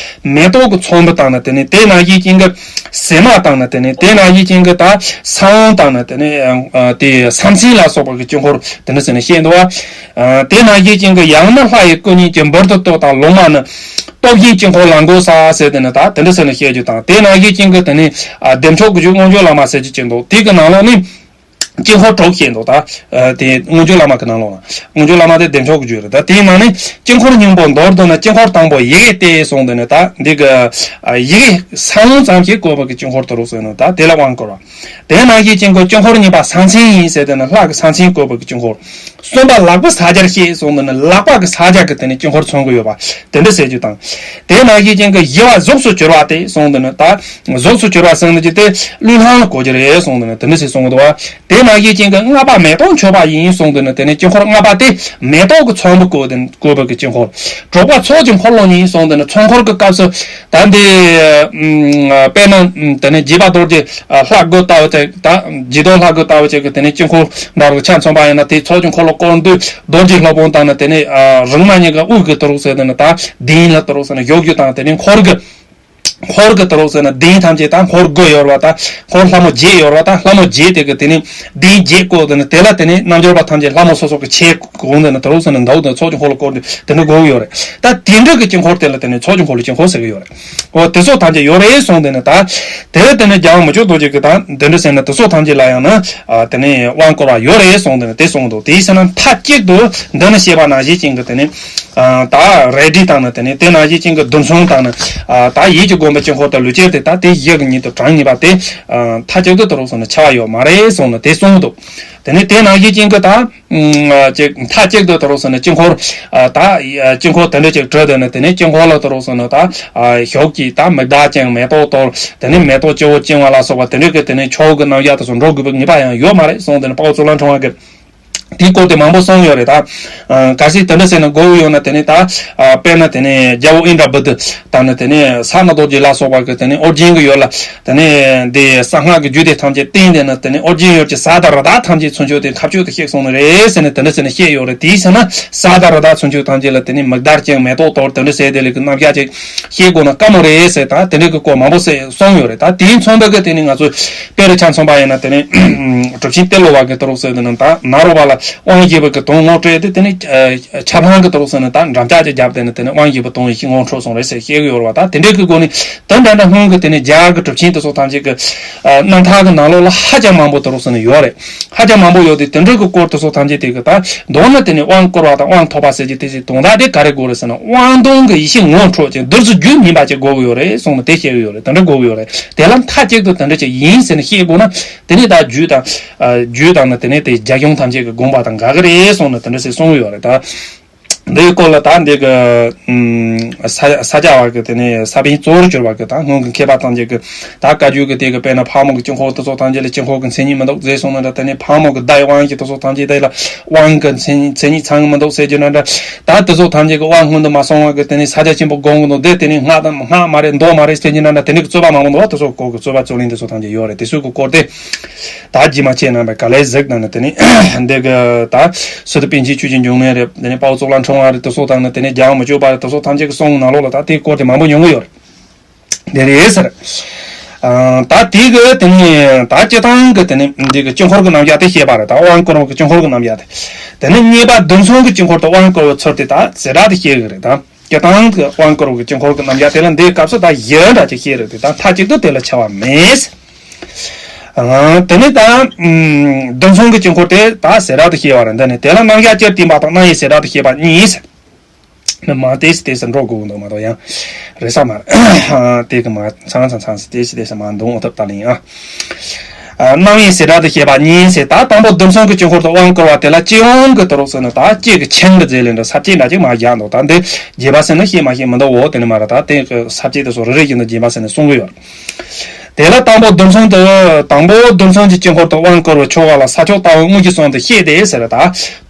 མེ་ཏོག་གི་ཚོམ་བུ་དང་ནི་དེ་ནས་དེ་ནང་བཞིན་ཅན་གྱི་སྲན་མ་དང་ནི་དེ་ནས་དེ་ནང་བཞིན་ཅན་གྱི་ད་ས་བོན་དང་ནི་དེ་ནས་ཨ། དེ་ས་མཚན་ལ་སོགས་པ་གི་དཀྱིལ་འཁོར་དེ་འདྲ་ཟེར་ནས་བཤད་འདུག་བ། ཨ། དེ་ནང་བཞིན་ཅན་གྱི་ཡང་ན་ལྷ་ཡི་སྐུ་བརྙན་གྱི་འབུར་དུ་གཏོགས་དང་ལོང་བ་ནི། སྟོབས་བཞིན་དཀྱིལ་འཁོར་ལ་འགོད་ས་ཟེར། དེ་ནི་ད་དེ་འདྲ་ཟེར་ནས་བཤད་རྒྱུ་དང་། དེ་ནང་བཞིན་ཅན་གྱི་དེ་ནི་ཨ། བདེ་མཆོག་གི་རྒྱུད་མངོན་བརྗོད་བླ་མ་ཟེར་རྒྱུ་ཅན་འདུག་དེ་གི་ནང་ལོགས་ནི་དཀྱིལ་འཁོར་དྲུག་བཤད་འདུག་ད་ཨ། དེ་མངོན་བརྗོད་བླ་མ་གི་ནང་ལོགས་ལ། མངོན་བརྗོད་བླ་མ་དེ་བདེ་མཆོག་གི་རྒྱུད་རེད། ད་དེའི་ནང་ནས་དཀྱིལ་འཁོར་སྙིང་པོ་མདོར་བསྡུ་ན། དཀྱིལ་འཁོར་དང་པོ་ཡི་གེ་སྟེ་གསུངས། དེ་ནི་ད་འདི་གི་ཨ། ཡི་གེ་ས་བོན་ཙམ་ཞིག་བཀོད་པ་གི་དཀྱིལ་འཁོར་དུ་རུ་ཟེར་ནི། ད་དེ་ལ་དབང་བསྐུར་བ། དེ་ནང་བཞིན་ཅན་གྱི་དཀྱིལ་འཁོར་གཉིས་པ་ས་མཚན་ཡིན་ཟེར། དེ་ནི་ལྷ་གི་ས་མཚན་བཀོད་པ་གི་དཀྱིལ་འཁོར། གསུམ་པ་ལག་པའི་ས་སྦྱར་བཤད་གསུངས། དེ་ནི་ལག་པ་གི་ས་སྦྱར་གྱི་དེ་ནི་དཀྱིལ་འཁོར་མཚོན་གྱི་ཡོད་པ་དེ་འདྲ་ཟེར་རྒྱུ་དང་། དེ་ནང་བཞིན་ཅན་གྱི་བཞི་པ་གཟུགས་སུ་གྱུར་པ་སྟེ་གསུངས། དེ་ནི་ད་གཟུགས་སུ་གྱུར་པ་ཟེར་ནི་ཅི་སྟེ་ཀླུ་ལྷང་ལ་གོ་རྒྱུ་རེད་གསུངས། དེ་ནི་དེ་འདྲ་ཟེར་གསུངས་འདུག་བ། དེ་ནང་བཞིན་ཅན་གྱི་ལྔ་པ་མེ་ཏོག་མཆོད་པ་ཡིན་གསུངས། དེ་ནི་དེ་ནི་དཀྱིལ་འཁོར་ལྔ་པ་དེ་མེ་ཏོག་གི་ཚོམ་བུ་བཀོད་དེ་བཀོད་པ་གི་དཀྱིལ་འཁོར། དྲུག་པ་ཚོགས་ཀྱི་འཁོར་ལོ་ཡིན་གསུངས། དེ་ནི་ཚོགས་འཁོར་གྱི་སྐབས་སུ་ད་འདི་ཨ། དཔེར་ན་དེ་ནི་འཇིགས་པ་རྡོ་རྗེ་ཨ། ལྷ་དགུ་ལྟ་བུ་ཅིག་ད་འཇིགས་རྡོར་ལྷ་དགུ་ལྟ་བུ་ཅིག་གི་དེ་ནས་དཀྱིལ་འཁོར་འདྲ་བོ་ཆ་མཚོན་པ་ཡིན་ན། དེ་ཚོགས་ཀྱི་འཁོར་ལོ་བསྐོར་དུས་རྡོ་རྗེ་སློབ་དཔོན་དང་ནི་དེ་ནས་ཨ། རིག་མ་གཉིས་ཀ་དབུ་གི་དུ་རུ་ཟེར། དེ་ནི་ད་མདུན་ལ་དུ་རུ་ཟེར་ནས་བཞུགས་རྒྱུ་དང་། དེ་ནས་འཁོར་གི་འཁོར་གི་དུ་རུ་ཟེར་ན་མདུན་ཐམས་ཅད་ད་འཁོར་དགུ་ཡོད་རེད་བ། ད་འཁོར་ལྷ་མོ་བརྒྱད་ཡོད་རེད་བ། ད་ལྷ་མོ་བརྒྱད་དེ་གི་དེ་ནས་མདུན་བརྒྱད་བསྐོར། དེ་ནས་དེ་ལ་དེ་ནས་རྣལ་འབྱོར་པ་ཐམས་ཅད་ལྷ་མོ་སོ་སོ་གི་ཆས་གོན། དེ་ནས་དུ་རུ་ཟེར་ནས་འདུག་དེ་ཚོགས་ཀྱི་འཁོར་ལོ་བསྐོར་དུས་དེ་འདྲ་དགོས་ཀྱི་ཡོད་རེད། ད་དེ་འདྲ་གི་དཀྱིལ་འཁོར་དེ་ལ་དེ་ནས་ཚོགས་ཀྱི་འཁོར་ལོའི་དཀྱིལ་འཁོར་ཟེར་གི་ཡོད་རེད། འོ་དེ་ཚོ་ཐམས་ཅད་ཡོད་རེད་གསུངས། དེ་ནས་ད་དེ་དེ་ནས་རྒྱལ་བ་མི་བསྐྱོད་རྡོ་རྗེ་གི་ད་དེ་འདྲ་ཟེར་ན་དེ་ཚོ་ཐམས་ཅད་ལ་ཡང་ན་ཨ། དེ་ནས་དབང་བསྐུར་བ་ཡོད་རེད་གསུངས། དེ་ནས་དེ་གསུངས་འདུག་དེའི་ཕྱིར་ན་མཐའ་གཅིག་ཏུ་འདི་ནི་བཤད་པ་ནང་བཞིན་ཅན་གྱི་དེ་ནས་ཨ། ད་རལ་གྲི་དང་ནི་དེ་ནས་དེ་ནང་བཞིན་ཅན་གྱི་རྡུལ་ཚོན་དང་ནི་ཨ། ད་ཡིད་ཀྱི་བསྒོམ་པའི་དཀྱིལ་འཁོར་དང་ལུས་ཅན་དེ་ད་དེ་བཞི་གི་ཉིད་དུ་གྲངས་ངེས་པ་དེ་ཨ། མཐའ་གཅིག་ཏུ་དུ་རུ་ཟེར་ན་ཁྱབ་པ་ཡོད་མ་རེད་གསུངས་ནས་དེ་གསུངས་འདུག་དེ་ནས་དེ་ནང་བཞིན་ཅན་གྱི་ད་ཅིག་མཐའ་གཅིག་ཏུ་དུ་རུ་ཟེར་ན་དཀྱིལ་འཁོར་ཨ། ད་དཀྱིལ་འཁོར་དེ་འདྲ་ཅིག་གྲུབ། དེ་ནས་དེ་ནས་དཀྱིལ་འཁོར་ལ་དུ་རུ་ཟེར་ན་ད་ཨ། ཞོགས་ཀྱི་ད་མིག་དར་ཅན་མེ་ཏོག་གཏོར། དེ་ནས་མེ་ཏོག་སྤྱི་བོར་བཅིངས་པ་ལ་སོགས་པ་དེ་འདྲ་གི་དེ་ནས་མཆོག་གི་རྣམ་གཞག་དེ་ཚོ་འགྲོ་དགོས་པའི་ངེས་པ་ཡང་ཡོད་མ་རེད་གསུངས། དེ་ནས་དཔའ་བོ་གཙུག་ལག་ཕྲེང་བ་གིས་དེའི་སྐོར་དེ་མང་པོ་གསུངས་ཡོད་རེད། ད་ཨ། གལ་སྲིད་དེ་འདྲ་ཟེར་ན་དགོས་ཀྱི་ཡོད་ན། དེ་ནས་ད་ཨ། དཔེར་ན་དེ་ནས་རྒྱལ་པོ་ཨིནྡྲ་བྷུ་ཏི་དང་ནི་དེ་ནས་ས་ནཱ་རྡོ་རྗེ་ལ་སོགས་པ་གི་དེ་ནས་ཨོ་རྒྱན་གྱི་ཡུལ་ལ་དེ་ནས་དེ་གསང་སྔགས་ཀྱི་རྒྱུད་སྡེ་ཐམས་ཅད་བསྟན། དེ་ནས་དེ་ནས་ཨོ་རྒྱན་ཡུལ་གྱི་ས་དང་རི་དྭགས་ཐམས་ཅད་ཚུན་ཆོད་དེ་ཁ་གཅོད་དུ་གཤེགས་སོང་ནི་རེད་ཟེར་ནས་དེ་འདྲ་ཟེར་ནས་བཤད་ཡོད་རེད། དེའི་ཕྱིར་ན་ས་དང་རི་དྭགས་ཚུན་ཆོད་ཐམས་ཅད་ལ་དེ་ནས་མིག་དར་ཅན་མེ་ཏོག་གཏོར། དེ་འདྲ་ཟེར་དེ་ལས་ཀྱི་རྣམ་གཞག་ཅིག་བཤད་དགོས་ན་དཀའ་མོ་རེད་ཟེར། ད་དེ་འདྲ་གི་སྐོར་མང་པོ་ཟེར་གསུངས་ཡོད་རེད། ད་དེའི་མཚོན་པ་གི་དེ་ནས་ང་ཚོས་དཔེ་རུ་ཆ་མཚོན་པ་ཡིན་ན། དེ་ནས་གྲུབ་ཆེན་ཏེ་ལོ་པ་གི་དུ་རུ་ཟེར་དེ་ནི་ད་ནཱ་རོ་པ་ལ་དབང་བཞི་པ་གི་དོན་ངོ་སྤྲད་དེ། དེ་ནས་ཨ། ཆབ་ལྷག་གི་དུ་རུ་ཟེར་ན་ད་འགྲམ་ལྕག་ཅིག་བརྒྱབ། དེ་ནས་དེ་ནས་དབང་བཞི་པའི་དོན་ཡེ་ཤེས་ངོ་འཕྲོད་སོང་རེད་ཟེར་བཤད་ཀྱི་ཡོད་རེད་བ། ད་དེ་འདྲའི་གི་སྒོ་ནས་དོན་འདྲ་འདྲ་སྔོན་གྱི་དེ་ནས་རྒྱ་གར་གྱི་གྲུབ་ཆེན་དེ་ཚོ་ཐམས་ཅད་ཀྱི་ཨ། རྣམ་ཐར་གྱི་ནང་ལོགས་ལ་ཧ་ཅང་མང་པོ་དུ་རུ་ཟེར་ནས་ཡོད་རེད། ཧ་ཅང་མང་པོ་ཡོད་དེ། དེ་འདྲའི་གི་སྐོར་དེ་ཚོ་ཐམས་ཅད་དེ་གི་ད་མདོར་ན་དེ་ནས་དབང་བསྐུར་བ་དང་དབང་ཐོབ་པ་ཟེར་གྱི་དེ་ཚོའི་དོན་དག་དེ་ག་རེ་དགོས་རེད་ཟེར་ན། དབང་དོན་གྱི་ཡེ་ཤེས་ངོ་འཕྲོད་ཅིང་བདུད་རྩི་རྒྱུད་སྨིན་པ་ཅིག་དགོས་ཀྱི་ཡོད་རེད་གསུངས་ནས་དེ་བཤད་ཀྱི་ཡོད་རེད། དེ་འདྲ་དགོས་ཀྱི་ཡོད་རེད། དེ་ལ་མཐའ་གཅིག་ཏུ་དེ་འདྲ་ཅིག་ཡིན་ཟེར་ནས་བཤད་དགོས་ན། དེ་ནས་ད་རྒྱུད་དང་ཨ། རྒྱུད་དང་ནི་དེ་ནས་དེ་རྒྱ་གཞུང་ཐམས་ཅད་ཀྱི་དགོངས་པ་དང་འགལ་གྱི་རེད་གསུངས་ནས་དེ་འདྲ་ཟེར་གསུངས་ཡོད་རེད། ད་འདིའི་སྐོར་ལ་ད་འདི་གི་ཨུམ། ས་ས་སྐྱ་པ་གི་དེ་ནས་ས་པཎ་གཙོ་བོར་གྱུར་པ་གི་ད་སྔོན་གྱི་མཁས་པ་ཐམས་ཅད་ཀྱི་ད་བཀའ་བརྒྱུད་ཀྱི་དེ་གི་དཔེར་ན་ཕག་མོ་གི་དཀྱིལ་འཁོར་དེ་ཚོ་ཐམས་ཅད་ལ་དཀྱིལ་འཁོར་གྱི་མཚན་ཉིད་མི་འདུག་ཟེར་གསུངས་ན་འདྲ། དེ་ནས་ཕག་མོ་གི་ཟླ་བའི་དབང་གི་དེ་ཚོ་ཐམས་ཅད་དེ་ལ་དབང་གི་མཚན་མཚན་ཉིད་ཚང་གི་མི་འདུག་ཟེར་གྱི་ན་འདྲ། ད་དེ་ཚོ་ཐམས་ཅད་ཀྱི་དབང་སྔོན་དུ་མ་སོང་བ་གི་དེ་ནས་ས་སྐྱ་ཆེན་པོ་དགོངས་གི་འདུག་དེ་དེ་ནས་སྔགས་དང་སྔགས་མ་རེད། མདོ་མ་རེད་ཟེར་གྱི་ན་འདྲ། དེ་ནས་ཀྱི་རྩོད་པ་མང་པོ་འདུག་བ། དེ་ཚོ་སྐོར་གྱི་རྩོད་པ་རྩོད་གླེང་དེ་ཚོ་ཐམས་ཅད་ཡོད་རེད། དེ་ཚོའི་གི་སྐོར་དེ། ད་རྗེས་མ་ཁྱེད་རྣམ་པས་ག་ལེར་གཟིགས་དང་ནི། དེ་ནས་འདི་གི་ད་སི་ཏུ་པཎ་ཆེན་ཆོས་ཀྱི་འབྱུང་གནས་རེད། དེ་ནས་དཔའ་བོ་གཙུག་ལག་ཕྲེང་བ་རེད། དེ་ཚོ་དང་ནི་དེ་ནས་རྒྱལ་བ་མི་བསྐྱོད་པ་རེད། དེ་ཚོ་ཐམས་ཅད་ཀྱི་གསུང་ནང་ལོགས་ལ་ད་དེའི་སྐོར་དེ་མང་པོ་ཡོང་གི་ཡོད་རེད། དེ་རེད་ཟེར། ཨ། ད་དེ་གི་དེ་ནས་ད་སྤྱི་བཏང་གི་དེ་ནས་འདི་གི་དཀྱིལ་འཁོར་གྱི་རྣམ་གཞག་དེ་བཤད་པ་རེད། ད་དབང་བསྐུར་བ་གི་དཀྱིལ་འཁོར་གྱི་རྣམ་གཞག་དེ། དེ་ནས་གཉིས་པ་རྡུལ་ཚོན་གྱི་དཀྱིལ་འཁོར་དུ་དབང་བསྐུར་བའི་ཚུལ་དེ་ད་ཟེར་སྒྲ་དེ་བཤད་གི་རེད། ད་སྤྱི་བཏང་གི་དབང་བསྐུར་བ་གི་དཀྱིལ་འཁོར་གྱི་རྣམ་གཞག་དེ་ལ་འདིའི་སྐབས་སུ་ད་བཞི་འདྲ་ཅིག་བཤད་རེད་དེ། ད་མཐའ་གཅིག་ཏུ་དེ་ལ་ཁྱབ་པ་མེད། ཨ། དེ་ནས་ད་ཨམ། བདུན་ཚང་གི་དཀྱིལ་འཁོར་དེ་ད་ཟེ་བྲག་ཏུ་བཤད་པ་རེད། འདི་ནས་དེ་ལ་རྣམ་གཞག་སྤྱིར་བསྟན་པ་དང་རྣམ་དབྱེ་ཟེ་བྲག་ཏུ་བཤད་པ་གཉིས་ཟེར། ནི་མ་ཏོག་ཙམ་ཏོག་ཙམ་འགྲོ་དགོས་འདུག་མ་གཏོགས་ཡང་རེད་ས་མ་རེད། དེ་གི་མ་ཚང་ཚང་ཚང་ཏོག་ཙམ་ཏོག་ཙམ་མ་འདུག་འོ་ཐབས་ད་ལིང་ཨ། ཨ། རྣམ་དབྱེ་ཟེ་བྲག་ཏུ་བཤད་པ་གཉིས་ཟེར། ད་དང་པོ་བདུན་ཚང་གི་དཀྱིལ་འཁོར་དུ་དབང་བསྐུར་བ་དེ་ལ་སྤྱི་དབང་གི་དུ་རོགས་ཟེར་ན་ད་སྤྱི་གི་ཆིངས་ཀྱི་རྫས་ལས་འདྲ་ས་བཅད་འདྲ་ཅིག་མ་བཞག་འདུག་ད་འདི་རྒྱས་པ་ཟེར་ན་ཤེས་མ་ཤེས་མི་འདུག་འོ་དེ་ནི་མ་རེད། ད་དེ་གི་ས་བཅད་དེ་ཚོ་རེ་རེ་བཞིན་དུ་རྒྱས་པ་ཟེར་ནས་གསུང་གི་ཡོད། དེ་ལ་དང་པོ་བདུན་ཚང་དུ་དང་པོ་བདུན་ཚང་གི་དཀྱིལ་འཁོར་དུ་དབང་བསྐུར་བའི་ཆོ་ག་ལ་ས་ཕྱོགས་ལྟ་བུ་དངོས་ཀྱི་གསུང་དུ་བཤད་དེ་ཟེར། ད་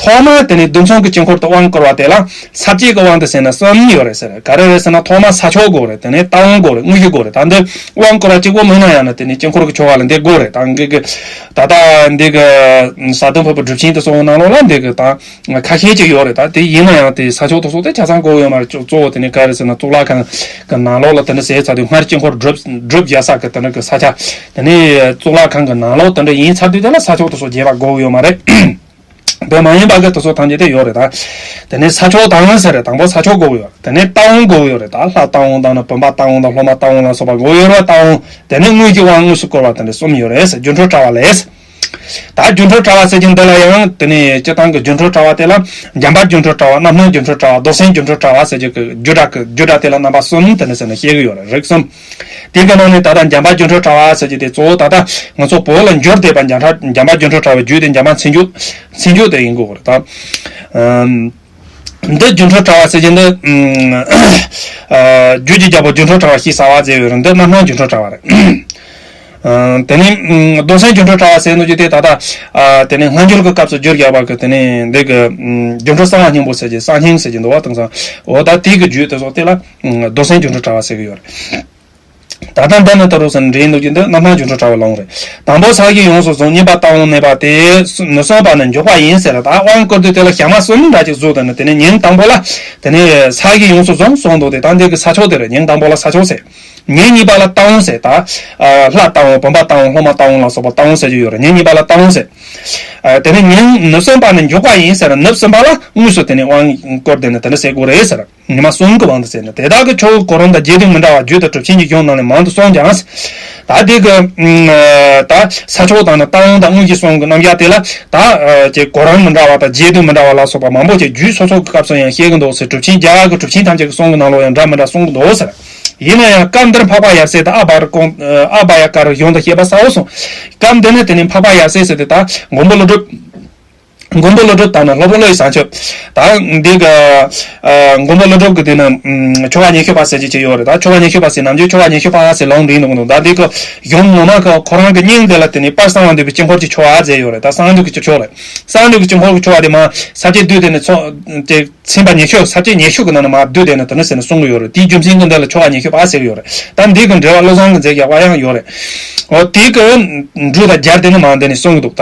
ཐོག་མར་དེ་ནས་བདུན་ཚང་གི་དཀྱིལ་འཁོར་དུ་དབང་བསྐུར་བ་དེ་ལ་ས་བཅད་ཀྱི་དབང་དུ་ཟེར་ན་གསུམ་ཡོད་རེད་ཟེར། ག་རེ་རེད་ཟེར་ན་ཐོག་མར་ས་ཕྱོགས་དགོས་རེད། དེ་ནས་ལྟ་བ་དགོས་རེད། དངོས་གཞི་དགོས་རེད། ད་འདི་དབང་བསྐུར་བ་གཅིག་པོ་མིན་ན་ཡང་ན་དེ་ནས་དཀྱིལ་འཁོར་གྱི་ཆོ་ག་ལ་འདི་དགོས་རེད། ད་འདི་གི་ད་ལྟ་འདི་གི་ས་དོན་ཕུར་བུ་སྒྲུབ་ཆེན་དེ་ཚོ་ནང་ལོགས་ལ་འདི་གི་ད་ཁ་ཤས་ཅིག་ཡོད་རེད། ད་དེ་ཡིན་ན་ཡང་དེ་ས་ཕྱོགས་དེ་ཚོ་དེ་ཆ་ཚང་དགོས་ཡོད་མ་རེད། གཙོ་བོ་དེ་ནས་ག་རེ་ཟེར་ན་གཙུག་ལག་ཁང་གི་ནང་ལོགས་ལ་དེ་འདྲ་ཟེར་ཚར་དུས་སྔར་དཀྱིལ་འཁོར་སྒྲུབ་སྒྲུབ་རྒྱག་ས་གི་དེ་འདྲ་གི་ས་ཆ། དེ་ནས་གཙུག་ལག་ཁང་གི་ནང་ལོགས་དེ་འདྲ་ཡིན་ཚར་དུས་དེ་ལ་ས་ཕྱོགས་དེ་ཚོ་རྒྱས་པ་དགོས་ཡོད་མ་རེད། དེ་མ་ཡིན་པ་གི་དེ་ཚོ་ཐམས་ཅད་དེ་ཡོད་རེད། ད་དེ་ནས་ས་ཕྱོགས་དང་ཟེར་རེད། དང་པོ་ས་ཕྱོགས་དགོས་ཡོད། དེ་ནས་ལྟ་བ་དགོས་ཡོད་རེད། ད་ལྷ་ལྟ་བ་དང་ནི་བུམ་པ་ལྟ་བ་དང་སློབ་མ་ལྟ་བ་ལ་སོགས་པ་དགོས་ཡོད་རེད། ལྟ་བ། དེ་ནས་དངོས་ཀྱི་དབང་དངོས་སུ་བསྐུར་བ་དེ་འདྲ་གསུམ་ཡོད་རེད་ཟེར། སྒྱུ་འཕྲུལ་དྲ་བ་ལས། ད་སྒྱུ་འཕྲུལ་དྲ་བ་ཟེར་གྱི་འདི་ལ་ཡང་དེ་ནས་སྤྱིར་བཏང་གི་སྒྱུ་འཕྲུལ་དྲ་བ་དེ་ལ་འཇམ་དཔལ་སྒྱུ་འཕྲུལ་དྲ་བ། རྣམ་སྣང་སྒྱུ་འཕྲུལ་དྲ་བ། རྡོར་སེམས་སྒྱུ་འཕྲུལ་དྲ་བ་ཟེར་གྱི་གི་སྒྱུ་འཕྲུལ་གྱི་སྒྱུ་འཕྲུལ་དེ་ལ་རྣམ་པ་གསུམ་དེ་ནས་ཟེར་ནས་བཤད་གི་ཡོད་རེད། རིགས་གསུམ། དེ་གི་ནང་ནས་ད་ལྟ་འཇམ་དཔལ་སྒྱུ་འཕྲུལ་དྲ་བ་ཟེར་གྱི་དེ་གཙོ་བོ་ད་ལྟ་ང་ཚོ་བོད་ལ་འགྱུར་བསྡད་པ་འཇམ་དཔལ་འཇམ་དཔལ་སྒྱུ་འཕྲུལ་དྲ་བའི་རྒྱུད་དེ་འཇམ་དཔལ་མཚན་བརྗོད། མཚན་བརྗོད་དེ་ཡིན་དགོས་རེད་ད། ཨམ། འདི་སྒྱུ་འཕྲུལ་དྲ་བ་ཟེར་གྱི་འདི། ཨམ། ཨ། རྒྱུད་ཀྱི་རྒྱལ་པོ་སྒྱུ་འཕྲུལ་དྲ་བ་ཞེས་བྱ་བ་མཛད་ཡོད་རེད། འདི་རྣམ་སྣང་སྒྱུ་འཕྲུལ་དྲ་བ་རེད། ཨ། དེ་ནས་ཨམ། རྡོར་སེམས་སྒྱུ་འཕྲུལ་དྲ་བ་ཟེར་ནོ་ཅི་དེ་ད་ལྟ། ཨ། དེ་ནས་སྔ་འགྱུར་གྱི་སྐབས་སུ་བསྒྱུར་བཞག་པ་གི་དེ་ནས་འདི་གི་ཨམ། སྒྱུ་འཕྲུལ་གསང་བ་སྙིང་པོ་ཟེར་གྱི་གསང་སྙིང་ཟེར་གྱི་འདུག་བ། དེང་སང་འོ་ད་དེ་གི་རྒྱུད་དེ་ཚོ་དེ་ལ་ཨམ། རྡོར་སེམས་སྒྱུ་འཕྲུལ་དྲ་བ་ཟེར་གྱི་ཡོད་རེད། ད་ལྟ་འདི་ནི་ད་རུང་ཟེར་འདྲེན་འདུག་ཀྱི་འདི་རྣམ་སྣང་སྒྱུ་འཕྲུལ་དྲ་བའི་ལུང་རེད། དང་པོ་ས་གཞི་ཡོངས་སུ་བཟུང་། གཉིས་པ་ལྟ་བ་གནས་པ་སྟེ། ནི་གསུམ་པ་ནི་འཇུག་པ་ཡིན་ཟེར། ད་དབང་བསྐུར་དུས་དེ་ལ་ཞག་མ་གསུམ་འདྲ་ཅིག་བཟོས། དེ་ནི་དེ་ནི་ཉིན་དང་པོ་ལ་དེ་ནི་ས་གཞི་ཡོངས་སུ་བཟུང་གསུངས་འདུག་སྟེ། ད་འདི་གི་ས་ཕྱོགས་དེ་རེད། ཉིན་དང་པོ་ལ་ས་ཕྱོགས་ཟེར། ཉིན་གཉིས་པ་ལ་ལྟ་བ་ཟེར། ད་ལྷ་ལྟ་བ། བུམ་པ་ལྟ་བ། སློབ་མ་ལྟ་བ་ལ་སོགས་པ་ལྟ་བ་ཟེར་གྱི་ཡོད་རེད། ཉིན་གཉིས་པ་ལ་ལྟ་བ་ཟེར། དེ་ནི་ཉིན་ནི་གསུམ་པ་ནི་འཇུག་པ་ཡིན་ཟེར། ནི་གསུམ་པ་ལ་དངོས་སུ་དེ་ནི་དབང་བསྐུར་དེ་ནི་དེ་ནི་ཟེར་དགོས་རེད་ཟེར། ཉི་མ་གསུམ་གྱི་དབང་དུ་ཟེར་ནས། དེ་དག་གི་ཆོས་གོ་རིམ་དང་རྒྱས་བསྡུས་མི་འདྲ་བ་རྒྱུད་དང་གྲུབ་ཆེན་གྱི་གཞུང་རྣམས་ལས་མང་དུ་གསུངས་ཀྱང་། ད་དེ་གི་ད་ས་ཕྱོགས་དང་ནི་ལྟ་བ་དང་དངོས་ཀྱི་གསུང་གི་རྣམ་གཞག་དེ་ལ་ད་ཀྱི་གོ་རིམ་མི་འདྲ་བ་དང་རྒྱས་བསྡུས་མི་འདྲ་བ་ལ་སོགས་པ་མང་པོ་ཅིག་རྒྱུད་སོ་སོ་གི་སྐབས་སུ་ཡང་བཤད་ཀྱི་འདུག་ཟེར། གྲུབ་ཆེན་རྒྱ་གར་གྱི་གྲུབ་ཆེན་ཐམས་ཅད་ཀྱི་གསུང་གི་ནང་ལོགས་ཡང་འདྲ་མི་འདྲ་གསུང་གི་འདུག་ཟེར། ཡིན་ན་ཡང་སྐབས་འདིར་འཕགས་པ་ཡབ་སྲས་དང་ཨ་བྷ་ར་ཀོང་ཨ་བྷ་ཡ་ཀ་ར་གཞུང་དུ་བཤད་པ་གསལ་བོ་གསུངས། སྐབས་འདི་ནི་དེ་ནི་འཕགས་པ་ཡབ་སྲས་ཟེར་དེ་ད་མགོན་པོ་ཀླུ་སྒྲུབ། མགོན་པོ་ཀླུ་སྒྲུབ་དང་ནི་སློབ་དཔོན་བློ་ཡི་བྱང་ཆུབ། ད་འདི་གི་ཨ་མགོན་པོ་ཀླུ་སྒྲུབ་ཀྱི་དེ་ནི་ཨམ་ཆོ་ག་ཉེར་ཞི་པ་ཟེར་གྱི་ཅིག་ཡོད་རེད། ད་ཆོ་ག་ཉེར་ཞི་པ་ཟེར་ནམ་རྒྱུན་ཆོ་ག་ཉེར་ཞི་པ་ཟེར་ལུང་འདྲེན་འདུག་གི་འདུག་ད་འདི་གི་གཞུང་ངོ་མ་གི་ཁོ་རང་གི་སྙིང་འདི་ལ་དེ་ནི་དཔལ་གསང་བ་འདུས་པའི་དཀྱིལ་འཁོར་གྱི་ཆོ་ག་མཛད་ཡོད་རེད། ད་གསང་འདུས་ཀྱི་ཆོ་ག་རེད། གསང་འདུས་ཀྱི་དཀྱིལ་འཁོར་གྱི་ཆོ་ག་དེ་མ་ས་བཅད་བསྡུས་དེ་ནི་ཚོ་དེ། ཚན་པ་ཉེར་ཞི། ས་བཅད་ཉེར་ཞི་གི་ནང་ནས་མར་བསྡུས་དེ་ནི་དེ་ནི་ཟེར་ནས་གསུང་གི་ཡོད་རེད། དེའི་རྒྱུ་མཚན་གྱིས་འདི་ལ་ཆོ་ག་ཉེར་ཞི་པ་ཟེར་གི་ཡོད་རེད། ད་འདི་གི་འགྲེལ་བ་བློ་བཟང་གིས་མཛད་རྒྱག་པ་ཡང་ཡོད་རེད། འོ་དེ་གི་འགྲོས་དང་སྦྱར་ཏེ་ནི་མར་འདི་ནས་གསུང་གི་འདུག་ད་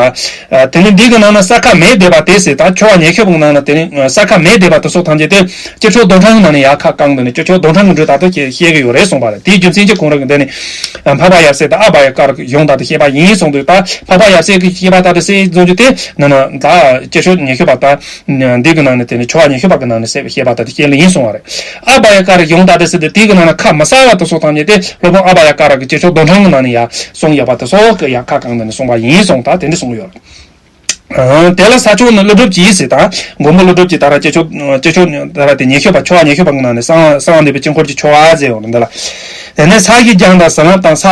དེ་ནི་འདི་གི་ནང་ན་ས་ཁ་མེ་འདས་པ་སྟེ་ཟེར། ད་ཆོ་ག་ཉེར་ཞི་པ་གི་ནང་ན་དེ་ནི་ས་ཁ་མེ་འདས་པ་དེ་སོགས་ཐམས་ཅད་དེ་སྤྱི་ཆོས་རྡོར་འཕྲེང་གི་ནང་ནས་ཡར་ཁ་བསྐངས་ཏེ་ནི་སྤྱི་ཆོས་རྡོར་འཕྲེང་གི་འགྲོས་ལྟར་དུ་བཤད་ཀྱི་ཡོད་རེད་གསུངས་པ་རེད། དེའི་རྒྱུ་མཚན་གྱིས་ཁོང་རང་གིས་འདི་ནི་འཕགས་པ་ཡབ་སྲས་དང་ཨ་བྷ་ཡ་ཀ་ར་གི་གཞུང་ལྟར་དུ་བཤད་པ་ཡིན་གསུངས་འདུག་ད་འཕགས་པ་ཡབ་སྲས་ཀྱིས་བཤད་པ་ལྟར་དུ་ཟེར་གསུང་རྒྱུ་དེ་ནི་ནི་ད་སྤྱི་ཆོས་ཉེར་ཞི་པ་ད། འདི་གི་ནང་ནས་དེ་ནི་ཆོ་ག་ཉེར་ཞི་པ་གི་ནང་ནས་གསལ་བཤད་པ་ལྟར་དུ་བཤད་ལེ་ཡིན་གསུང་བ་རེད། ཨ་བྷ་ཡ་ཀ་ར་གཞུང་ལྟར་དུ་ཟེར་ཏེ་དེ་གི་ནང་ན་ཁ་མི་གསལ་བ་དེ་སོགས་ཐམས་ཅད་དེ་སློབ་དཔོན་ཨ་བྷ་ཡ་ཀ་ར་གི་སྤྱི་ཆོས་རྡོར་འཕྲེང་གི་ནང་ནས་ཡར་གསུངས་ཡོད་པ་དེ་སོགས་ཀྱི་ཡར་ཁ་བསྐངས་ནས་གསུངས་པ་ཡིན་གསུངས། ད་དེ་འདྲ་གསུངས་ཡོད་རེད། དེ་ལ་ས་ཕྱོགས་ནི་ཀླུ་སྒྲུབ་ཀྱིས་ཟེར། ད་མགོན་པོ་ཀླུ་སྒྲུབ་ཀྱིས་ད་ར་སྤྱི་ཆོས་སྤྱི་ཆོས་ད་ར་དེ་ཉེར་ཞི་པ་ཆོ་ག་ཉེར་ཞི་པ་གི་ནང་ནས་གསང་གསང་བ་འདུས་པའི་དཀྱིལ་འཁོར་གྱི་ཆོ་ག་ཟེར་ཡོད་རེད་འདི་ལ། དེ་ནས་ས་གཞི་སྦྱངས་དང་ཟིན་རླབས་དང་ས་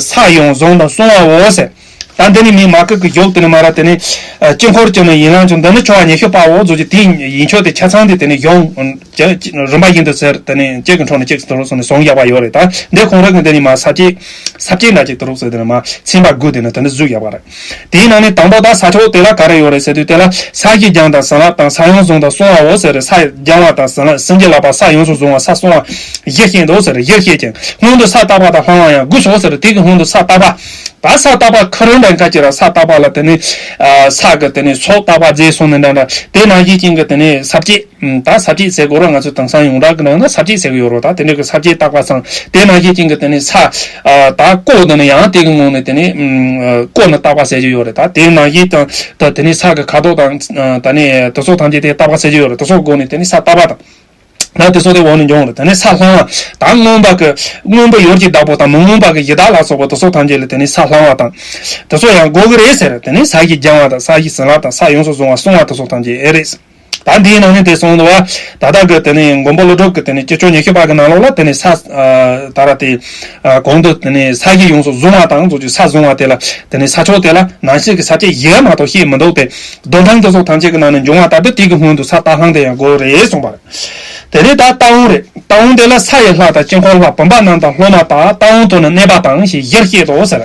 ས་ཡོངས་བཟུང་དང་བསྲུང་བའོ་ཟེར། ད་འདི་ནི་མི་མ་བསྐུལ་གྱི་བཞུགས་དེ་ནི་མ་ར་དེ་ནི་ཨ་དཀྱིལ་འཁོར་གྱི་ནི་ཡན་ལག་བྱུང་། འདི་ནི་ཆོ་ག་ཉེར་ཞི་པའོ་ཟེར་གྱི་དེའི་ཡན་ཆོད་དེ་ཆ་ཚང་དེ་དེ་ནི་གཞུང་རིམ་པ་བཞིན་དུ་ཟེར། དེ་ནི་གཅིག་གི་འཕྲོ་ནས་གཅིག་དུ་རུ་སོང་ནས་གཞུང་བཞག་པ་ཡོད་རེད། ད་འདི་ཁོང་རང་གི་འདི་ནི་མ་ས་བཅད་ས་བཅད་འདྲ་ཅིག་དུ་རུ་ཟེར་དེ་ནི་མ་ཚན་པ་དགུ་དེ་ནི་དེ་ནི་བཟོས་བཞག་པ་རེད། དེའི་ནང་ནས་དང་པོ་ད་ས་ཕྱོགས་དེ་ལ་ག་རེ་ཡོད་རེད་ཟེར་དུས་དེ་ལ་ས་གཞི་སྦྱངས་དང་ཟིན་རླབས་དང་ས་ཡོངས་བཟུང་དང་བསྲུང་བའོ་ཟེར། ས་སྦྱང་བ་དང་ཟིན་རླབས་སེམས་ཀྱི་བསླབ་པ་ས་ཡོངས་སུ་བཟུང་བ་ས་བསྲུང་བ་བཞི་བཤད་འདུག་ཟེར། བཞི་བཤད་ཀྱང་སྔོན་དུ་ས་བརྟག་པ་དང་ལྷག་པ་ཡང་དགུ་སོ་ཟེར། དེ་གི་སྔོན་དུ་ས་བརྟག་པ། ད་ས་བརྟག་པ་ཁ་རོན་འདྲ་འགའ་ཅིག་ར་ས་བརྟག་པ་ལ་དེ་ནི་ཨ་ས་གི་དེ་ནི་ཚོགས་བརྟག་པ་རྫས་སོང་ནི་འདྲ་འདྲ་དེ་ནང་བཞིན་ཅན་གི་དེ་ནི་ས་བཅད་ད་ས་བཅད་ཟེར་དགོས་ར། ང་ཚོས་དེང་སང་ཡོངས་གྲགས་ཀྱི་ནང་ན་ས་བཅད་ཟེར་གི་ཡོད་ར། ད་དེ་འདྲ་གི་ས་བཅད་བརྟག་པ་ཚང་དེ་ནང་བཞིན་ཅན་གི་དེ་ནི་ས་ཨ་ད་བརྐོས་དེ་ནི་ཡང་དེ་གི་ངོས་ནས་དེ་ནི་ཨ་བརྐོས་ནི་བརྟག་པ་ཟེར་གྱི་ཡོད་རེད། ད་དེ་ནང་བཞིན་དང་ད་དེ་ནི་ས་གི་ཁ་དོག་དང་ད་ནི་དེ་ཚོ་ཐམས་ཅད་དེ་བརྟག་པ་ཟེར་གྱི་ཡོད་རེད། དེ་ཚོ་སྒོ་ནས་དེ་ནི་ས་བརྟག་པ་དང་། ན་དེ་སོགས་དེ་འོག་ནས་འབྱུང་རེད། དེ་ནས་ས་སླང་བ་དང་མངོན་པ་གི་མངོན་པ་ཡོད་ཀྱི་བདག་པོ་དང་མི་མངོན་པ་གི་ཡི་དྭགས་ལ་སོགས་པ་དེ་སོགས་ཐམས་ཅད་ལ་དེ་ནས་ས་སླང་བ་དང་དེ་སོགས་ཡང་དགོས་ཀྱི་རེད་ཟེར། དེ་ནས་ས་གཞི་སྦྱང་བ་དང་ས་གཞི་ཟིན་ལ་དང་ས་ཡོངས་སུ་བཟུང་བ་སྲུང་བ་དེ་སོགས་ཐམས་ཅད་ཨེ་རེད། ད་འདིའི་ནང་ནས་དེ་གསུངས་འདུག་བ། ད་ལྟ་གི་དེ་ནས་མགོན་པོ་ཀླུ་སྒྲུབ་ཀྱི་དེ་ནས་སྐྱེས་མཆོག་ཉི་ཤུ་པ་གི་ནང་ལོགས་ལ་དེ་ནས་ས་ད་ར་དེ་གོང་དུ་དེ་ནས་ས་གཞི་ཡོངས་སུ་བཟུང་བ་དང་ཚོགས་ཀྱི་ས་བཟུང་བ་དེ་ལ་དེ་ནས་ས་ཕྱོགས་དེ་ལ་ནང་གསེས་ཀྱི་ས་བཅད་བཞི་མ་གཏོགས་བཤད་མི་འདུག་སྟེ། རྡུལ་ཕྲན་དེ་སོགས་ཐམས་ཅད་ཀྱི་ནང་ནས་འབྱུང་བ་ལྟར་དུ་དེ་གི་སྔོན་དུ་ས་རྟ་སླང་དེ་ཡང་དགོས་རེད་གསུངས་པ་རེད། དེ་ནས་ད་རྟ་བོང་རེད། རྟ་བོང་དེ་ལ་ས་ཡི་ལྷ་དང་དཀྱིལ་འཁོར་ལྷ། བུམ་པ་རྣམས་དང་སློབ་མ་དག་རྟ་བོང་དུ་ནི་གནས་པ་དང་ཞེས་བཞིར་བཤད་དོ་ཟེར།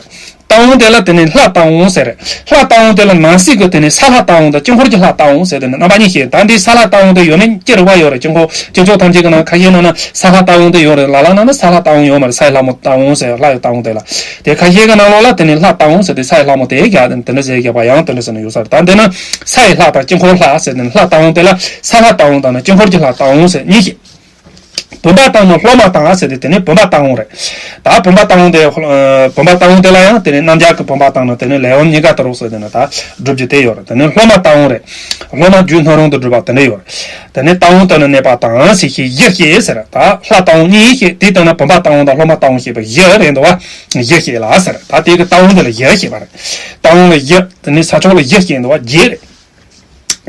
རྟ་བོང་དེ་ལ་དེ་ནས་ལྷ་རྟ་བོང་ཟེར། ལྷ་རྟ་བོང་དེ་ལ་ནང་གསེས་ཀྱི་དེ་ནས་ས་ལྷ་རྟ་བོང་དང་དཀྱིལ་འཁོར་གྱི་ལྷ་རྟ་བོང་ཟེར་དེ་ནས་རྣམ་པ་གཉིས་བཤད། ད་འདི་ས་ལྷ་རྟ་བོང་དེ་ཡོད་ནི་ཅི་རིགས་པ་ཡོད་རེད། དཀྱིལ་འཁོར་སྤྱི་ཚོགས་ཐམས་ཅད་ཀྱི་ནང་ཁ་ཤས་ནང་ན་ས་ལྷ་རྟ་བོང་དེ་ཡོད་རེད། ལ་ལ་ནང་ན་ས་ལྷ་རྟ་བོང་ཡོད་མ་རེད། ས་ཡི་ལྷ་མོ་རྟ་བོང་ཟེར། ལྷ་ཡི་རྟ་བོང་དེ་ལ། དེ་ཁ་ཤས་ཀྱི་ནང་ལོགས་ལ་དེ་ནས་ལྷ་རྟ་བོང་ཟེར་དེ་ས་ཡི་ལྷ་མོ་དེ་རྒྱག་དེ་འདི་འདྲ་ཟེར་རྒྱག་པ་ཡང་དེ་འདྲ་ཟེར་ནས་ཡོད་ས་རེད། ད་འདི་ན་ས་ཡི་ལྷ་དང་དཀྱིལ་འཁོར་ལྷ་ཟེར་དེ་ནས་ལྷ་རྟ་བོང་དེ་ལ་ས་ལྷ་རྟ་བོང་དང་ནི་དཀྱིལ་འཁོར་གྱི་ལྷ་རྟ་བོང་ཟེར་གཉིས་བཤད། བུམ་པ་དང་ནི་སློབ་མ་དང་ཟེར་ཏེ་དེ་ནས་བུམ་པ་རྟ་བོང་རེད། ད་བུམ་པ་རྟ་བོང་དེ་ཨ་བུམ་པ་རྟ་བོང་དེ་ལ་ཡང་དེ་ནས་རྣམ་རྒྱལ་གྱི་བུམ་པ་དང་ནི་དེ་ནས་ལས་བུམ་གཉིས་ཀ་ལྟ་རོགས་ཟེར་དེ་ནས་ད་སྒྲུབ་རྒྱུ་དེ་ཡོད་རེད། དེ་ནས་སློབ་མ་རྟ་བོང་རེད། སློབ་མ་རྒྱུ་སྣོད་རུང་དུ་སྒྲུབ་པ་དེ་འདྲ་ཡོད་རེད། དེ་ནས་རྟ་བོང་དུ་ནི་གནས་པ་དང་ཟེར་ཞེས་བཞི་བཤད་ཟེར། ད་ལྷ་རྟ་བོང་གཉིས་བཤད། དེ་ལྟར་ན་བུམ་པ་རྟ་བོང་དང་སློབ་མ་རྟ་བོང་བཤད་པ་བཞི་རེད་འདུག་བ། བཞི་བཤད་ལ་ཟེར། ད་དེ་གི་རྟ་བོང་དེ་ལ་བཞི་བཤད་པ་རེད། རྟ་བོང་ལ་བཞི། དེ་ནས་ས་ཕྱོགས་ལ་བཞི་བཤད་འདུག་བ། བརྒྱད་རེད།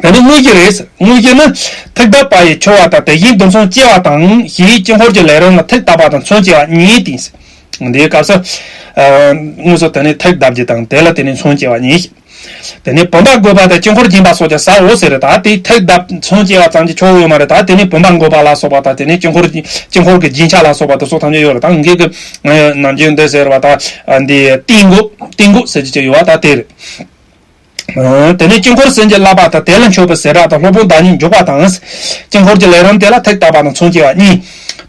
དེ་ནི་དངོས་གཞི་རེད། དངོས་གཞི་ནི་ཐུགས་དམ་པ་ཡི་མཆོད་པ་དང་དེ་བཞིན་དུ་མཚོན་བཅས་པ་དང་ཞེས་དཀྱིལ་འཁོར་གྱི་ལས་རིམ་ལ་ཐུགས་དམ་པ་དང་མཚོན་བཅས་པ་གཉིས་བསྟན། འདིའི་སྐབས་སུ་ཨ་དངོས་སུ་དེ་ནི་ཐུགས་དམ་རྒྱུ་དང་དེ་ལ་དེ་ནི་མཚོན་བཅས་པ་གཉིས། དེ་ནི་བུམ་པ་བཀོད་པ་དང་དཀྱིལ་འཁོར་བརྒྱན་པ་སོགས་ཀྱང་ཟབ་བོ་ཟེར། ད་དེ་ཐུགས་དམ་མཚོན་བཅས་པ་ཙམ་གྱིས་ཆོག་ཡོད་མ་རེད། ད་དེ་ནི་བུམ་པ་བཀོད་པ་ལ་སོགས་པ་དང་དེ་ནི་དཀྱིལ་འཁོར་དཀྱིལ་འཁོར་གྱི་རྒྱན་ཆ་ལ་སོགས་པ་དེ་སོགས་ཐམས་ཅད་ཡོད་རེད། ད་ངེད་ཀྱི་ནམ་རྒྱུན་འདི་ཟེར་བ་ད་འདི་ཏིང་འགོ་ཏིང་འགོ་ཟེར་གྱི་ཡོད་བ་ད་དེ་རེད། དེ་ནས་དཀྱིལ་འཁོར་ཟིན་གྱིས་བརླབས་པ་དང་དེ་ལ་མཆོད་པའི་ཟས་སྦྲགས་དང་སློབ་དཔོན་བདག་ཉིད་འཇུག་པ་དང་། དཀྱིལ་འཁོར་གྱི་ལས་རིམ་དེ་ལ་ཐུགས་དམ་པ་དང་མཚོན་བཅས་པ་གཉིས།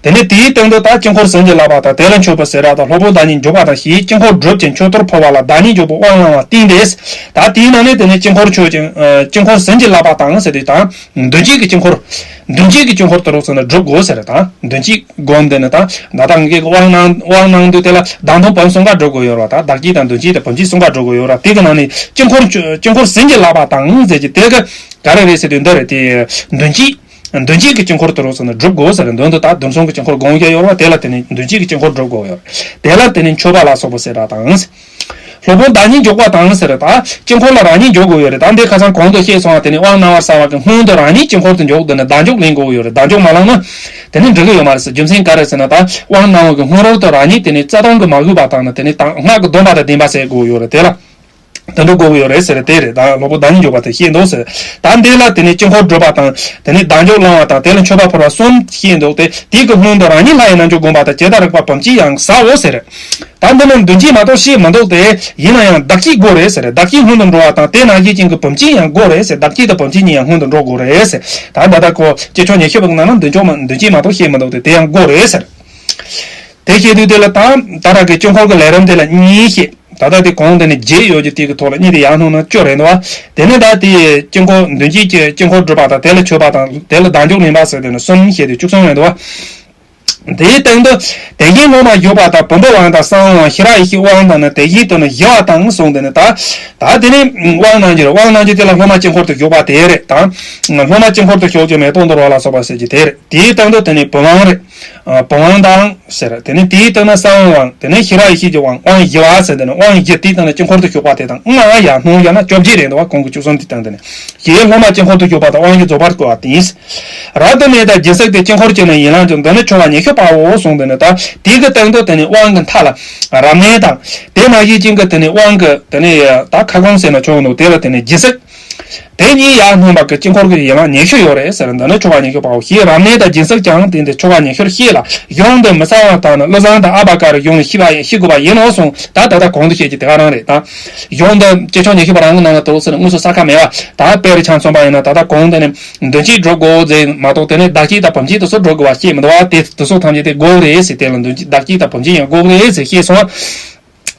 དེ་ནས་དེའི་སྟེང་དུ་ད་དཀྱིལ་འཁོར་ཟིན་གྱིས་བརླབས་པ་དང་དེ་ལ་མཆོད་པའི་ཟས་སྦྲགས་དང་སློབ་དཔོན་བདག་ཉིད་འཇུག་པ་དང་ཞེས་དཀྱིལ་འཁོར་སྒྲུབ་ཅིང་མཆོད་གཏོར་ཕུལ་བ་ལ་བདག་ཉིད་འཇུག་པའི་དབང་བླང་བ་བསྟན་ཏེ། ད་དེའི་ནང་ནས་དེ་ནས་དཀྱིལ་འཁོར་མཆོད་ཅིང་དཀྱིལ་འཁོར་ཟིན་གྱིས་བརླབས་པ་དང་ཟེར་དུས་དང་མདུན་བསྐྱེད་ཀྱི་དཀྱིལ་འཁོར། མདུན་བསྐྱེད་ཀྱི་དཀྱིལ་འཁོར་དུ་རོགས་ཟེར་ན་སྒྲུབ་དགོས་ཟེར་དང་མདུན་བསྐྱེད། སྒོམ་དེ་ནི་ད་ད་ལྟ་ངེད་ཀྱི་དབང་གནང་དབང་གནང་དུས་དེ་ལ་བདག་མདུན་བུམ་གསུམ་ཀ་སྒྲུབ་དགོས་ཡོད་ར། ད་བདག་བསྐྱེད་དང་མདུན་བསྐྱེད་དང་བུམ་བསྐྱེད་གསུམ་ཀ་སྒྲུབ་དགོས་ཡོད་ར། དེ་གི་ནང་ནས་དཀྱིལ་འཁོར་དཀྱིལ་འཁོར་ཟིན་གྱིས་བརླབས་པ་དང་ཟེར་གྱི་དེ་གི་ག་རེ་རེད་ཟེར་དུས་འདི་རེད། དེ་མདུན་བསྐྱེད། མདུན་བསྐྱེད་ཀྱི་དཀྱིལ་འཁོར་དུ་རོགས་ཟེར་ན་སྒྲུབ་དགོས་ཟེར། མདུན་དུ་ད་མདུན་གསུམ་གྱི་དཀྱིལ་འཁོར་སྒོམ་རྒྱུ་ཡོད་ར། དེ་ལ་དེ་ནས་མདུན་བསྐྱེད་ཀྱི་དཀྱིལ་འཁོར་སྒྲུབ་དགོས་ཡོད་ར། དེ་ལ་དེ་ནས་མཆོད་པ་ལ་སོགས་པ་ཟེར་ར་དང་། སློབ་དཔོན་བདག་ཉིད་འཇུག་པ་དང་ཟེར། ད་དཀྱིལ་འཁོར་ལ་རང་ཉིད་འཇུག་དགོས་ཡོད་རེད། ད་འདི་ཁ་སང་གོང་དུ་བཤད་སོང་བ་དེ་ནི་དབང་གནང་བར་བྱ་བ་གི་སྔོན་དུ་རང་ཉིད་དཀྱིལ་འཁོར་དུ་འཇུག་འདི་ནི་བདག་འཇུག་ལེན་དགོས་ཡོད་རེད། བདག་འཇུག་མ་བླངས་ན་དེ་ནི་འགྲིག་གི་ཡོད་མ་རེད་ཟེར། རྒྱུ་མཚན་ག་རེ་ཟེར་ན་ད་དབང་གནང་བ་གི་སྔོན་རོལ་དུ་རང་ཉིད་དེ་ནི་རྩ་ལྟུང་གིས་མ་གོས་པ་དང་ནི་དེ་ནི་ད་སྔགས་ཀྱི་སྡོམ་པ་དང་ལྡན་པ་བྱེད་དགོས་ཡོད་རེད། དེ་ལ་དེ་འདྲ་དགོས་ཀྱི་ཡོད་རེད་ཟེར། དེ་རེད། ད་སློབ་དཔོན་བདག་ཉིད་འཇུག་པ་དེ་བཤད་འདུག་ཟེར། ད་འདི་ལ་དེ་ནི་དཀྱིལ་འཁོར་སྒྲུབ་པ་དང་དེ་ནི་བདག་འཇུག་བླང་བ་དང་དེ་ལ་མཆོད་པ་ཕུལ་བ་གསུམ་བཤད་འདུག་སྟེ། དེ་གི་སྔོན་དུ་རང་ཉིད་ལྷ་ཡི་རྣལ་འབྱོར་བསྒོམ་པ་དང་ཇི་ལྟར་རིགས་པ་བུམ་བསྐྱེད་ཡང་ཟབ་བོ་ཟེར། ད་འདི་ནི་མདུན་བསྐྱེད་མ་གཏོགས་བཤད་མི་འདུག་སྟེ། ཡིན་ན་ཡང་བདག་བསྐྱེད་དགོས་རེད་ཟེར། བདག་བསྐྱེད་སྔོན་དུ་འགྲོ་བ་དང་དེ་ནང་བཞིན་ཅན་གྱི་བུམ་བསྐྱེད་ཡང་དགོས་རེད་ཟེར། བདག་བསྐྱེད་དང་བུམ་བསྐྱེད་གཉིས་ཡང་སྔོན་དུ་འགྲོ་དགོས་རེད་ཟེར། ད་ད་ལྟ་ཁོ་སྐྱེས་མཆོག་ཉི་ཤུ་པ་གི་ནང་ན་མདུན་ཅོག་མ་མདུན་བསྐྱེད་མ་གཏོགས་བཤད་མི་འདུག་སྟེ། དེ་ཡང་དགོས་རེད་ཟེར། དེ་བཤད་དུས་དེ་ལ་ད་ད་ར་གི་དཀྱིལ་འཁོར་གྱི་ལས་རིམ་དེ་ལ་གཉིས་བཤད། ད་ལྟ་དེ་གོང་དེ་ནི་བརྒྱད་ཡོད་ཀྱི་དེ་གི་ཐོག་ལ་གཉིས་དེ་ཡར་སྣོན་ན་བཅུ་རེད་འདུག་བ། དེ་ནས་ད་དེ་དཀྱིལ་འཁོར་མདུན་བསྐྱེད་ཀྱི་དཀྱིལ་འཁོར་སྒྲུབ་པ་དང་དེ་ལ་མཆོད་པ་དང་དེ་ལ་བདག་འཇུག་ལེན་པ་ཟེར་དེ་ནི་གསུམ་བཤད་དེ་བཅུ་གསུམ་རེད་འདུག་བ། དེའི་སྟེང་དུ་དེ་བཞིན་སློབ་མ་བཞུགས་པ་དང་བུམ་པའི་དབང་དང་གསང་བའི་དབང་ཤེས་རབ་ཡེ་ཤེས་དབང་དང་ནི་དེ་བཞིན་དུ་ནི་ཞི་བ་དང་གསུངས་ཏེ་ནི་ད། ད་དེ་ནི་དབང་གནང་རྒྱུ་རེད། དབང་གནང་རྒྱུ་དེ་ལ་སློབ་མ་དཀྱིལ་འཁོར་དུ་བཞུགས་པ་དེ་རེད་ད། སློབ་མ་དཀྱིལ་འཁོར་དུ་བཞུགས་ཀྱི་མེ་ཏོག་འདོར་བ་ལ་སོགས་པ་ཟེར་གྱི་དེ་རེད། དེའི་སྟེང་དུ་དེ་ནི་བུམ་དབང་རེད། ཨ་བུམ་དབང་དང་ཟེར། དེ་ནས་དེའི་སྟེང་ན་གསང་བའི་དབང་། དེ་ནས་ཤེས་རབ་ཡེ་ཤེས་ཀྱི་དབང་། དབང་བཞི་པ་ཟེར། དེ་ནས་དབང་བཞི་དེའི་སྟེང་ན་དཀྱིལ་འཁོར་དུ་བཞུགས་པ་དེ་དང་ལྔ་ཡར་སྣོན་བཞག་ན་བཅོ་བརྒྱད་རེད་འདུག་བ། གོང་གི་བཅུ་གསུམ་དེའི་སྟེང་དེ་ནས་ཞེས་སློབ་མ་དཀྱིལ་འཁོར་དུ་བཞུགས་པ་དང་དབང་བཞི་རྫོགས་པར་བཀོད་པ་དེ་ཡིན། རབ་ཏུ་གནས་དང་སྦྱིན་སྲེག་སྟེ་དཀྱིལ་འཁོར་གྱི་ནི་ཡན་ལག་འཇོམས། འདི་ནི་མཆོད་པ་ཉི་ཤུ་པའོ་གསུངས་ཏེ་ནི་ད་དེ་གི་སྟེང་དུ་དེ་ནས་དབང་གི་མཐའ་ལ་རབ་གནས་དང་དེ་ནང་བཞིན་ཅན་གྱི་དེ་ནས་དབང་གི་དེ་ནས་ད་ཁ་སྐོང་ཟེར་ན་ཆོག་འདུག་དེ་ལ་དེ་ནས་སྦྱིན་སྲེག་དེ་གཉིས་ཡར་སྣོན་པ་གི་དཀྱིལ་འཁོར་གྱི་ཡན་ལག་ཉི་ཤུ་ཡོད་རེད་ཟེར། འདི་ནི་མཆོད་པ་ཉི་ཤུ་པའོ་ཞེས་རབ་གནས་དང་སྦྱིན་སྲེག་ཀྱང་དེ་འདི་མཆོད་པ་ཉི་ཤུར་བཤད་ལ། གཞུང་འདི་མི་གསལ་བ་དག་ནི་ཀླུ་བཟང་དང་ཨ་བ་ཀ་རི་གཞུང་ནས་ཤེས་པ་ཡིན་ཤེས་དགོས་པ་ཡིན་ནོ་གསུངས། ད་ད་ལྟ་གོང་དུ་བཤད་ཀྱི་དེ་ག་རང་རེད་ད། གཞུང་འདི་དཀྱིལ་ཆོག་ཉི་ཤུ་པ་རང་གི་ནང་ལ་དུ་ཟེར་ན་དངོས་སུ་གསལ་ཁ་མེད་བ། ད་དཔེ་རུ་ཆ་མཚོན་པ་ཡིན་ན་ད་ལྟ་གོང་དེ་ནས་མདུན་བསྐྱེད་སྒྲུབ་དགོས་ཟེར་མ་གཏོགས་དེ་ནས་བདག་བསྐྱེད་དང་བུམ་བསྐྱེད་དུ་སུ་སྒྲུབ་དགོས་པ་བཤད་མི་འདུག་བ། དེ་དུ་སོགས་ཐམས་ཅད་དེ་དགོས་རེད་ཟེར། དེ་ལ་མདུན་བསྐྱེད་བདག་བསྐྱེད་དང་བུམ་བསྐྱེད་ཡང་དགོས་རེད་ཟེར་བཤད་སོང་བ།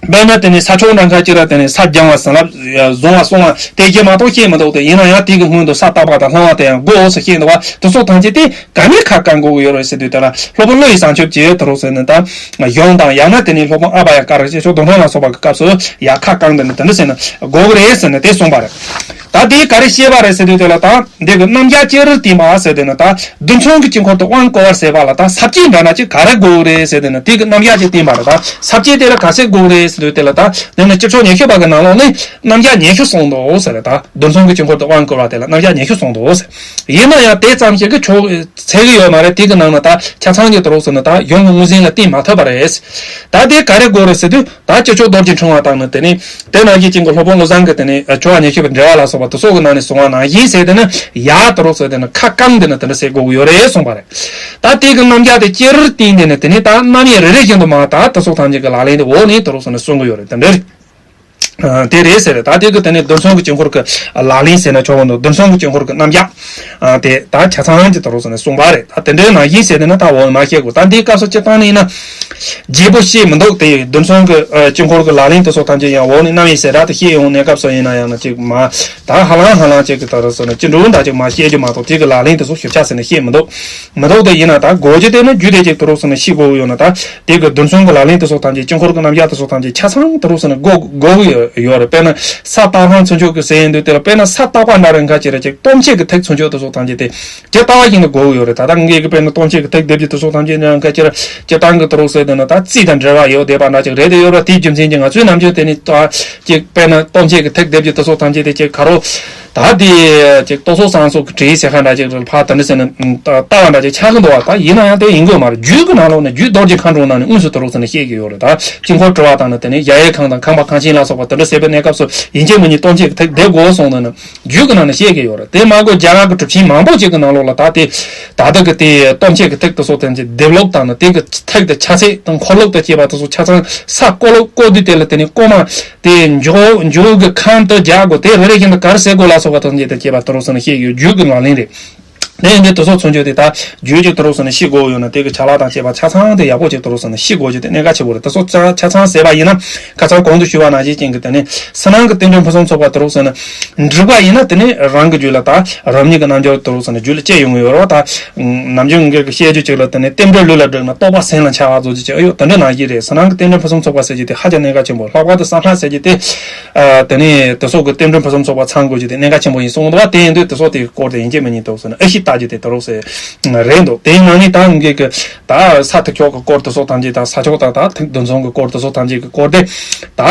དཔེར་ན་དེ་ནི་ས་ཕྱོགས་འདྲ་ཁ་ཅིག་ལ་དེ་ནི་ས་རྒྱང་བ་ཟིན་ལབ་བཟུང་བ་སོང་བ་དེ་གྱད་མ་གཏོགས་ཤེས་མི་འདུག་སྟེ། ཡིན་ན་ཡང་དེ་གི་སྔོན་དུ་ས་བརྟག་པ་དང་བསླང་བ་དེ་ཡང་དགོས་ཟེར་བཤད་འདུག་བ། དེ་སོགས་ཐམས་ཅད་དེ་ག་ནས་ཁ་བཀང་དགོས་ཀྱི་ཡོད་རེད་ཟེར་དུས་དེ་ལ། སློབ་དཔོན་ཀླུ་ཡི་བྱང་ཆུབ་ཀྱི་དེ་རུ་ཟེར་ནས་ད་གཞུང་དང་། ཡང་ན་དེ་ནི་སློབ་དཔོན་ཨ་བྷ་ཡ་ཀ་ར་སྤྱི་ཆོས་རྡོར་སྒྲོན་ལ་སོགས་པ་གི་སྐབས་སུ་ཡ་ཁ་བཀང་དེ་ནི་དེ་འདྲ་ཟེར་ན་དགོས་ཀྱི་རེད་ཟེར་ནས་དེ་གསུངས་པ་རེད། ད་དེ་ག་རེ་བཤད་པ་རེད་ཟེར་དུས་དེ་ལ། ད་འདི་གི་རྣམ་གཞག་ཅི་རིགས་བསྟན་པ་ཟེར་དེ་ནི་ད་རྡུལ་ཚོན་གྱི་དཀྱིལ་འཁོར་དུ་དབང་བསྐུར་བར་ཟེར་བ་ལ། ད་ས་བཅད་འདྲ་ན་ཅིག་ག་རེ་དགོས་རེད་ཟེར་དེ་ནི་དེ་གི་རྣམ་གཞག་ཅིག་བསྟན་པ་རེད། ད་ས་བཅད་དེ་ལ་ག་ཚད་དགོས་རེད་ཟེར་དུས་དེ་ལ། ད་དེ་ནི་སྤྱི་ཆོས་ཉི་ཤུ་པ་གི་ནང་ལོགས་ནས་རྣམ་གཞག་ཉི་ཤུ་གསུངས་འདུག་ཟེར། ད་རྡུལ་ཚོན་གྱི་དཀྱིལ་འཁོར་དུ་དབང་བསྐུར་བ་དེ་ལ་རྣམ་གཞག་ཉི་ཤུ་གསུངས་འདུག་ཟེར། ཡིན་ན་ཡང་དེ་ཙམ་ཞིག་གི་ཆོག་ཚད་གི་ཡོད་མ་རེད། དེ་གི་ནང་ན་ད་ཆ་ཚང་གི་དེ་རུ་ཟེར་ན་ད་གཞུང་གི་ངོས་ཟིན་ལ་བསྟན་མ་ཐུབ་པ་རེད། ད་དེ་ག་རེ་དགོས་རེད་ཟེར་དུས། ད་སྤྱི་ཆོས་རྡོ་རྗེ་ཕྲེང་བ་དང་ནི་དེ་ནི་དེ་ནང་བཞིན་ཅན་གྱི་སློབ་དཔོན་བློ་བཟང་གི་དེ་ནི་ཨ་བྱ་བ་ཉི་ཤུ་པའི་འགྲེལ་པ་ལ་སོགས་པ་དེ་སོགས་ཀྱི་ནང་ནས་གསུངས་པ་ནང་བཞིན་ཟེར་དེ་ནི་ཡ་དེ་རུ་ཟེར་དེ་ནི་ཁ་བཀང་དེ་ནི་དེ་འདྲ་ཟེར་དགོས་ཀྱི་ཡོད་རེད་གསུངས་པ་རེད། ད་དེ་གི་རྣམ་གཞག་དེ་ཅི་རིགས་བསྟན་དེ་ནི་དེ་ནི་ད་རྣམ་དབྱེ་རེ་རེ་བཞིན་དུ་མ་ད་དེ་སོགས་ཐམས་ཅད་ཀྱི་ལག་ལེན་དེ་འོག་ནས་དེ་རུ་ཟེར་ནས་གསུང་གི་ཡོད་རེད། དེ་འདྲ་རེད། ཨ་དེ་རེད་ཟེར། ད་དེ་གི་དེ་ནི་རྡུལ་ཚོན་གྱི་དཀྱིལ་འཁོར་གྱི་ལག་ལེན་ཟེར་ན་ཆོག་གི་འདུག་རྡུལ་ཚོན་གྱི་དཀྱིལ་འཁོར་གྱི་རྣམ་གཞག་ཨ་དེ་ད་ཆ་ཚང་གི་དེ་རུ་ཟེར་ནས་གསུངས་པ་རེད། ད་དེ་འདྲའི་ནང་བཞིན་ཟེར་དེ་ནི་ད་འོག་མ་བཤད་དགོས། ད་འདིའི་སྐབས་སུ་སྤྱིར་བཏང་ནས་ཡིན་ན་བརྗེ་པོ་བཤད་མི་འདུག་དེ་རྡུལ་ཚོན་གྱི་ཨ་དཀྱིལ་འཁོར་གྱི་ལག་ལེན་དེ་སོགས་ཐམས་ཅད་ཡང་འོག་ནས་རྣམ་དབྱེ་ཟེར་ར་དེ་བཤད་ཡོང་གནས་སྐབས་སུ་ཡིན་ན་ཡང་ན་ཅིག་མ་ད་ཧ་ལམ་ཧ་ལམ་ཅིག་གི་དེ་རུ་ཟེར་ན་ཅི་འདྲ་འདྲ་ཅིག་མ་བཤད་རྒྱུ་མ་གཏོགས་དེ་གི་ལག་ལེན་དེ་སོགས་ཞིབ་ཆ་ཟེར་ནས་བཤད་མི་འདུག་མི་འདུག་དེ་ཡིན་ན་ད་དགོས་རྒྱུ་དེ་ནི་རྒྱུ་དེ་ཅིག་དེ་རུ་ཟེར་ནས་ཤེས་དགོས་ཀྱི་ཡོད་ན། ད་དེ་གི་རྡུལ་ཚོན་གྱི་ལག་ལེན་དེ་སོགས་ཐམས་ཅད། དཀྱིལ་འཁོར་གྱི་རྣམ་གཞག་དེ་སོགས་ཐམས་ཅད་ཆ་ཚང་དེ་རུ་ཟེར་ནས་དགོས་དགོས་ཀྱི་ཡོད་རེད། དཔེར་ན་ས་བརྟག་བསླང་ཚུན་ཆད་ཀྱི་ཟེར་ཡོང་དུས་དེ་ལ། དཔེར་ན་ས་བརྟག་པ་འདྲ་རེད་ཁ་ཅིག་རེད། ཅིག་སྟོབས་ཆེ་གི་ཐིག་ཚུན་ཆད་དེ་སོགས་ཐམས་ཅད་དེ་ཇི་ལྟ་བ་བཞིན་དུ་དགོས་ཀྱི་ཡོད་རེད། ད་ལྟ་ངེད་ཀྱི་དཔེར་ན་སྟོབས་ཆེ་གི་ཐིག་སྡེབ་རྒྱུ་དེ་སོགས་ཐམས་ཅད་འདྲ་ཁ་ཅིག་རེད། སྤྱིར་བཏང་གི་དེ་རུ་ཟེར་དེ་ན་ད་རྩིས་དང་འབྲེལ་བ་ཡོད་བསྡད་པ་འདྲ་ཅིག་རེད་དེ་ཡོད་རེད། དེའི་རྒྱུ་མཚན་གྱིས་ང་ཚོའི་ནམ་རྒྱུན་དེ་ནི་ད་ཅིག་དཔེར་ན་སྟོབས་ཆེ་གི་ཐིག་སྡེབ་རྒྱུ་དེ་སོགས་ཐམས་ཅད་དེ་ཅིག་ཁ་རོག་ད་དེ་ཅིག་ཏོག་ཙམ་བསམ་སོགས་ཀྱི་བྲིས་ཟེར་ཁ་འདྲ་ཅིག་རེད། ཕ་དེ་འདྲ་ཟེར་ན་ལྟ་བ་འདྲ་ཅིག་ཆགས་ཀྱི་འདུག་བ། ད་ཡིན་ན་ཡང་དེ་ཡིན་དགོས་མ་རེད། རྒྱུད་ཀྱི་ནང་ལོགས་ནས་རྒྱུད་རྡོ་རྗེ་མཁའ་འགྲོའི་ནང་ནས་དངོས་སུ་དེ་རུ་ཟེར་ནས་བཤད་ཀྱི་ཡོད་རེད། ད་དཀྱིལ་འཁོར་དྲི་བ་དང་ནི་དེ་ནས་གཞལ་ཡས་ཁང་དང་ཁང་པ་ཁང་ཆེན་ལ་སོགས་པ་དེ་འདྲ་ཟེར་བའི་གནས་སྐབས་སུ་ཡིན་གཅིག་མིན་གཉིས་སྟོབས་ཆེ་གི་ཐིག་སྡེབ་དགོས་གསུངས་ནས་ནི་རྒྱུད་ཀྱི་ནང་ནས་བཤད་ཀྱི་ཡོད་རེད། དེ་མ་གོ་རྒྱ་གར་གྱི་གྲུབ་ཆེན་མང་པོ་ཅིག་གི་ནང་ལོགས་ལ་ད་དེ་ད་ལྟ་གི་དེ་སྟོབས་ཆེ་གི་ཐིག་དེ་སོགས་དེ་ཚོ་སྡེབ་ལོག་དང་ནི་དེ་གི་ཐིག་དེ་ཆ་ཚད་དང་འཁོར་ལོག་དང་བཅས་པ་དེ་སོགས་ཆ་ཚང་ས་བརྐོ་ལོག་བརྐོ་དུས་དེ་ལ་དེ་ནས་བརྐོ་མ་དེ་འཇོག་འཇོག་གི་ཁང་དུ་རྒྱག་དགོས། དེ་རེ་རེ་བཞིན་དུ་ག་རེ་ཟེར་དགོས་ལ་སོགས་པ་དང་བཅས་ཏེ་བྱས་པ་དེ་རུ་སོང་ནས་བཤད་ཡོད། རྒྱུད་ཀྱི་ལག་ལེན་རེད། དེ་ཡིན་དུས་དེ་ཚོ་ཚུན་ཆད་དེ་ད་རྒྱུད་ཀྱི་དེ་རུ་སོང་ནས་ཤེས་དགོས་ཡོད་ན། དེ་གི་ཆ་ལག་དང་བཅས་པ་ཆ་ཚང་དེ་ཡག་པོ་ཅིག་དེ་རུ་སོང་ནས་ཤེས་དགོས་རྒྱུ་དེ་གནད་འགག་ཆེན་པོ་རེད། དེ་ཚོ་ཆ་ཆ་ཚང་ཟེར་བ་ཡིན་ན་ཁ་སང་གོང་དུ་ཞུས་པ་ནང་བཞིན་ཅན་གྱི་དེ་ནི་ཕྱི་ནང་གི་རྟེན་འབྲེལ་ཕུན་སུམ་ཚོགས་པ་དེ་རུ་སོང་ནས་འགྲིག་པ་ཡིན་ན། དེ་ནི་རང་གི་རྒྱུད་ལ་ད་རབ་གཉིས་ཀྱི་རྣལ་འབྱོར་དེ་རུ་སོང་ནས་རྒྱུད་ལ་སྐྱེ་ཡོང་གི་ཡོད་རེད་བ། ད་ནམ་རྒྱུན་ངེད་ཀྱི་བཤད་རྒྱུ་ཅིག་ལ་དེ་ནི་རྟེན་འབྲེལ་ལུས་ལ་བསྒྲིགས་ན་རྟོགས་པ་སེམས་ལ་འཆར་བ་བཟོ་རྒྱུ་ཅིག་ཨེ་ཡོད། དེ་འདྲ་ནང་བཞིན་རེད། ཕྱི་ནང་གི་རྟེན་འབྲེལ་ཕུན་སུམ་ཚོགས་པ་ཟེར་རྒྱུ་དེ་ཧ་ཅང་གནད་འགག་ཆེན་པོ། ལྷག་པར་དུ་བསམ་ལྷག་ཟེར་རྒྱུ་དེ། ཨ་དེ་ནས་དེ་སོགས་ཀྱི་རྟེན་འབྲེལ་ཕུན་སུམ་ཚོགས་པ་ཚང་དགོས་རྒྱུ་དེ་གནད་འགག་ཆེན་པོ་ཡིན་གསུངས་འདུག་བ། དེ་ཡིན་དུས་དེ་སོགས་དེའི་སྐོར་དེ་ཡིན་གཅིག་མིན་གཉིས་དེ་སོགས་ནས་ཨེ་ཤེས་ལྟ་རྒྱུ་དེ་དེ་རུ་ཟེར་རེད་འདུག་དེའི་ནང་ནས་ད་ངེད་ཀྱི་ད་ས་ཐིག་ཕྱོགས་ཀྱི་སྐོར་དེ་སོགས་ཐམས་ཅད་དང་། ས་ཕྱོགས་དང་ད་ཐིག་རྡུལ་ཚོན་གྱི་སྐོར་དེ་སོགས་ཐམས་ཅད་ཀྱི་སྐོར་དེ་ད་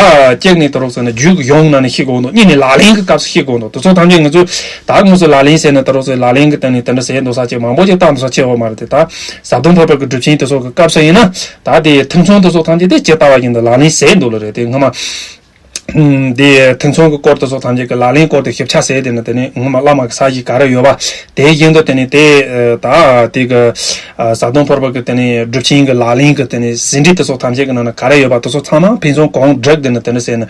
གཅིག་ནས་དེ་རུ་ཟེར་ནས་རྒྱུད་ཀྱི་གཞུང་ནང་ནས་ཤེས་དགོས་འདུག་གཉིས་ནས་ལག་ལེན་གྱི་སྐབས་སུ་ཤེས་དགོས་འདུག་དེ་ཚོ་ཐམས་ཅད་ང་ཚོས་ད་དངོས་སུ་ལག་ལེན་ཟེར་ནས་དེ་རུ་ཟེར་ལག་ལེན་གྱི་སྟེང་ནས་དེ་འདྲ་ཟེར་འདུག་ས་ཅིག་མང་པོ་ཅིག་བཏང་འདུག་ས་ཆེ་བ་མ་རེད་དེ། ད་ཟབ་དོན་ཕུར་པ་གི་སྒྲུབ་ཆེན་དེ་སོགས་ཀྱི་སྐབས་སུ་ཡིན་ན། ད་དེ་ཐིག་མཚོན་དེ་སོགས་ཐམས་ཅད་དེ་ཇི་ལྟ་བ་བཞིན་དུ་ལག་ལེན་ཟེར་འདུག་ལ་རེད། དེ་སྔོན་མ། ཨུམ། དེ་ཐིག་མཚོན་གྱི་སྐོར་དེ་སོགས་ཐམས་ཅད་ཀྱི་ལག་ལེན་སྐོར་དེ་ཞིབ་ཆ་ཟེར་དེ་ནི་དེ་ནི་སྔོན་མ་བླ་མ་གི་ས་གཞི་ག་རེ་ཡོད་པ། དེ་བཞིན་དུ་དེ་ནི་དེ་ད་དེ་གི་ཟབ་དོན་ཕུར་པ་གི་དེ་ནི་སྒྲུབ་ཆེན་གྱི་ལག་ལེན་གྱི་དེ་ནི་ཟིན་བྲིས་དེ་སོགས་ཐམས་ཅད་ཀྱི་ནང་ན་ག་རེ་ཡོད་པ་དེ་སོགས་ཚང་མ་ཕན་ཚུན་གང་སྒྲིག་དེ་ནི་དེ་འདྲ་ཟེར་ནི་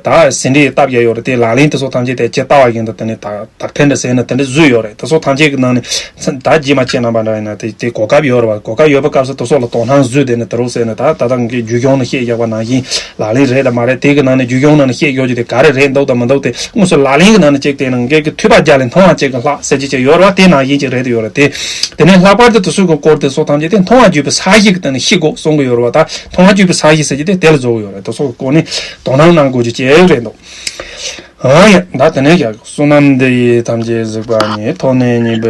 ད་ཟིན་བྲིས་བཏབ་ཡ་ཡོད་རེད། དེ་ལག་ལེན་དེ་སོགས་ཐམས་ཅད་དེ་ཇི་ལྟ་བ་བཞིན་དུ་དེ་ནི་ད། དག་ཐེར་འདྲ་ཟེར་ན་དེ་འདྲ་བཟོས་ཡོད་རེད། དེ་ཚོ་ཐམས་ཅད་ཀྱི་ནང་ནས་ད་རྗེས་མ་ཁྱེད་རྣམ་པ་འདྲ་ཡིན་ན་དེ་དེ་གོ་སྐབས་ཡོད་རེད་བ། གོ་སྐབས་ཡོད་པའི་སྐབས་སུ་དེ་ཚོ་ལ་དོ་སྣང་བཟོས། དེ་ནས་དེ་རུ་ཟེར་ན་ད་ད་ལྟ་ངས་རྒྱུད་གཞུང་ནས་བཤད་བཞག་པ་ནང་བཞིན་ལག་ལེན་རེད་དམ་མ་རེད། དེ་གི་ནང་ནས་རྒྱུད་གཞུང་ནང་ནས་བཤད་ཡོད་རྒྱུ་དེ་ག་རེ་རེད་འདུག་དང་མི་འདུག་དེ་དངོས་སུ་ལག་ལེན་གྱི་ནང་ནས་ཅིག་བལྟས་ན་ངས་ཀྱི་ཐོས་པ་བརྒྱ་ལས་མཐོང་བ་ཅན་གྱི་ལྷག་ཟེར་རྒྱུ་ཅིག་ཡོད་རེད་བ། དེ་ནང་བཞིན་ཅིག་རེད་དེ་ཡོད་རེད། དེ་དེ་ནས་ལྷག་པར་དུ་དེ་ཚོ་གི་སྐོར་དེ་ཚོ་ཐམས་ཅད་དེ་མཐོང་བ་བརྒྱུད་པའི་ས་གཞི་གི་སྟེང་ནས་ཤེས་དགོས་གསུང་གི་ཡོད་རེད་བ། ད་མཐོང་བ་བརྒྱུད་པའི་ས་གཞི་ཟེར་རྒྱུ་དེ་དེ་ལ་བཟོ་གི་ཡོད་རེད། དེ་ཚོ་གི་སྐོར་ནས་དོ་སྣང་གནང་དགོས་རྒྱུ་ཅིག་རེད་འདུག་ཨ་ཡ། ད་དེ་ནས་ཡ། བསོད་ནམས་འདི་ཡིས་ཐམས་ཅད་གཟིགས་པ་ཉིད། ཐོབ་ནས་ཉེས་པའི